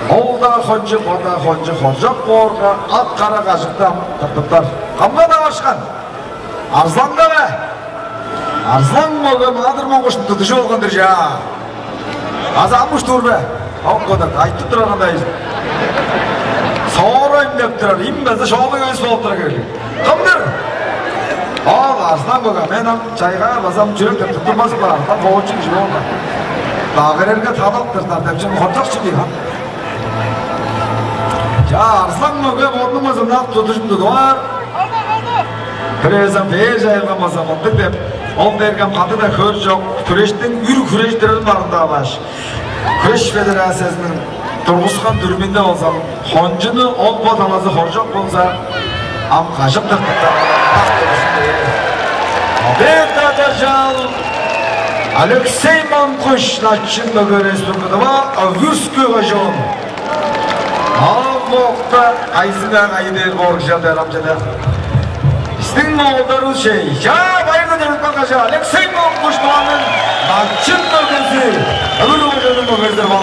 Ол-даа кончуг, бо-даа кончуг, хоржок боорга, ат кара кажыкты ам тыртыптар. Камга-даа башкан? Арзылаңга бе? Арзылаң мөге Маадыр Монгуштуң тудужу болган-дыр чаа. Азамыш тур бе? Оңгода айтып турарындай. Соорайым деп турар, им база шоолуг эвес болуп турар келди. Кымдыр? Ол Арслан бага, мен ам чайгаар базам чүрек деп туттурмас бар, ам хоочун чүве ол. Дагырерге талап тыртар деп чүн хоржок чү дейган. Ча, Арслан мөге бодунуң ызынак тудужуп тудугаар. Бирээзем бээр чайылган болза мындыг деп, ол дээргем кады-даа хөр чок, хүрештиң үр хүрештирин барымдаа баш. Күреш федерациязының тургускан дүрүмүнде болза, хончуну ол бо талазы хоржок болза, ам кажык тыртыктар. Бетадаржал Алексей Монкуш, начын мөге республикада ва Августский район. Ам мокта кайзыңар кайы дээр бооржал дээр амчада. Биздиң оолдарывыс чей. Чаа, байырдан чедип калгаш, Алексей Монкуш Тываның начын мөгези, ылыр кожаның мөгези-дир бо.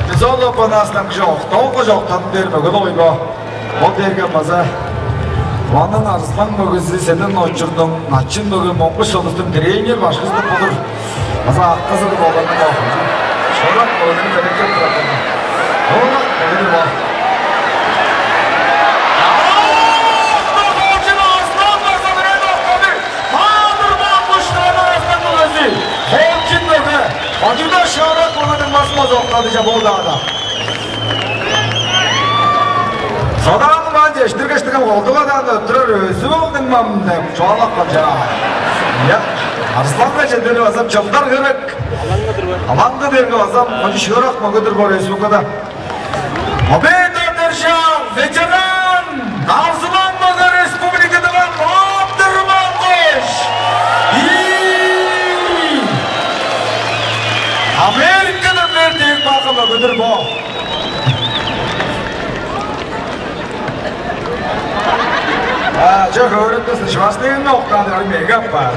Бис ол опанастан кижи октоого чоктанып бээр мөге болгай бо. Ол дээрге база Тываның Арслан мөгези, Седен очурдуң начын мөге Монкуш Солустуң тренер башкызы болур. База акызы-дыр болган бо. Шорак болган берекет турар. Шорак болган бо. Астан база бирээни октады. Маадыр бо куштарның астан мөгези. Холчин мөге. Ажыда шорак болган мас-мас октады ча болдаада. Содаан маан чештиргештиген колдуга-даа өттүрер өзү болдуң мам деп чугаалап калча. Я, Арсланга чедери база чылдар херек. Алаңгы дээрге база кончу шыырак мөгедир бо республикада. Победа держал ветеран Арслан мөге республикада Батыр Монгуш. И Америкадан бер дег бакы мөгедир бо. А, чок, өөретпесин, Шварценеггерни октаан деп, ам меге апаар.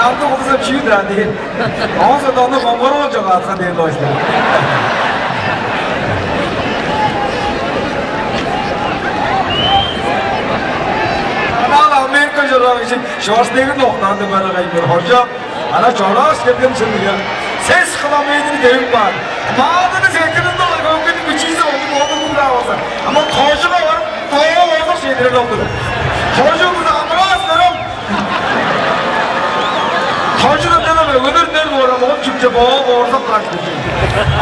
Амды кудузап чүү-даа дээн. Оон соонда ону коңгур ол чок аткан дээн дойсуң. Анаа Америка чораан кижи Шварценеггерни октаан деп баргай бир хоржок. Ана чорааш келген чын дигер. Сес километр девип каан. Мааданы сеткилинде ол көңгүнүң бичиизи ону бодугунда болза. Ама тожуга барып, тоо болза шедирер ол-дур. Тожугу амыраас берем. Тожуга деле мөгелер нер боор, ама ол чүкче боо боорзап кааш.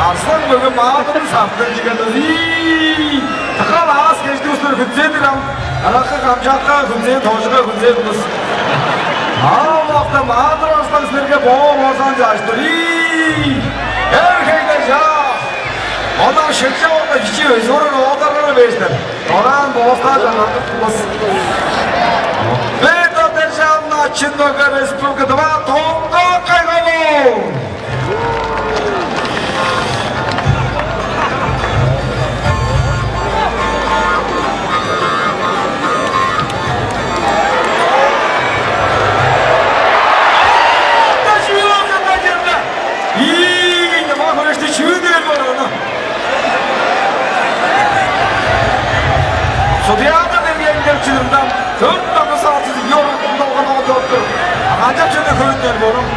Арслан мөге мааданы сартын чиген. Ии! Тыгал аас кежди устур хүнзедир ам. Аракы камчакка хүнзээ, тожуга хүнзээ кылыс. Ам октам адыр Арслан силерге боо бозан чаштыр. Ий! Эр хейде жа! Одан шыкча орда бичи өзүрүн оодаргара бээштер. Дораан боостаа жанартып кылыс. Бета державна Чиндога Республика два Тонга кайгаму. Судьяда берген чыдырдан төрт таңгы саатсыз ёрун долган оон доктор. Канчап чеде хөрүттер боорум?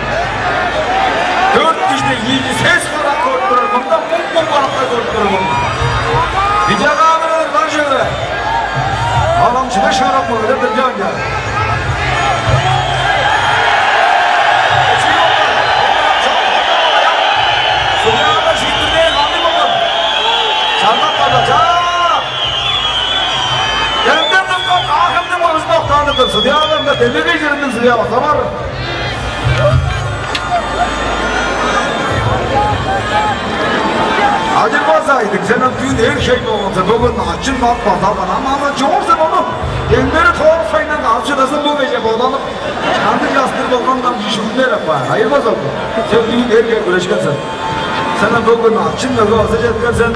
Төрт кижиде ийи сес карак көрүп турар, мында муң-муң каракка көрүп турар. Видеокамералар бар чүве. Алам чыда шыырак мөгелер деп жан жа. Судьяда шииттирдээ кандыг болган? Чарнап калды. Чаа! Демден тыпкан каахымның мурнузун октаанып тур. Судьяларында демегей чериниң судья база бар. Ажырбас айдың, сен ам дүүн эр хей болган сен, бөгүн ачын бак база алган. Ам ама чоор сен ону. Деңнери тоорупсайнан калып чыдазын бо кеже бодалып. Кандыг частыр болган ам шүгүннер апаар. Айырбас ол. Сен дүүн эр хей күрешкен сен. Сен ам бөгүн ачын мөге база четкен сен.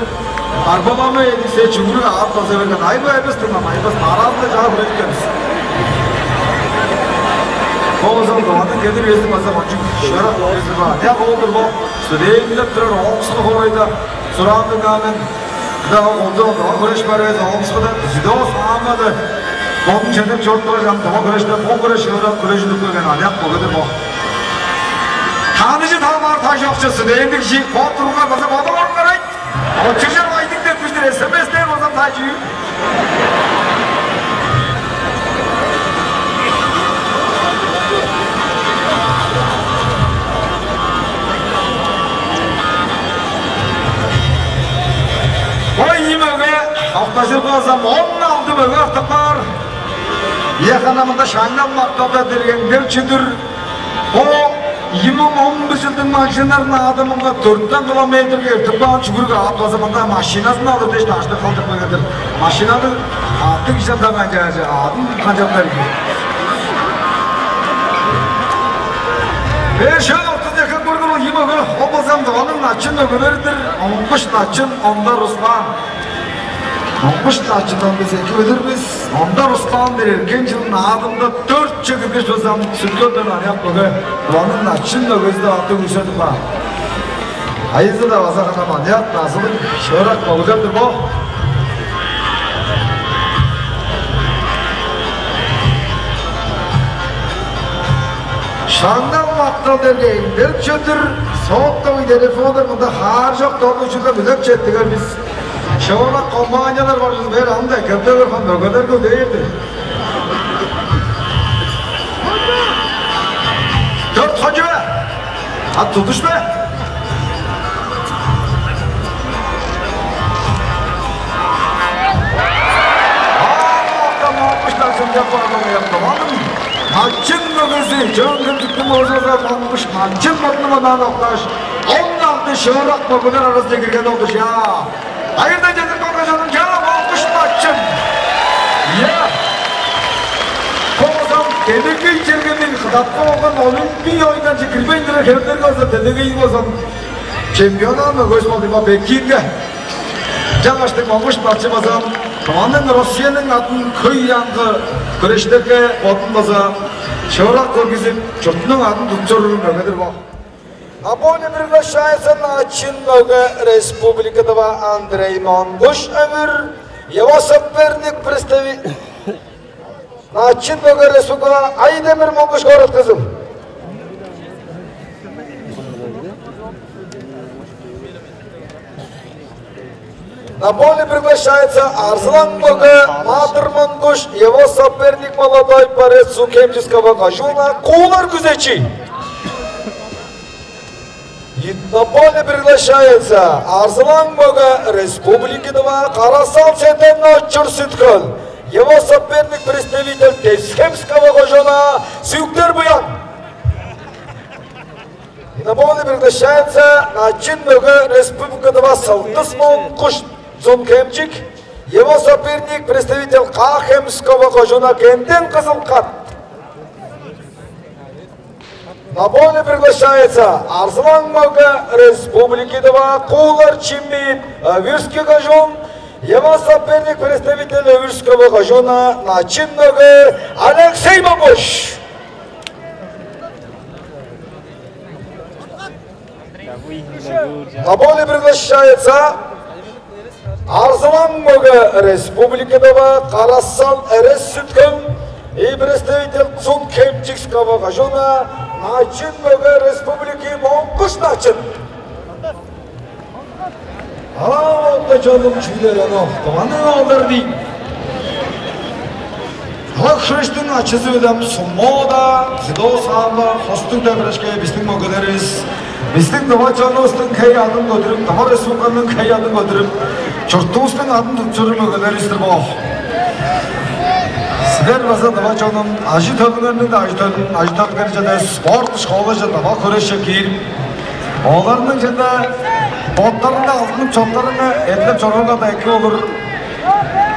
Арбалама эдиксе чүгүрүг аап база берген. Айбы айбыс тыңнам, айбыс мараазында чаа хүрежип келдис. Болза дыванын кедир безин база кончуг шыырак безин бар. Я болдур бо. Студентилеп турар Омска хоорайда сураан дыңнаан мен. Да онда дыва хүреш бар эвес Омскада. Зидос аамады. Бодун чедип чоруп турар жам дыва хүрештен бо хүреш шыырак хүреш үнүп келген аныяк болгадыр бо. Таныжы тама Чокчу студенттиг жип, бо турган база бодуңар карайт. Очужар байдың деп биждир, эсеместер база тажы. Ой, ийи мөге октажыр болзам, он алды мөге артып каар. Ийе, ханамында шаңнал макталда диргеңдер чүдүр. О, ийи муң он бир чылдың машиннарын аадымынга дөртен километрге эртип каан чүгүрүк аът база мында машиназын алыр дээш, даштык кылдырып келген-дир. Машинаны аъттыг ишен таң канчаажы, аадын канчап берди. Беш ортузу экек көргүр ийи мөге, ол база Тываның начын мөгелери-дир. Оңгуш Начын, Ондар Руслан. Оңгуш Начындан бис эки билир бис. Ондар Руслан-дыр, эрткен чылын аадымда дөртче киргеш, база Сүт-Хөлден аныяк мөге, Тываның начын мөгези деп аттыг үгүсетип каан. Айызы-даа база ханам аныяк, назылыг, шыырак мөгелер-дир бо. Шаңнал мактал дергейн, берип чөтүр, сотовый телефондар мында хаар чок, долу чүлдө бүлеп четтигер бис. Шыырак компаниялар бар, бер ам-даа кепте көрген мөгелер көдээрди. Дөрт хончу бе? А тудуш бе? Начын мөгези, чөөн кырдыктың оозунда Монгуш Начын мурнунга октааш, он алды шыырак мөгелер аразынче кирген ол-дур, чаа. Кайырдан чедип барган чонум, чаа, Монгуш Начын. Ийе. Бо болза делегей чергениң кыдатка болган Олимпий оюннарынче кирбейн турар хевирлерге болза делегей болза чемпионнар мөгези болду бо Пекинге. Ынчангаштың Монгуш Начын база Тываның, Россияның адын хөй аңгы хүрештерге бодун база шыырак көргүзүп, чуртунуң адын тудуп чоруур мөге-дир бо. На поле приглашается Начын мөге, Республика Тыва, Андрей Монгуш, Өвүр. Его соперник представитель Начын мөге, Республика, Айдемир Монгуш, город Кызыл. На поле приглашается Арзылаң мөге, Маадыр Монгуш, его соперник молодой борец Цунхемчикского кожууна Куулар Күзечи. И на поле приглашается Арзылаң мөге, Республики Тыва, Карасал Сетен Очур, Сүт-Хөл. Его соперник представитель Тес-Хемского кожууна Сүктер Буян. И на поле приглашается Начын мөге, Республика Тыва, Сылдыс Монгуш, Цунхемчик. Его соперник представитель Каа-Хемского кожууна Кенден Кызыл-Кат. На поле приглашается Арзылаң мөге, Республики Тыва, Куулар Чимит, Өвүрскү кожуун. Его соперник представитель Өвүрского кожууна Начын мөге Алексей Монгуш. На поле приглашается Арзылаң мөге, Республика Тыва, Карасал Эрес, Сүт-Хөл, и представитель Цунхемчикского кожууна Начын мөге, Республики Монгуш Начын. Алаа болду, чонум, чүүлер ону Тываның оолдары дейн. Ылак хүрештиң ачызы-биле сумо-даа, дзюдо, самбо, хостуг-даа хүрешке бистиң мөгелеривис, бистиң тыва чонувустуң хей-аъдын көдүрүп, Тыва Республиканың хей-аъдын көдүрүп, чуртувустуң адын тудуп чоруур мөгелеривис-тир бо. Силер база, тыва чонум, ажы-төлүңерниң-даа ажы-төлүн, ажы-төлүңер чеде спорт школаже, тыва хүреше киирип, оларның чеде боттарынга алдынып, чоттарынга эдилеп чоруурга-даа эки болур.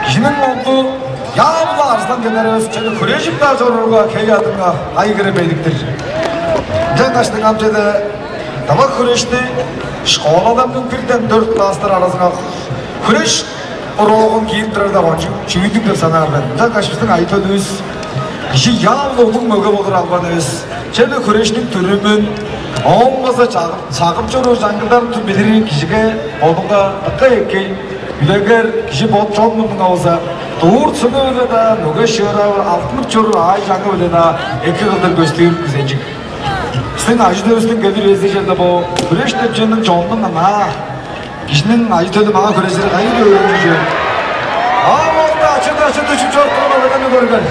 Кижиниң оглу Яавла Арзылаң Кенерович чеде хүрежип-даа чоруурга, хей-аъдынга ай кире бедик-тир. Ынчангаштың ам чеде тыва хүрешти школаларның бирден дөрт класстар аразынга хүреш уроогун киирип турар-даа кончуг чүве-дир деп санаар мен. Ынчангаш бистиң ажы-төлүвүс кижи Яавла улуг мөге болур албан эвес. Черле хүрештиң дүрүмүн, ооң база чагып, чагып чоруур чаңгылдарын ту билири кижиге, бодунга дыка эки, үлегер, кижи бот чон мурнунга болза, дурт-сыныы-биле-даа, мөге-шыыраа-биле, алдынып чоруур аай-чаңы-биле-даа эки кылдыр көстүүр күзенчиг. Ажы-төлүвүстүң келир үези черде бо хүреш деп чүвениң чоннуң аңаа, кижиниң ажы-төлү маңаа хүрежири кайы өөрүнчү чүве. А болду, ачырды, ачырды, чүп чоруп турган оладан көрген.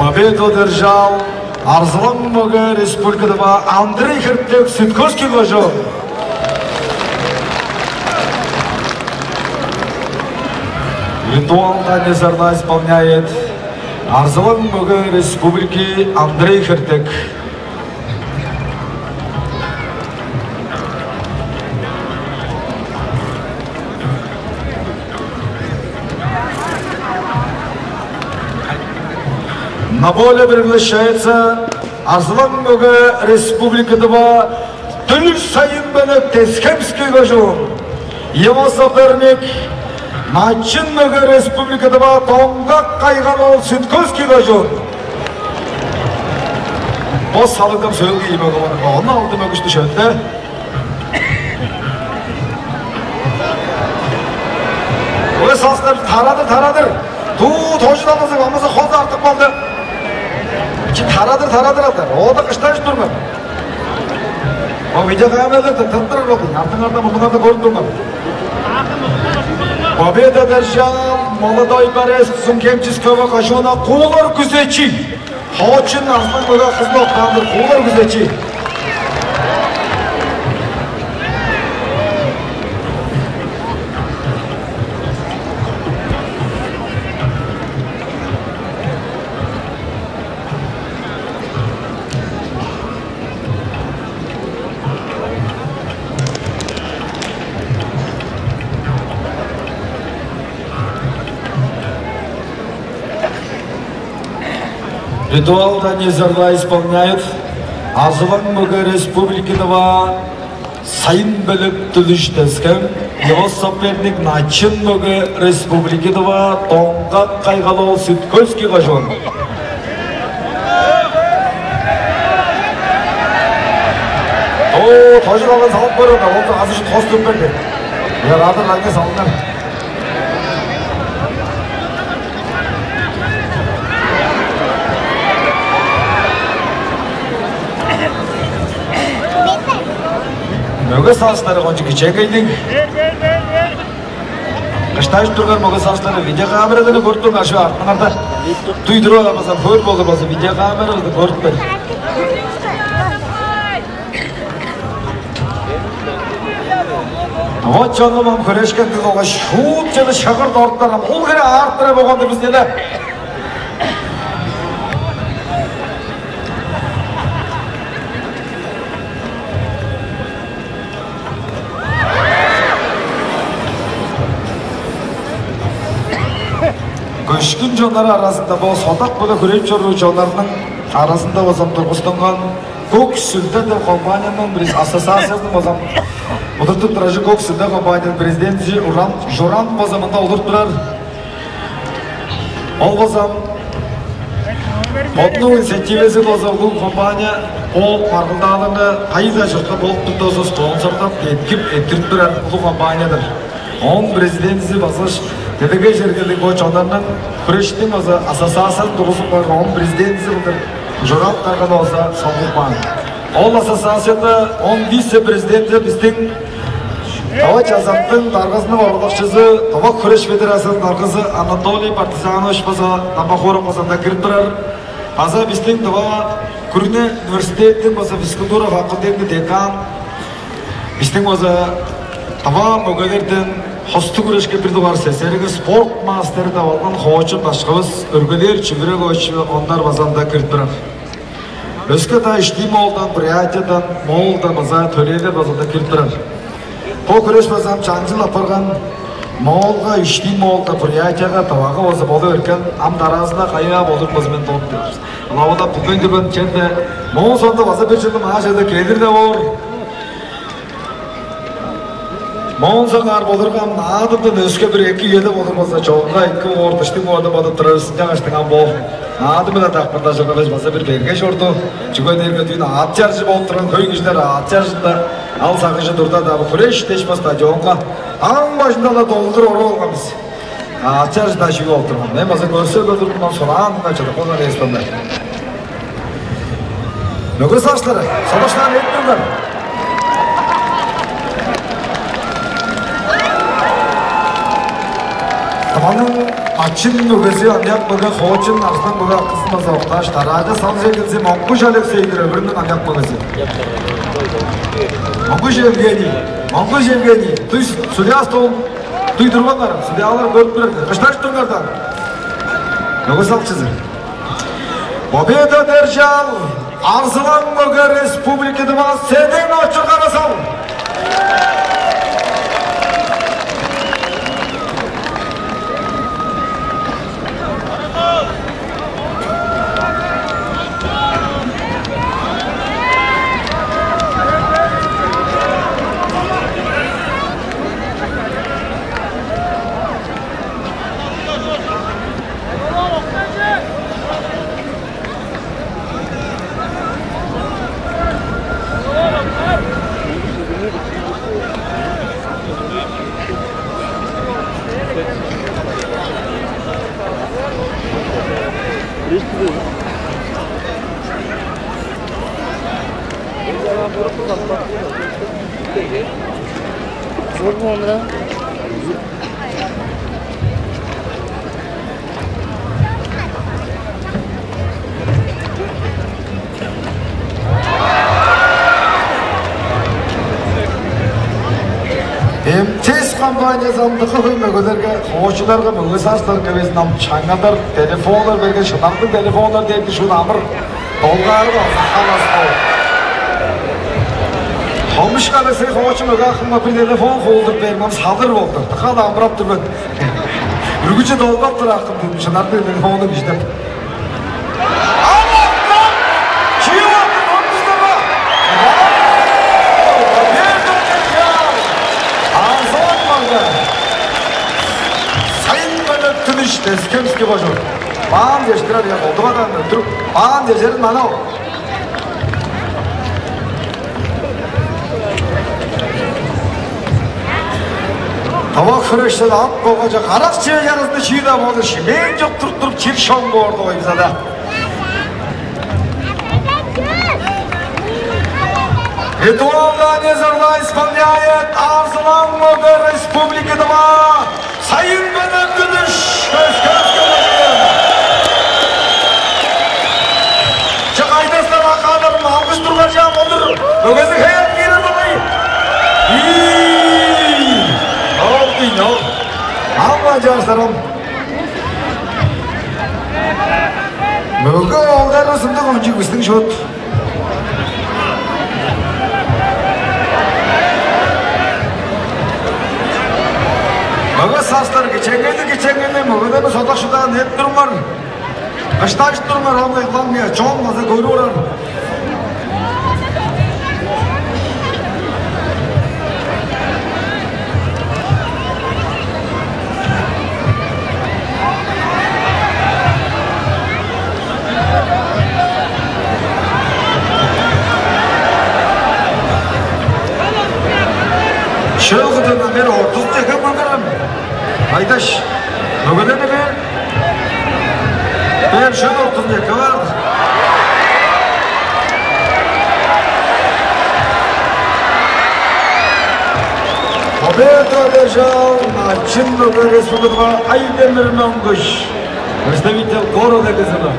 Победу одержал Арзылаң мөге Республики Тыва Андрей Хертек, Сүт-Хөл кожуун. Ритуал танец орна исполняет Арзылаң мөге Республики Андрей Хертек. На поле приглашается Арзылаң мөге Республики Тыва Дүлүш Сайын-Белек, Тес-Хемский кожуун. Его соперник Начын мөге Республики Тыва Доңгак Кайгал-оол, Сүт-Хөлский кожуун. Бо салыгдам сөөлгү ийи мөге бар. Ону алды мөге ишти шөлде. Ой, састар, тарадыр, тарадыр. Туу, тожу дамазы, бамазы хозу артып калды. Чи тарадыр, тарадыр алдар. Ода кыштажып турман. О, видеокамераларда тырттырар болду. Артыңарда, мурнуңарда көрүп турман. Победа одержал молодой борец Сункемческого кожууна Куулар Күзечи. Хоочун Арзылаң мөге кызын октаан-дыр, Куулар Күзечи. Ритуал танец орна исполняет Арзылаң мөге Республики Тыва Сайын-Белек, Дүлүш Тес-Хем, его соперник Начын мөге Республики Тыва Доңгак Кайгал-оол, Сүт-Хөлский кожуун. О, тожу далган салып көрүңер, ол азы шут хос төппер деп. Ярадыр, лаңгы салыңар. Мөге сагыштары кончуг кичээнгейлиг. Кыштажып турган мөге сагыштары видеокамерадан көрүп турган, ашы артыңарда. Дуй туруп алган болза, хөөр болур болза, видеокамерадан көрүп бер. Вот чонум ам хүрешкен кыз болгаш шуут чыды шыгыр дорттар ам ол хире аарттыра болган-дыр бис, деди. Көшкүн чоннар аразында, бо содак-биле хүрежип чоруур чоннарның аразында болза тургустунган «Көк сүлде» деп компанияның, ассоциациясының болза удуртуп турары «Көк сүлде» компанияның президенти Уран Журан болза мында олуруп турар. Ол болза бодунуң инициативазы болза улуг компания, ол маргылдааларны кайда чуртка болуп турда болза спонсордап, деткип, эрттирип турар улуг компания-дыр. Ооң президентизи база делегей чергелиг бо чоннарның хүрештиң база ассоциациясын тургузуп каан, ооң президентизи кылдыр Журап Карган болза соңгупкан. Ол ассоциацияда ооң вице-президенти бистиң Тыва Чазактың даргазының оралакчызы, Тыва хүреш федерациязының даргазы Анатолий Партизанович база Дамба-Хуурак база ында кирип турар. База бистиң Тыва күрүне университеттиң база физкультура факультетиниң декан, бистиң база тыва мөгелерден хостуг хүрешке бир дугаар сесерге спорт мастери деп алган хоочун башкывыс Өргелээр Чүвүрекович Ондар база ында кирип турар. Өске-даа Иштии-Моолдан, Бурятиядан, Моолдан база төлээлер база-даа кирип турар. Бо хүреш база ам чаңчыл апарган, Моолга, Иштии-Моолга, Бурятияга, Тывага база болуп эрткен, ам дараазында кайы-даа болур база мен дооп тур. Ылавыда бүдүн дүрген черде, моон соонда база бир чылдың аажы-даа келир-ле боор. Моон соңгаар болурга, ам Наадымдан өске бир эки үеде болур болза, чогунга эки боор, дыштыг боор деп бодап турар бис, ынчангаштың ам бо Наадым-биле дакпырдажырга база бир берге чорду. Чүге дээрге дүүн аът чаржы болуп турган, хөй кижилер аът чаржында ал сагыжы турда-даа, бо хүреш дээш бо стадионга аң бажында-ла долдур оруп алган бис. А, ачаар-даа чүве болуп турган. Мен база көрсе-ле турдум, ам сураан-даа чыдып калган эвес-тир мен. Мөге сагыштары, садыштан эттирлер. Тываның Начын мөгези аныяк мөге Хоочун Арзылаң мөге акызын база октааш, дараажа салче келзе, Монгуш Алексей-дир, Өвүрүмнүң аныяк мөгези. Монгуш Евгений, Монгуш Евгений, дуй судья стол. Дуй турганнар, судьялар көрүп турар. Кышташ тургар даан. Мөге салчызы. Победу одержал Арзылаң мөге Республики Тыва Седен Очур Кара-Сал. Зор болганда. М Т С компаниязы ам дыка хөй мөгелерге, хоочуннарга, мөге сагыштарынга безин ам чаңнадар, телефоннар берген, шынарлыг телефоннар дээрге шуут амыр. Долгаары база халас бол. Томушка Алексей Хоочун мөге акымга бир телефон хуулдуруп бээрим, ам салыр болду. Дыка-ла амырап тур мен. Үргүлчү долгап тур акым дидим, шынарлыг телефонну кижидеп. Ам артан чыып алды, томчуздарга. Арзылаң мөге. Сайын Белек Күнүш, Тес-Хемский кожуун. Баан чештирер, я, колдугадан өттүрүп, баан чежерин манап. Тавак хүреште ат болгаш карак чиве чарызында чүү-даа болур, шимээн чок туруп-туруп, чир шоң боорду ойбузада. Ритуалда не зерна исполняет Арзылаң мөге Республики Тыва. Сайын Белек Күнүш, көскөскө. Чок айдастар акааларым алгыш тургар чаап олур. Мөгези хаял киирер болгай. Ий! Ол дейн ол. Алма чаарсарам. Мөге оолдары сындыг ончуг бистиң шот. Мөге састар кичээнгейни, кичээнгейни, мөгелерни содак шудаан эп туруңар. Кышташ туруңар, ам ыгланмыя, чон база көрүп орар. Шөл кыдыындан бээр ортузун чекке көргерем. Айдаш, мөгелерни бээр. Бээр шөл ортузун чекке баар. Победу одержал Начын мөге Республикага Айдемир Монгуш, представитель города Кызыла.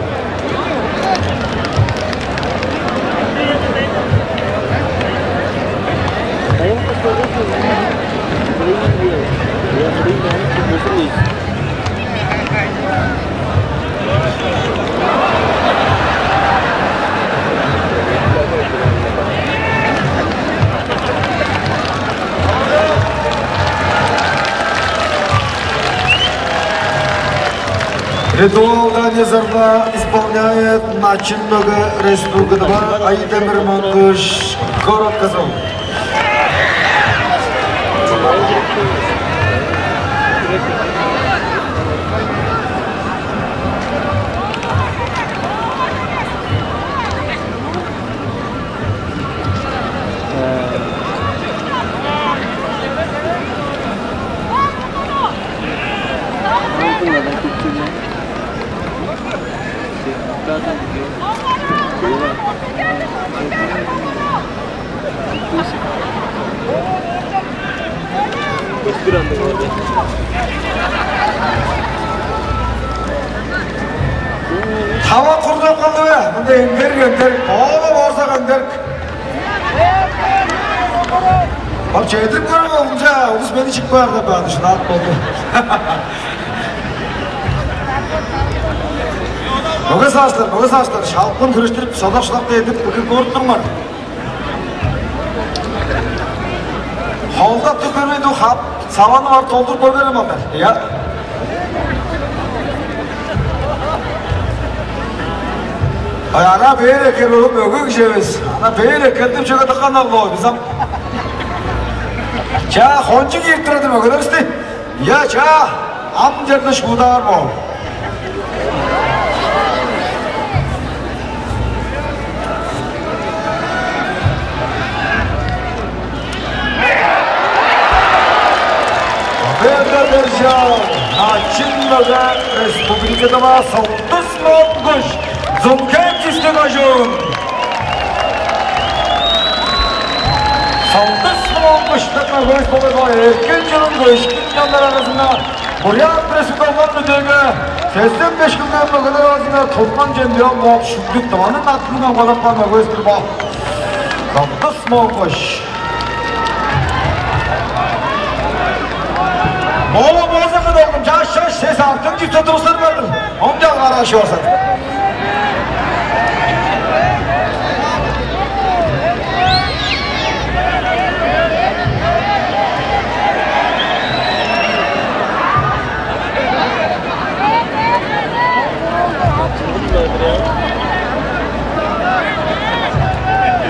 Ритуалда незарда исполняет начин мөге Республикада Айдемир Монгуш, город Казан. Тава курдап калды бе? Мында эңдерик, эңдерик. Ола болза эңдерик. Ам чедирип көрүп болунча, улус мени чыппаар деп баады, шынаап болду. Мөге сааштар, мөге сааштар, шалкын хүрүштүрүп, содак-шылакты эдип, бүгү көрүп турмар. Холдап тур бермейн, дух хап, саваны бар толдуруп көр берем алдар. Я. Ай, ана бээр эккел, оглум, мөге кижи эвес. Ана бээр эккел деп чүге дыккан ол, бис ам. Чаа, хончуг кирип турар деп мөгелеривисти. Я, чаа, ам черде шуудаар боор. Бедер Держал, начын мөге Республикада Солдус Монгуш, Зункемчиски кожуун. Солдус Монгуш деп мөгевис болгай, эрткен чылын көшкүн чоннар аразында Бурят Республикалар мүдеге сексен беш килограмм мөгелер аразында тутман чемпион болуп, шүглүп, дыванын артындан кадапкан мөгевис-тир бо. Солдус Монгуш. Мола болза кыдалдым, чаш-чаш, сес артын чүксе турустар бардыр. Оң чалгаараш орсат.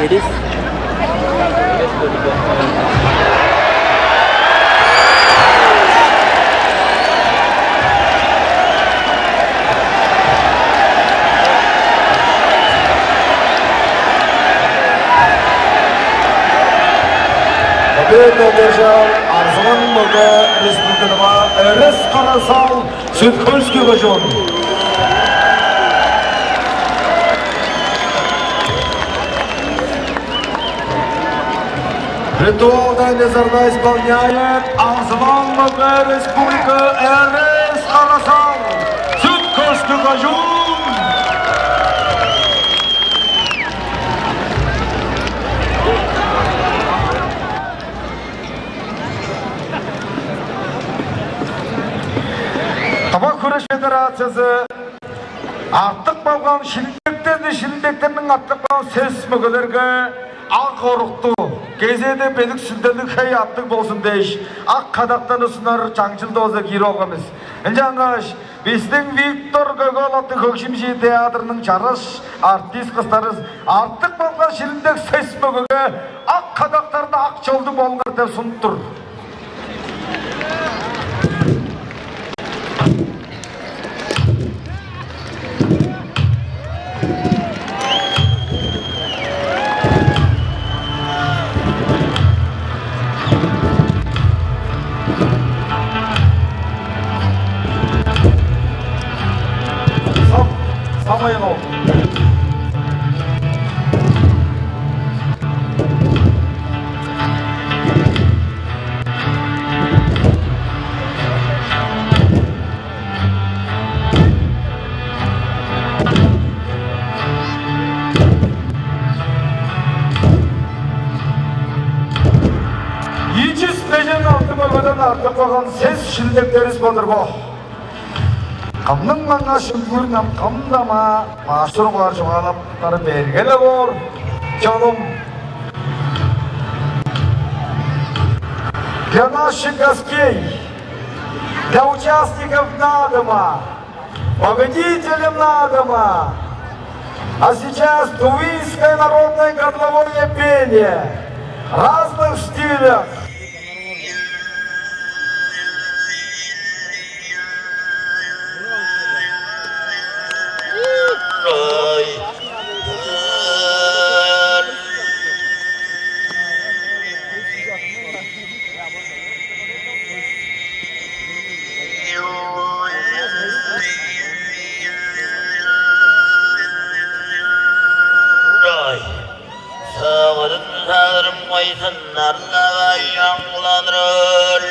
It is. Победу одержал Арзылаң мөге Республикада Эрес Карасал, Сүт-Хөлский кожуун. Ритуалда незарда исполняет Арзылаң мөге Республика Эрес Карасал, Сүт-Хөлский кожуун. Тыва хүреш федерациязы артып калган шилиндектерни, шилиндектерниң артып калган сес мөгелерге ак орукту, кезээде бедик сүлделиг хей аттыг болзун дээш, ак кадактарны сунар чаңчылдывызга киирип алган бис. Ынчангаш бистиң Виктор Көк-оол аттыг хөгжүм-шии театрының чараш артист кыстарывыс артып калган шилиндек сес мөгеге ак кадактарны ак чолдуг болуңар деп сунуп тур. Сам-, самайын ол. Ийи чүс бежен алды мөгеден артып калган сес шилиндектеривис болур бо. Кымның маңаа шүлгүүрүн ам кым-даа маа башкы уруглар чугаалаптары берге-ле боор, чонум. Для наших гостей, для участников НАДОМа, Победителем на дом! А сейчас тувинское народное горловое пение разных стилях. Сагырын сагырым кайсын, арлавай чаңгыланыр.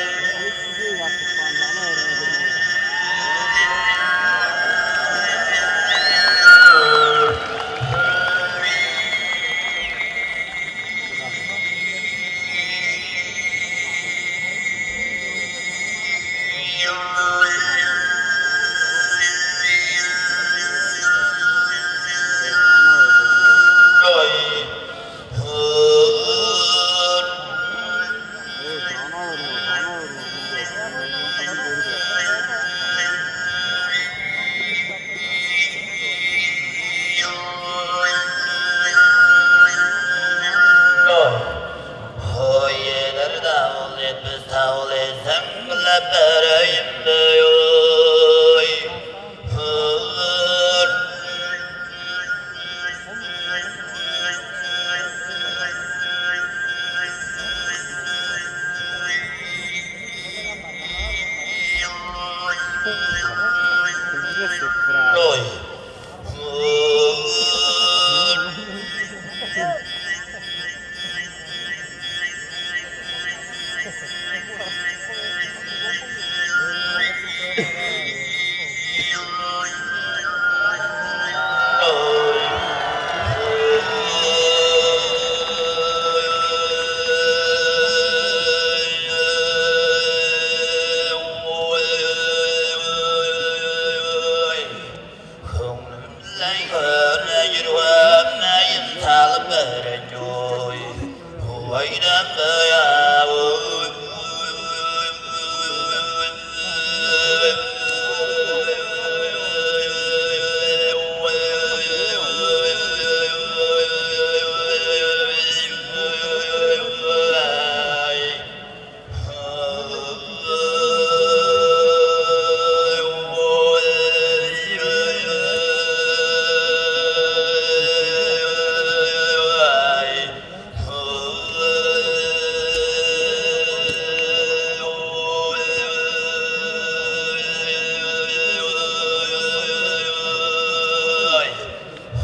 Ой, эдер-даа ол, этпес-даа ол, эзем кылап берейин бе, ой. Ой. Хөңнүм-биле хөөрейир, хөөрейин салып берейин чоой. Увайдан быяавы.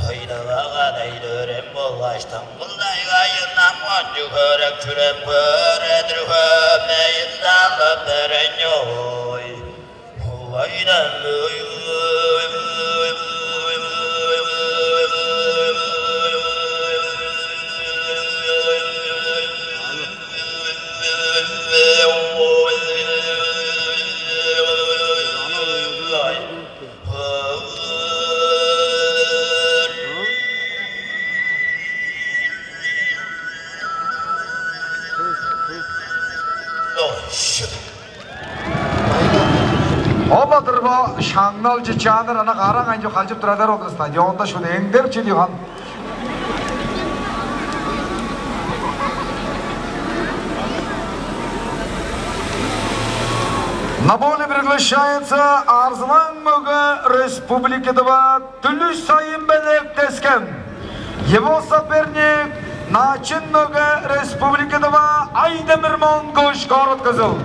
Ой, дывага-даа дөрем болгаш, дыңгылдай кайын ам кончуг хөрек чүрем, хөредир хөмейин салып берейин чоой. Хувайдан. Ол-ла-дыр бо шаңналчы чааннар ана караң айынчок халчып турар-дыр ол стадионда шуут эңдерчи диган. На поле приглашается Арзылаң мөге Республики Тыва Түлүш Сайын-Белек Тескен. Его соперник Начын мөге Республики Тыва Айдемир Монгуш, город Кызыл.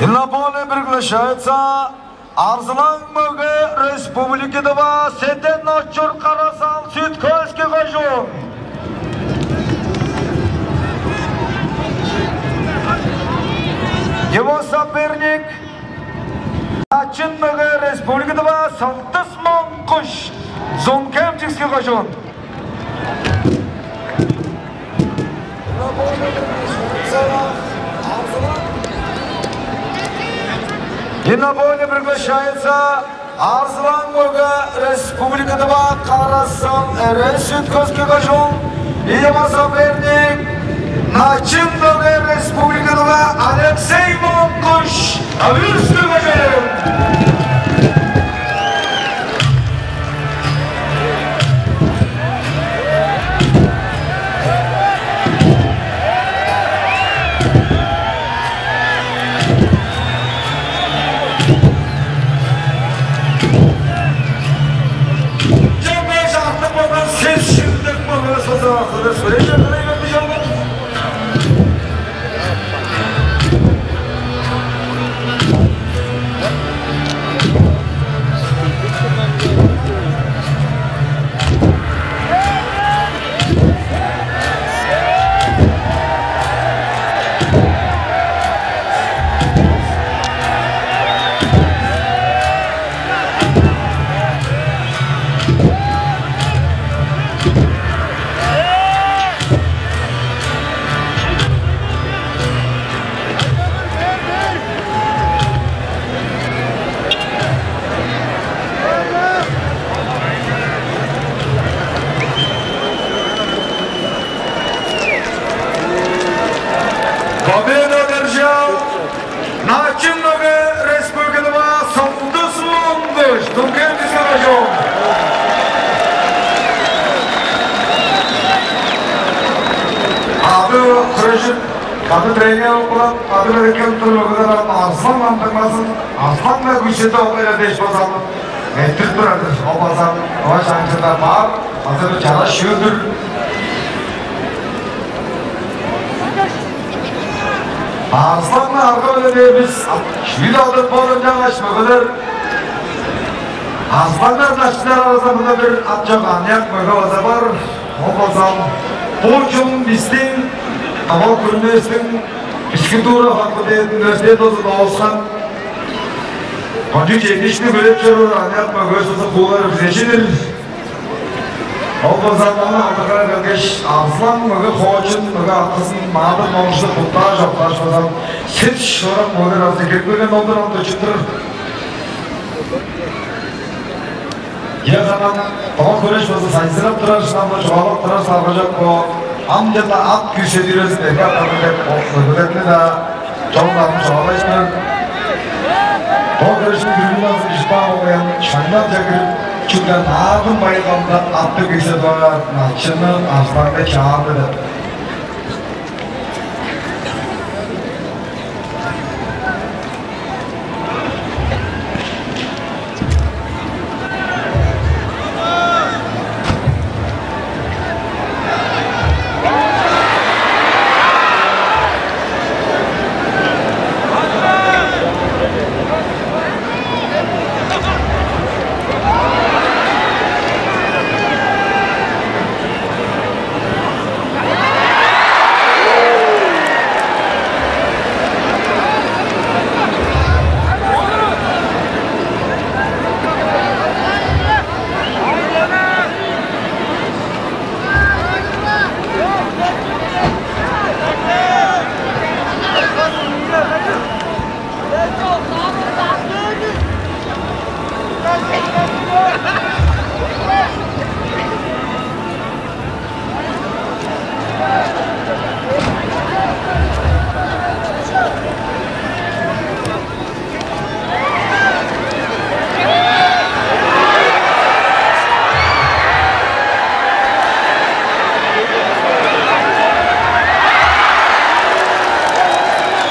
И на поле приглашается Арзылаң мөге Республики Тыва Сетен Очур, Кара-Сал, Сүт-Хөлский кожуун. Его соперник Начын мөге Республики Тыва Сылдыс Монгуш, Зун-Хемчикский кожуун. И на поле приглашается Арзылаң мөге Республики Тыва Кара-Сал, Эрес, Сүт-Хөлский кожуун. Ийи соперник, начын мөге республиканың Алексей Монгуш, Тывавыский кожуун. Чаңгай чартык болган сес шимдек болган соза кыры сүрежен кырый берди чалган. Победу одержал начын мөге республиканың Солдус Монгуш, Тывавыский кожуун. Ады хырыжып, ады тренер кылып, ады берекел туруп, Арслан андырмазын, Арслан-на күзеде огайла дээш болза, эрттирип турар-дыр. Ол база ава шаңчыда бар, азы бир чараш чүүл-дүр. Арсланны арга-биле дээр бис, чүүл алдырып боор ынчангаш мөгелер. Арсланнар дашчылар аразында мында бир ат чок аныяк мөге база бар. Ол болза, бо чылын бистиң Тыва күрүневистиң физкультура факультедин университет болза доозган. Кончуг чедиишкинни хүлээп чоруур аныяк мөге болза Куулар Күзечи-дир. Ол болза ону алдырган келгеш, Арслан мөге хоочун, мөге акызын Наадым Монгушну буттааш, октааш болза, сес шыырак мөгелер аразы кирип келген ол-дур, ам тучуп турар. Я заман, тоо хүреш болза сайзырап турар, шынап-ла чугаалап турар салгажок бо. Ам чаа-ла ат күүседирезин берге апарган деп, ол мөгелерни-даа, чоннарны чугаалажыңар. Бо херээжен трибуназын ижип каан болгай, шаңнап чагырып, чүгле Наадым байырлалында аттыг кисе-даа, начынны Арсланга чаанды деп.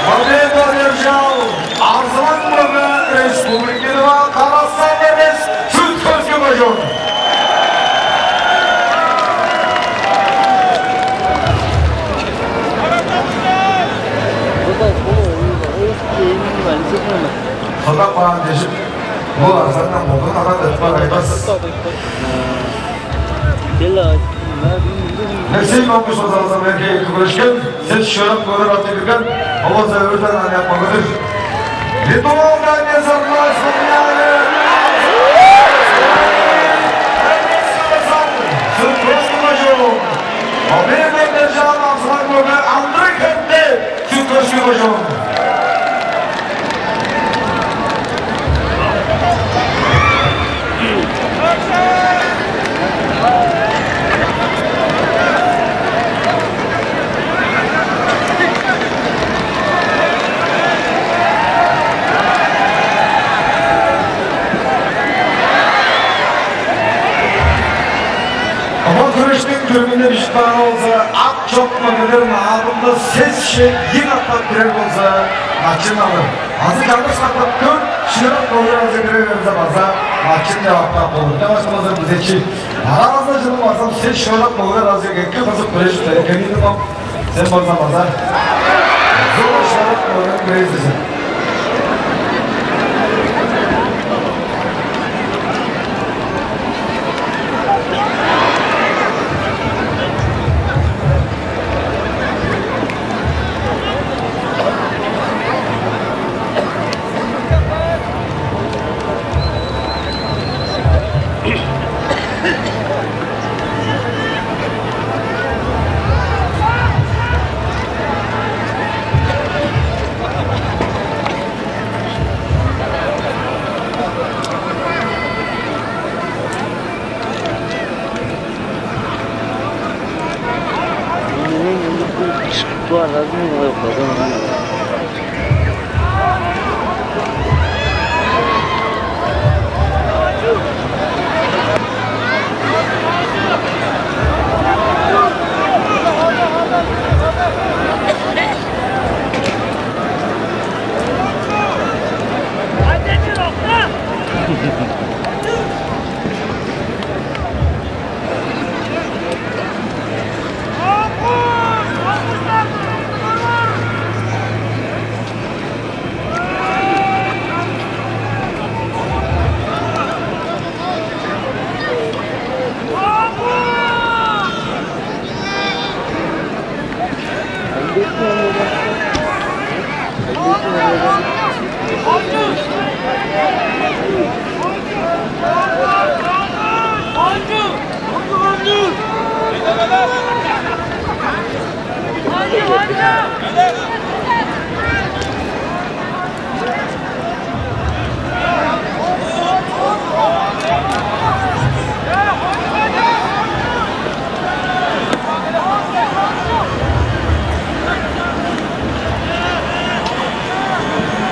Победу одержал Арзылаң мөге Республикиниң Карасай эвес, Сүт-Хөлзү кожуун. Садап каан дижик, бо арзандан болду, ана дыппар айбас. Алексей Мамышев залза берге эккүгүрешкен, сес шырап көрөр аты кирген, овоза өрден аяк магадыр. Ритуалдан не согласны. Обеден держал Арзылаң мөге Андрей Херте. Сүт-Хөлзү кожуун. Бижип каан болза, ак чок мөгелер наадымда сес шен ийи катап кирер болза, начын алыр. Азы чаңгыс катап дөрт шыырак мөгелер азы кире берзе база начын деп аптап болур. Чаваш болза бизечи аразы чылы база сес шыырак мөгелер азы эки кызып кирежип берген ийди бам. Сен болза база зор шыырак мөгелер кирезиң.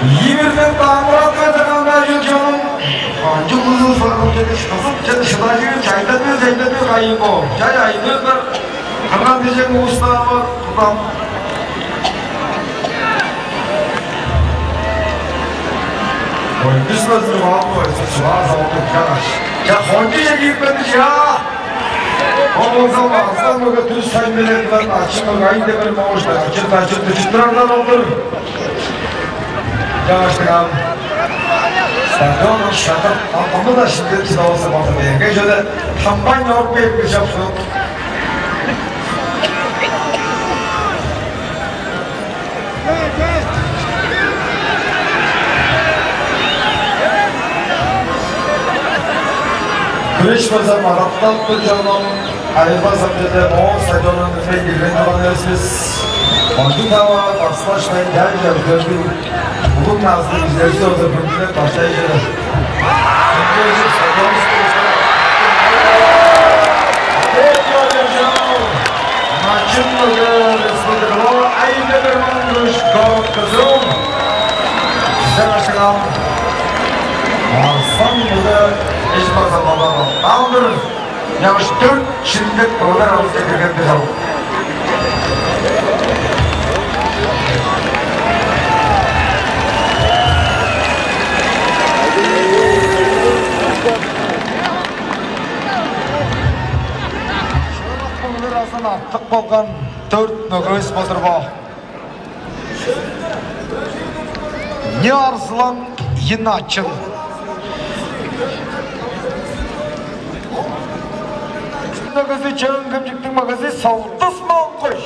Ийи бирден даңгыратка чыган-даа чүл чонум. Кончуг узун соргуп чедиш, кызып чедиш, шыдажыын чайдадыр, чайдадыр кайын бо. Чай айдыылар. Кырган-дижең улустаамы тудам. Ойдус-ла чугаалып койсун, чугаа соктук чагаш. Ча, хончу чедиирипкенди чаа. Ол болза Арзылаң мөге түс сайын белен кылан ачы мөге ай деп бир могуш-даа ачы-дачы дүжүп турардан ол-дур. Чагаштыгам. Стадион шатыр, амы-даа шимдеп чыдавазы база берге чөде тамбайн оруп берип чапсып. Күреш база мадакталып тур, чонум. Айырбас амчада Моон стадионундан билген турган эвес бис. Кончуг-даа баскылашпайн, чай-чай көрдүг. Улуг назылыг изерзи ода бүрүнүнен баштайжыды. Начын мөге республикада айында бир маңгыш город кызыл. Сен ашыгам. Арсан мөге эш база бала. Алдыр. Чаңгыс дөрт шилиндек кылыдар алыс киргенди чалып. Кылыдар азын артык болган дөрт мөгевис болур бо. Не Арзылаң, ийи Начын. Мөгези, Чөөн-Хемчиктиң мөгези Солдус Моңгуш.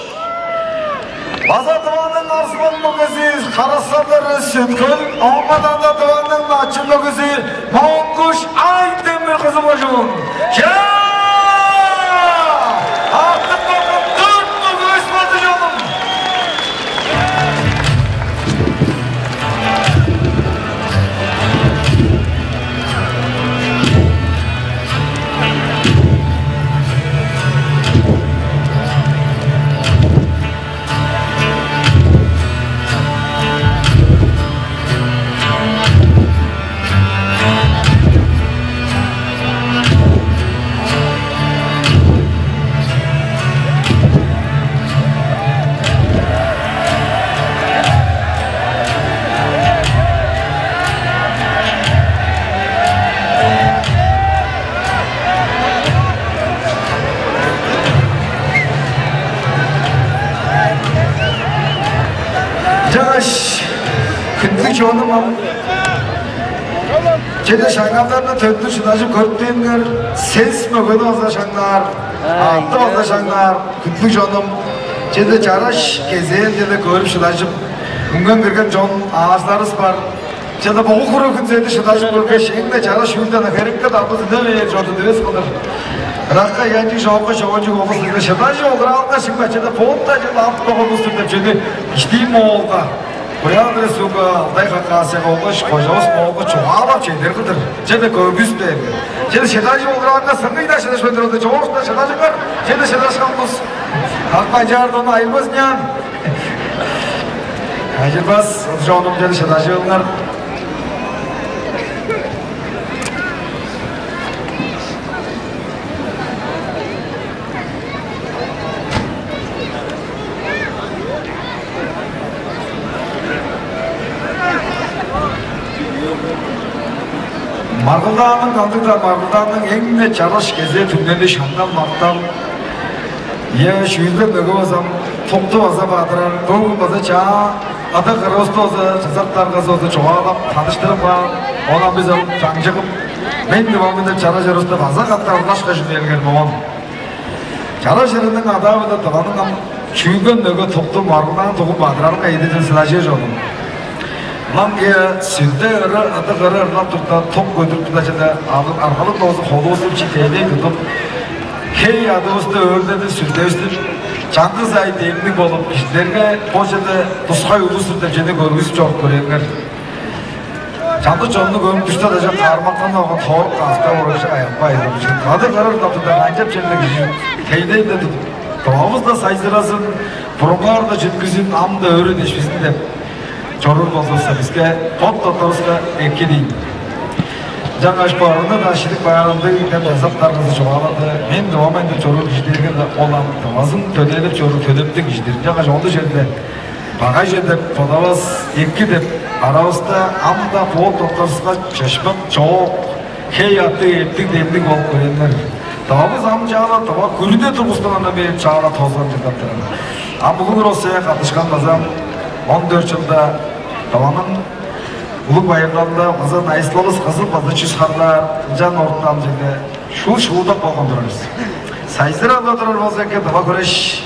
База Тываның Арзылаң мөгези, Кара-Сал, Сүт-Хөл, оон-даа Тываның Начын мөгези Моңгуш Ай-Демир кызыл кожуун. Чаа! Артык болган дөрт мөге эвес болду, чонум. Хүндүлүг чонум, ам чеде шаңналдарны төттүр шыдажып көрүптээниңер, сес мөгени база шаңнаар, аътты база шаңнаар, хүндүлүг чонум, чеде чараш кезээн чеде көрүп шыдажып, үнген кирген чон аажыларывыс бар. Чеде богу куру хүнзеди шыдажып көргеш, эң-не чараш чүүлден херекке далбыс үне бээр чорду дивес кылдыр. Ыракка янчыг, чоокка чогончуг болуп, силерге шыдажып олураалга шыңга чеде боотта чеде алып болган улус-тур деп чүнү иштиин Моолга, Бурян Республика, Алтай Хакасияга болгаш кожавыс Моолга чугаалап чедер кылдыр. Чеде көргүс бээр. Чеде шыдажып олураалга сыңгый-даа шыдашпайн турар, чоокта шыдажыңар, чеде шыдашкан улус. Акпай чаар дону айырбас нян. Ажырбас, чонум, чеде шыдажып алыңар. Маргылдааның, кандыг-даа маргылдааның эң-не чараш кезээ түңнели шаңнал-мактал. Ийе, шүүлден мөге базам, тукту база бадырар, бөгүн база чаа ада-кырывысты база, чазак даргазы база чугаалап, таныштырып каан. Оон бис ам чаңчыгым, мен дивамын деп чара чорувуста база катап ырлашкаш үнелгер моон. Чара чырының адаа-биле Тываның ам шүүлген мөге тукту маргылдаан тугун бадырарынга эдиден сылажыр чонум. Ылаңгыя сүрде ыры, ыдык ыры ырлап турда, топ көдүрүп турда чеде, аргалыг доозу холувуступ читээлей тудуп, хей-аъдывысты өөрледип, сүрдевистип, чаңгыс ай демниг болуп, кижилерге бо чеде тускай улус-тур деп чеде көргүзүп чоруп көрээлиңер. Чамдык чонну көмүп дүште дажа каармактан алган тоорук каска орукче аякпай айдым. Кады кырыр доктуда канчап черле кижи тейлейде тудуп, тывавыс-даа сайзыразын, бурунгаар-даа чүткүзүн, ам-даа өрү дешпизин деп чоруур болзувусса, биске бот доктарывыска эки дейн. Ынчангаш бо ырны-даа шилип каан ындыг деп чазак даргазы чугаалады. Мен дывамайн деп чоруур кижидерге-даа ол ам дывазын төлээлеп чоруур төлептиг кижидир. Ынчангаш ол черде багай чер деп бодавас, эки деп аравыста ам-даа бот доктарывыска чөпшээк чоок, хей-аъттыг, эптиг-демниг болуп көрээлиңер. Тывавыс ам чаала, тыва күрүне тургустунгандан бээр чаала тозан чылдап турар. Ам улуг Россияга каттышкан база он дөрт чылда Тываның улуг байырлалында база найысылалыс кызып база чүс харлаар, ынчан оруктаан черде шуут шуудап болган турар бис. Сайзырап-ла турар болза эки, тыва хүреш.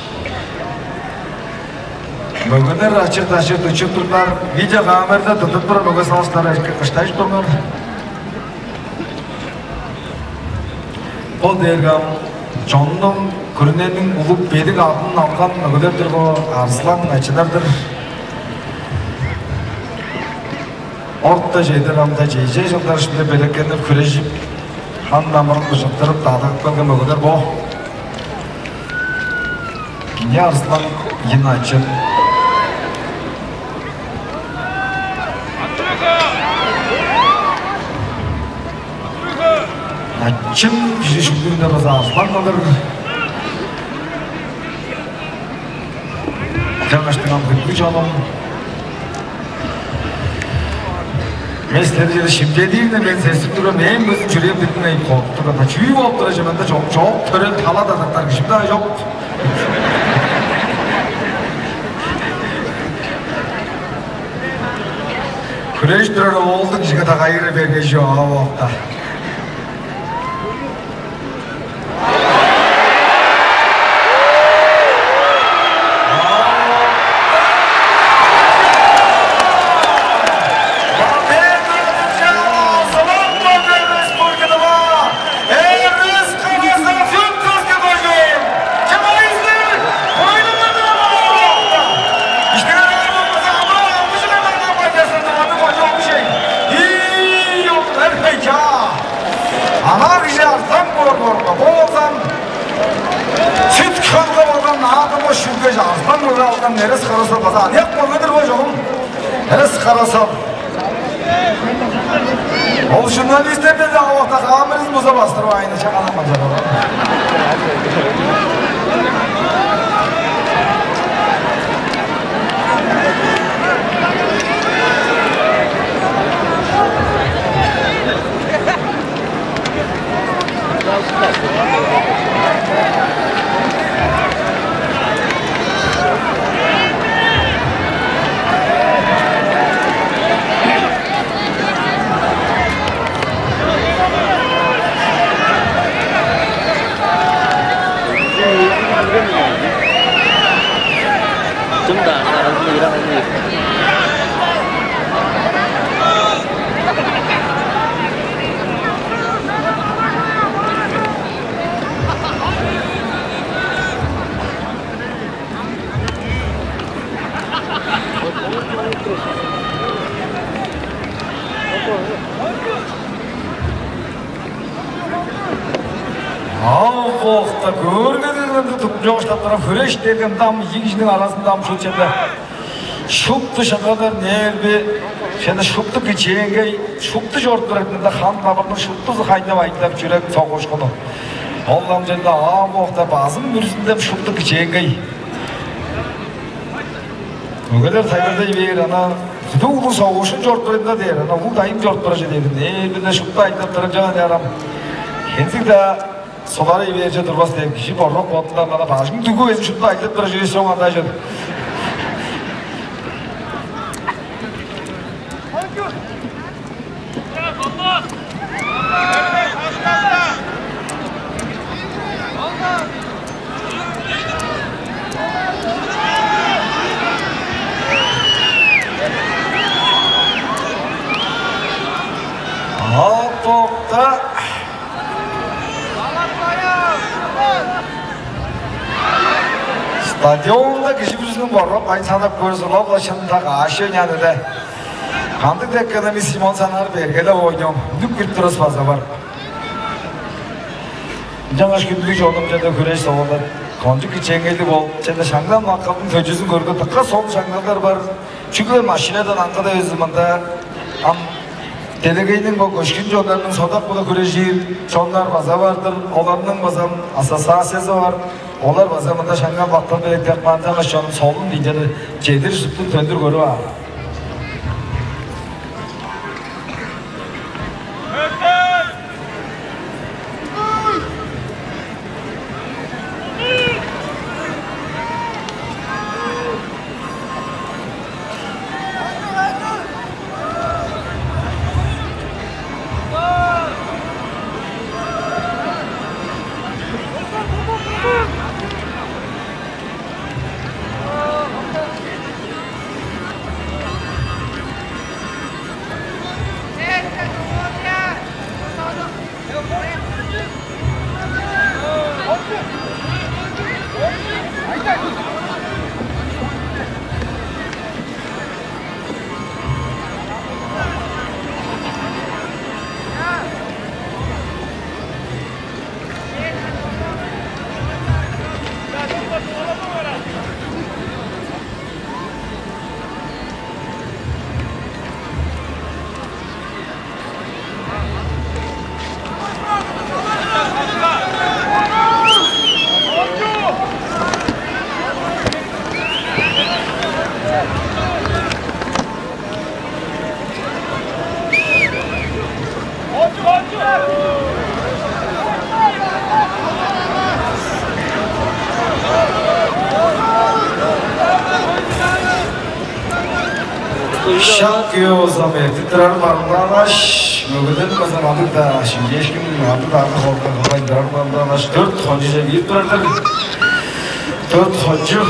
Мөгелер ачыр-дачыр дүчүп турлар, видеокамерада тудуп турар мөге салыштары эки кыштажып турлар. Ол дээрге ам чоннуң, күрүнениң улуг бедик адын алган мөгелер-дир бо, арзылаң ачылар-дыр. Орта чедир амда чеже чылдар иштинде белеткенип, хүрежип, хан-дамырын быжыктырып, даадагып келген мөгелер бо. Кини арзылаң ийин ачын. Ачын кижи шүглүүнде база арзылаң кылыр. Чаңгаштың ам хүндүлүг чонум. Мен силерни чеде шимчедиимде, мен сестип турган, ээн көзүм чүрээ бүтүнмейн кооп турган. Чүү болуп турар че, мында чок, чок, төрел тала дадактар кижим-даа чок. Хүреш турар оолдуң кижиге дагайыры берген чок, а оокта. Ана кижи арзылаң боор, боорга, бо болза ам сүт-хөлге болган наадымга шүггеш, арзылаң мөге алган Эрес Кара-Сал база аныяк мөге-дир бо, чогум. Эрес Кара-Сал. Ол журналисттер-даа ол вакта камерызын буза бастырбайн, чагаламан чоруур. Чым-даа аразында ыра алмай. Ам бо-ла көөрге дегенде, тудуп чоокшулап турар хүреш дээрге ам ийи кижиниң аразында ам шуут черле шупту шыңганнар нээрби, черле шупту кичээнгей, шупту чорудуп турар, мында хан-дабырның шуптузу хайнап-айдап, чүрек согушкуну. Ол ам черле ам бо-ла базым бүрүзүнде шупту кичээнгей. Мөгелер тайылбырдай бээр, ана, куду улуг согушкун чорудуп турар-дыр дээр, ана, улуг дайын чорудуп турар чүве дээр, ээ, бир-ле шупту айтып турар чүве, ана, арам. Хензиг-даа соларай бээр чүве турбас дээр, кижи борбак бодундан, ана, бажың дүгү безин шупту айтып турар чүве, соң анда чүве. А, токта. Стадионда кижи бүрүзүнүң борбак дайын санап көрзүн, ол-ла шын-даа каш ойнаан-даа. Кандыг деп экономист Симон санаар берге-ле ойнуң. Дүк кирип турус база бар. Ынчангаш хүндүлүг чонум, чеде хүреш соонда кончуг кичээнгейлиг болуп, чеде шаңнал-маккалдың төчүзүн көрген дыка солун шаңналдар бар. Чүгле машинадан аңгыда безин мында ам делегейниң бо көшкүн чоннарының содак-биле хүрежир чоннар база бар-дыр. Оларның база ассоциациязы бар. Олар база мында шаңнал-маккал белеткеп каан, ынчангаш чонум солун дийин, чеде чедир шуптун төндүр көрүп аар. Шак күйе болза, эртип турар барымдаалаш, мөгеден база мандыг-даа шимчээшкин, мандыг-даа аңгы-хоргай кылбайн турар барымдаалаш, дөрт хончуже кирип турар-дыр. Дөрт хончу.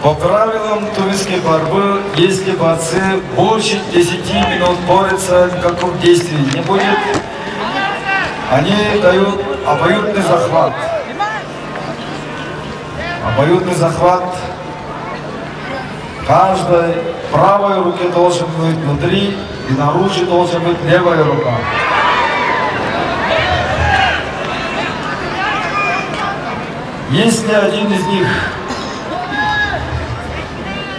По правилам тувинской борьбы, если борцы больше десяти минут борются, никаких действий не будет. Они дают обоюдный захват. Обоюдный захват. Каждой правой руке должен быть внутри и наружу должен быть левая рука. Если один из них,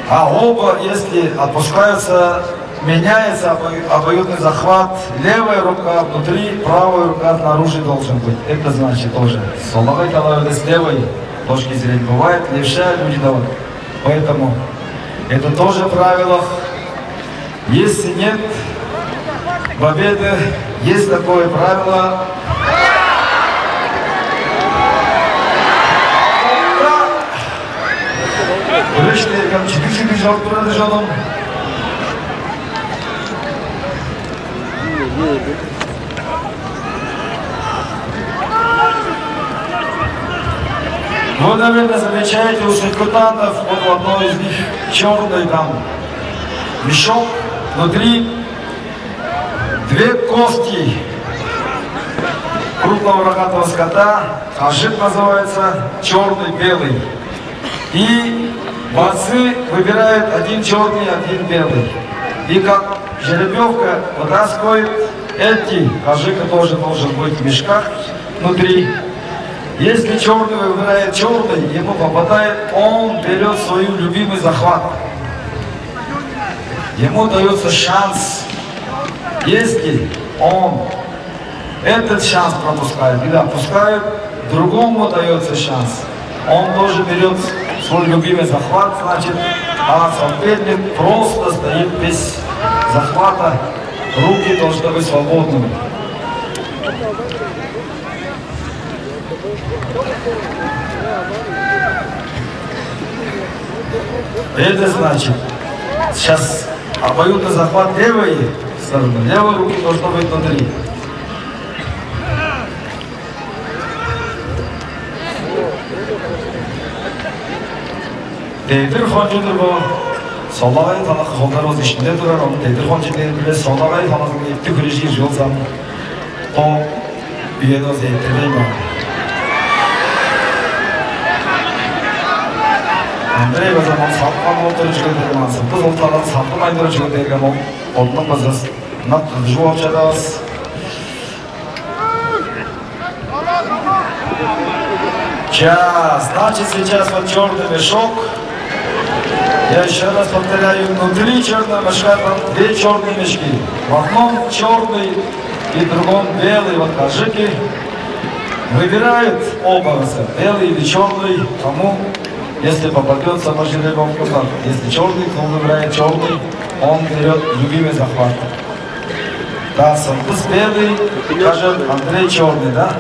а оба, если отпускаются, меняется обо-, обоюдный захват. Левая рука внутри, правая рука снаружи должен быть. Это значит тоже, солагай талавы с левой точки зрения бывает, левша люди давать. Поэтому это тоже правило. Если нет победы, есть такое правило. Хүреш дээрге ам чидиг-чидиг чоруп турар-дыр, чонум. Вы, наверное, замечаете у секундантов, вот у одной из них черный там мешок, внутри две кости крупного рогатого скота, кожик называется, черный, белый. И борцы выбирают один черный, один белый. И как жеребьевка вытаскивает эти, кожик тоже должен быть в мешках внутри. Если черный выбирает черный, ему попадает, он берет свой любимый захват. Ему дается шанс. Если он этот шанс пропускает или опускает, другому дается шанс. Он тоже берет свой любимый захват, значит, а соперник просто стоит без захвата. Руки должны быть свободными. Это значит, сейчас обоюдный захват левой стороны, левой руки должно быть внутри. Дедир хончудур бо, солагай талакы холдарывыс ишинде турар, ону дедир хончу дээр биле, солагай талакы эптиг хүрежир чүве болза, бо үени болза эттирбейн бар. Андрей база мон салыпкан болуп турар чүве дээрге, ман сыпты ол талакы салтымайн турар чүве дээрге, мон бодунуң база ынак кылдыжы болуп чадавас. Сейчас, значит, сейчас вот черный мешок. Я еще раз повторяю, внутри черного мешка там две черные мешки. В одном черный и в другом белый. Вот таджики выбирают оба, белый или черный, кому, если попадется по жеребьевке, так. Если черный, то он выбирает черный, он берет любимый захват. Да, Сандыс белый, скажем, Андрей черный, да?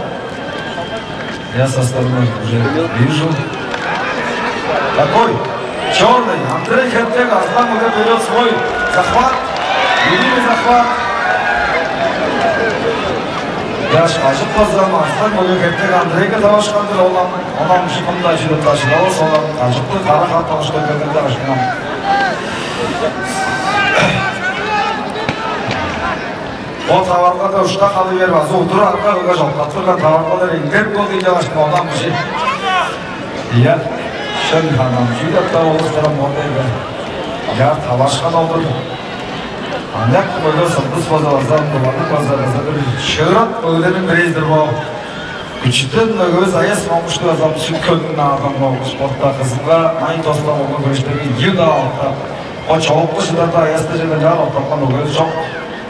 Я со стороны уже вижу. Такой черный, Андрей Хертек, Арзылаң мөге берет свой захват, любимый захват. Яш, ажык болза, Арзылаң мөге Хертек Андрейге тавашкан-дыр, ол ам, ол ам шыкында чыдып-даа шыдавас, ол ам ажыкты кара хат тавышкан көргенде ашкынам. Ол таварылгада ушта халый берип, азы удур арга кылгаш, октаттырган таварылгалар эңдерик болду ийин деп ашкын, ол ам кижи. Ийе, шын ханам, чүү деп-даа болуштурам, ол дег бе. Яар тавашкан ол-дур. Аныяк мөге Сандыс база, база, Буланның база, база бир шыырак мөгелерниң бирээзи-дир бо. Күчүтен мөгевис Аяс Моңгушту база Сүт-Хөлдүң аардан болгаш, спортта кызынга майн тостап, мөге хүрештерге ийи-даа октап, о чоокку чылдарда Аяста черден чаар октапкан мөгевис чок.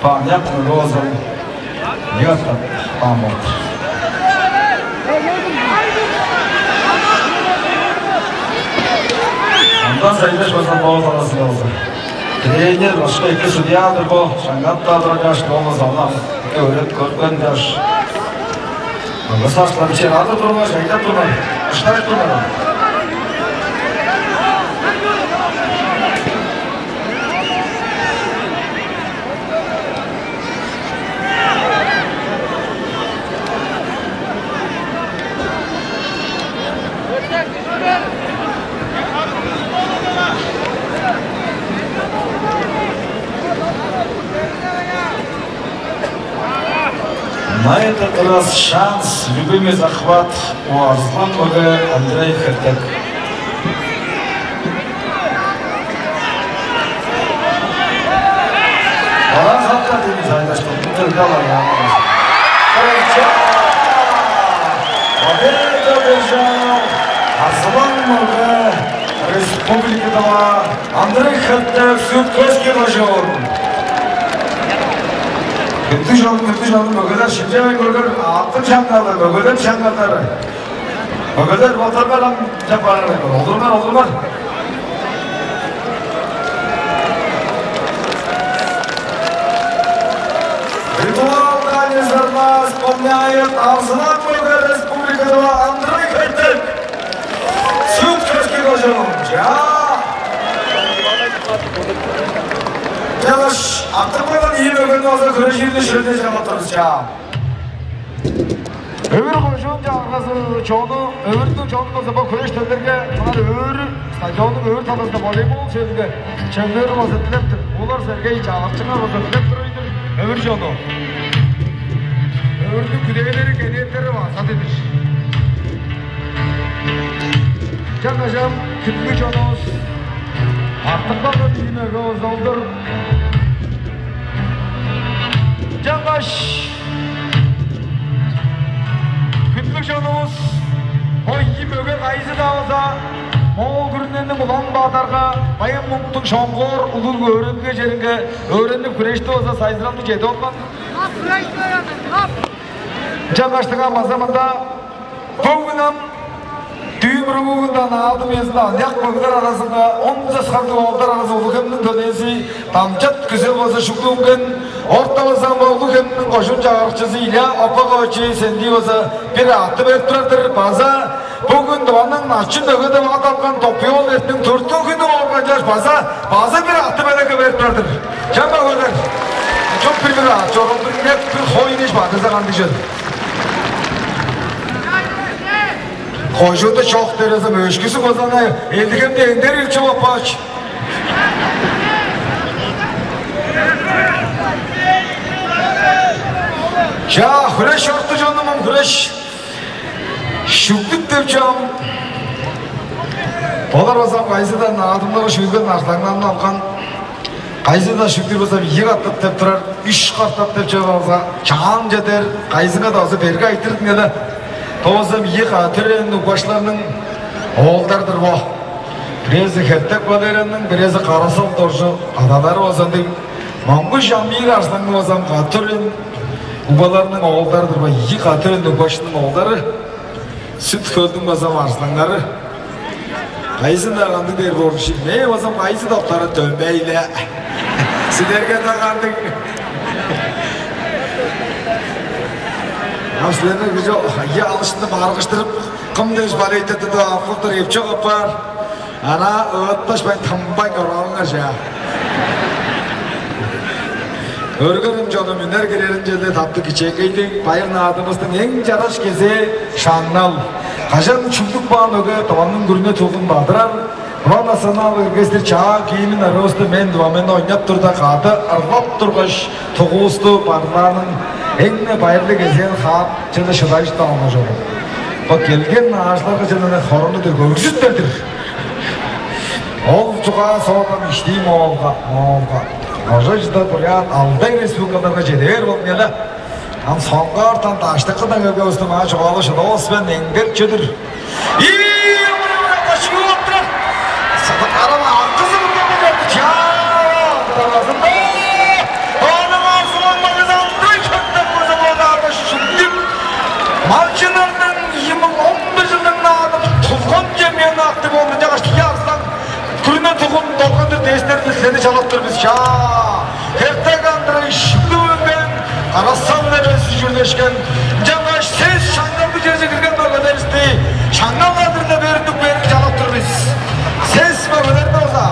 Бо аныяк мөге база ийи октап каан болуп-тур. Ындан сайдыш база бо талазы болза. Тренер, башка эки судья-дыр бо, шаңнап-даа турар чаш, болмаса, ынам эки өөредип көрген чаш. Ынга саштылар, биче ады тургаш, айдап турган, ыштап турган. На этот раз шанс, любимый захват у Арзылаң мөге Андрей Хертек. Ара хапта дени сайдашты, бутырга алар яамыз. Победа одержал Арзылаң мөге Республики Тыва Андрей Хертек, Сүт-Хөлдүң кожуун. Бүдү чонум, бүдү чонум, мөгелер шимчевейн көргер, аттыг шаңналдар, мөгелер шаңналдары. Мөгелер, олургар ам, деп барар мен. Олургар, олургар. Ритуал дани зерна исполняет Арзылаң мөге Республики Тыва Андрей Хертек. Сүт-Хөлдүң кожуун. Чаа. Чалаш, аттыг болган ийи мөгени база хүрежирни шөлде чалап турар, чаа. Өвүр кожуун чагыргазы чону, Өвүрнүң чону база бо хүреш төлдерге мынаар өөр, стадионнуң өөр талазында волейбол чеминге чемнери база дилеп тур. Улар Сергей чагырчыңар база дилеп тур өйдүр. Өвүр чону. Өвүрнүң күдээлери, кедээттери база дедир. Чаңгажам күндү чонувус артыкпаган иймеге озалдыр. Чаңгаш хүндүлүг чонувус, бо ийи мөге кайызы-даа болза, Моол күрүнениң Улан-Баатарга, Баян-Мунуктуң Шоңгоор улуг өөредилге черинге өөренип, хүрешти болза сайзыралдыг чедип алган. Чаңгаштыңар база мында Бөгүн ам дүүн бүгүндан аадым эзинде аныяк мөгелер аразынга он часкарлыг оолдар аразы Улуг-Хемниң төлээзи Дамчат Күзел база шүглүнген, орта база Улуг-Хемниң кожуун чагырыкчызы Илья Опакович Сенди база бир аътты берип турар-дыр. База бөгүн Тываның начын мөге деп ат алган Топуй-оол Эртиниң төрүттүнген хүнү органчаш база, база бир аътты белекке берип турар-дыр. Чамба көдер. Чок бир-бир аът чорулдур, бир хойнеш бадыза кандыг чөөр. Кожууда чок дээрезем өшкүзү базаны элдигемде эңдер илчи боппач. Чаа, хүреш орту чонум, хүреш. Шүглүп деп чаам. Олар базам кайзыдан аадымнары шүүлген арзаңнарны алган. Кайызы-даа шүглүр болза, ийи катап деп турар, үш катап деп чыгып алза, чаан чедер, кайызынга-даа болза берге айтырдың-на. Болза ийи катап төрен угбаштыларның оолдар-дыр бо. Бирээзи Хертек Валерияның, бирээзи Кара-Сал Доржу, адалары болза ындыг. Монгуш Амир Арсланның болза катап төрен угбаларының оолдар-дыр бо, ийи катап төрен угбаштының оолдары. Сүт-Хөлдүң база арзылаңнары. Кайызын-даа кандыг дээр болур ши? Мээ базам кайызы доктары дөмей-ле. Силерге-даа кандыг? Ам силерни кижи ийи алышты баргыштырып, кым дээш болеть деп аргылдыр эпчок апаар. Ана ыытташпайн, тынмайн оралыңар чаа. Өргерим чонум, үнер кирерин черле таптыг кичээнгейлиг байыр-наадымывыстың эң чараш кезээ шаңнал. Кажан чүглүп каан өге Тываның күрүне тулгун бадырар, Тыва национал оркестр чаа киимин ырывысты мен Тывамен ойнап турда кады ырлап тургаш, тугувусту бадырааның эң-не байырлыг кезээн хаап, чеде шыдажып-даа оңнажок. Бо келген наажыларга чеде хоруну-дур, өгзүттер-дир. Ол чугаа соондан иштии Моолга, Моолга. Ожа чыда буряад Алдай республикаларга чеде бээр болуп келе. Ам соңгаартан даштыкыдан келген улусту маа чугаалап шыдавас мен, эңдерик чүве-дир. Ийи, мырыңга чүгүп тур. Садык араны акызы мындан берди. Чаа, таразында. Ону арзыланмагыз андый чөптен болза болдаарда шүндүк. Малчыннардан ийи муң он бир чылдың наадым тулган чемпионы артып болду. Чагаш тиги арзылаң күрүне тугун долгандыр дээстерди силерни чалап тур бис. Чаа. Хертек Андрей шүглүп үнген, Кара-Сал Валерия сүжүрлешкен. Чаңгаш сес шаңналды черже кирген мөгелеривисти шаңнал адырда берип берип чалап тур бис. Сес мөгелерни база.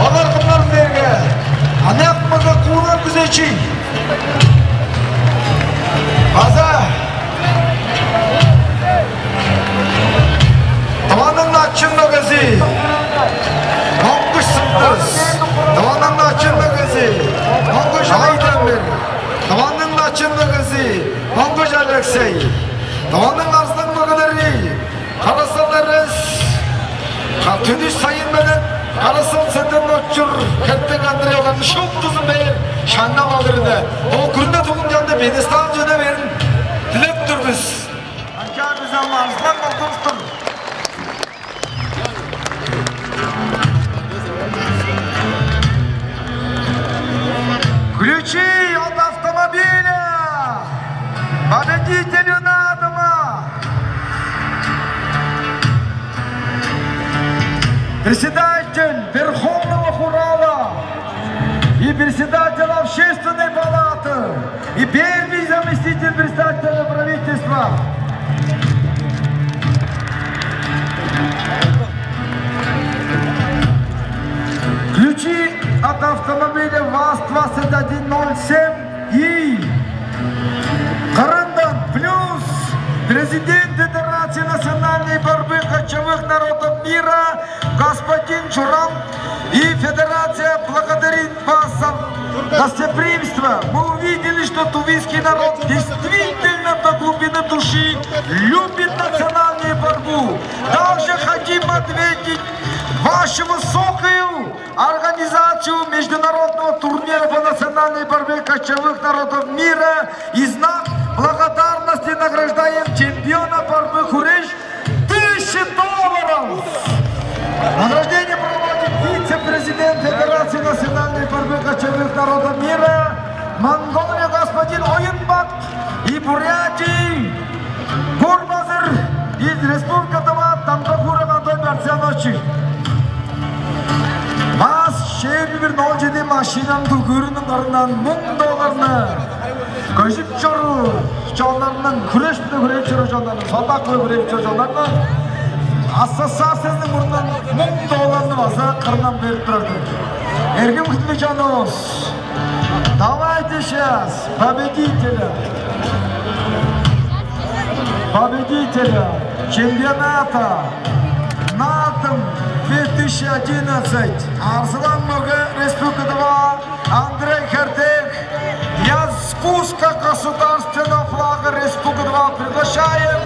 Олар кымнар дээрге аныяк мөге Куулар Күзечи. База Тываның начын мөгези Монгуш Сылдыс. Тываның начын мөгези Монгуш Айдемир. Тываның начын мөгези Монгуш Алексей. Тываның арзылаң мөгелери Кара-Сал Эрес, Түнүш Сайын-Белек, Кара-Сал Сеттен-Очур, Хертек Андрей оларның шуптузун бээр шаңнал адырда. Ол күрүне тугун чанында пьедестал чеде бээрин дилеп тур бис. Ынчаар бис ам арзылаң болдувустуң. Ключи от автомобиля победителю Надума, председатель Верховного Хурала и председатель Общественной палаты и первый заместитель председателя правительства. Ключи от автомобиля ВАЗ двадцать один ноль семь и Карандан плюс Чурам и федерация благодарит вас за гостеприимство. Мы увидели, что тувинский народ действительно до глубины души любит национальную борьбу. Также хотим ответить вашу высокую организацию международного турнира по национальной борьбе кочевых народов мира и знак благодарности награждаем чемпиона борьбы куреш тысячи долларов. Награждение проводит вице-президент Федерации национальной борьбы кочевых народов мира Монголия господин Оюнбак и Бурятии Гурбазыр из Республика Тыва Дамбакуров Антон Барцянович. Бас шер бир нол чеди машинаның дүгүрүнүң кырындан муң долларны көжүп чоруур чоннарның, хүреш-биле хүреш чоруур чоннарның, солдак-биле хүреш чоруур чоннарның ассоциациясының мурнундан муң долларны база кырындан берип турар-дыр. Эргим хүндүлүг чонувус, давайте сейчас победителя, победителя чемпионата на дом две тысячи одиннадцать Арзылаң мөге Республика Тыва Андрей Хертек, я с куска государственного флага Республика Тыва приглашаем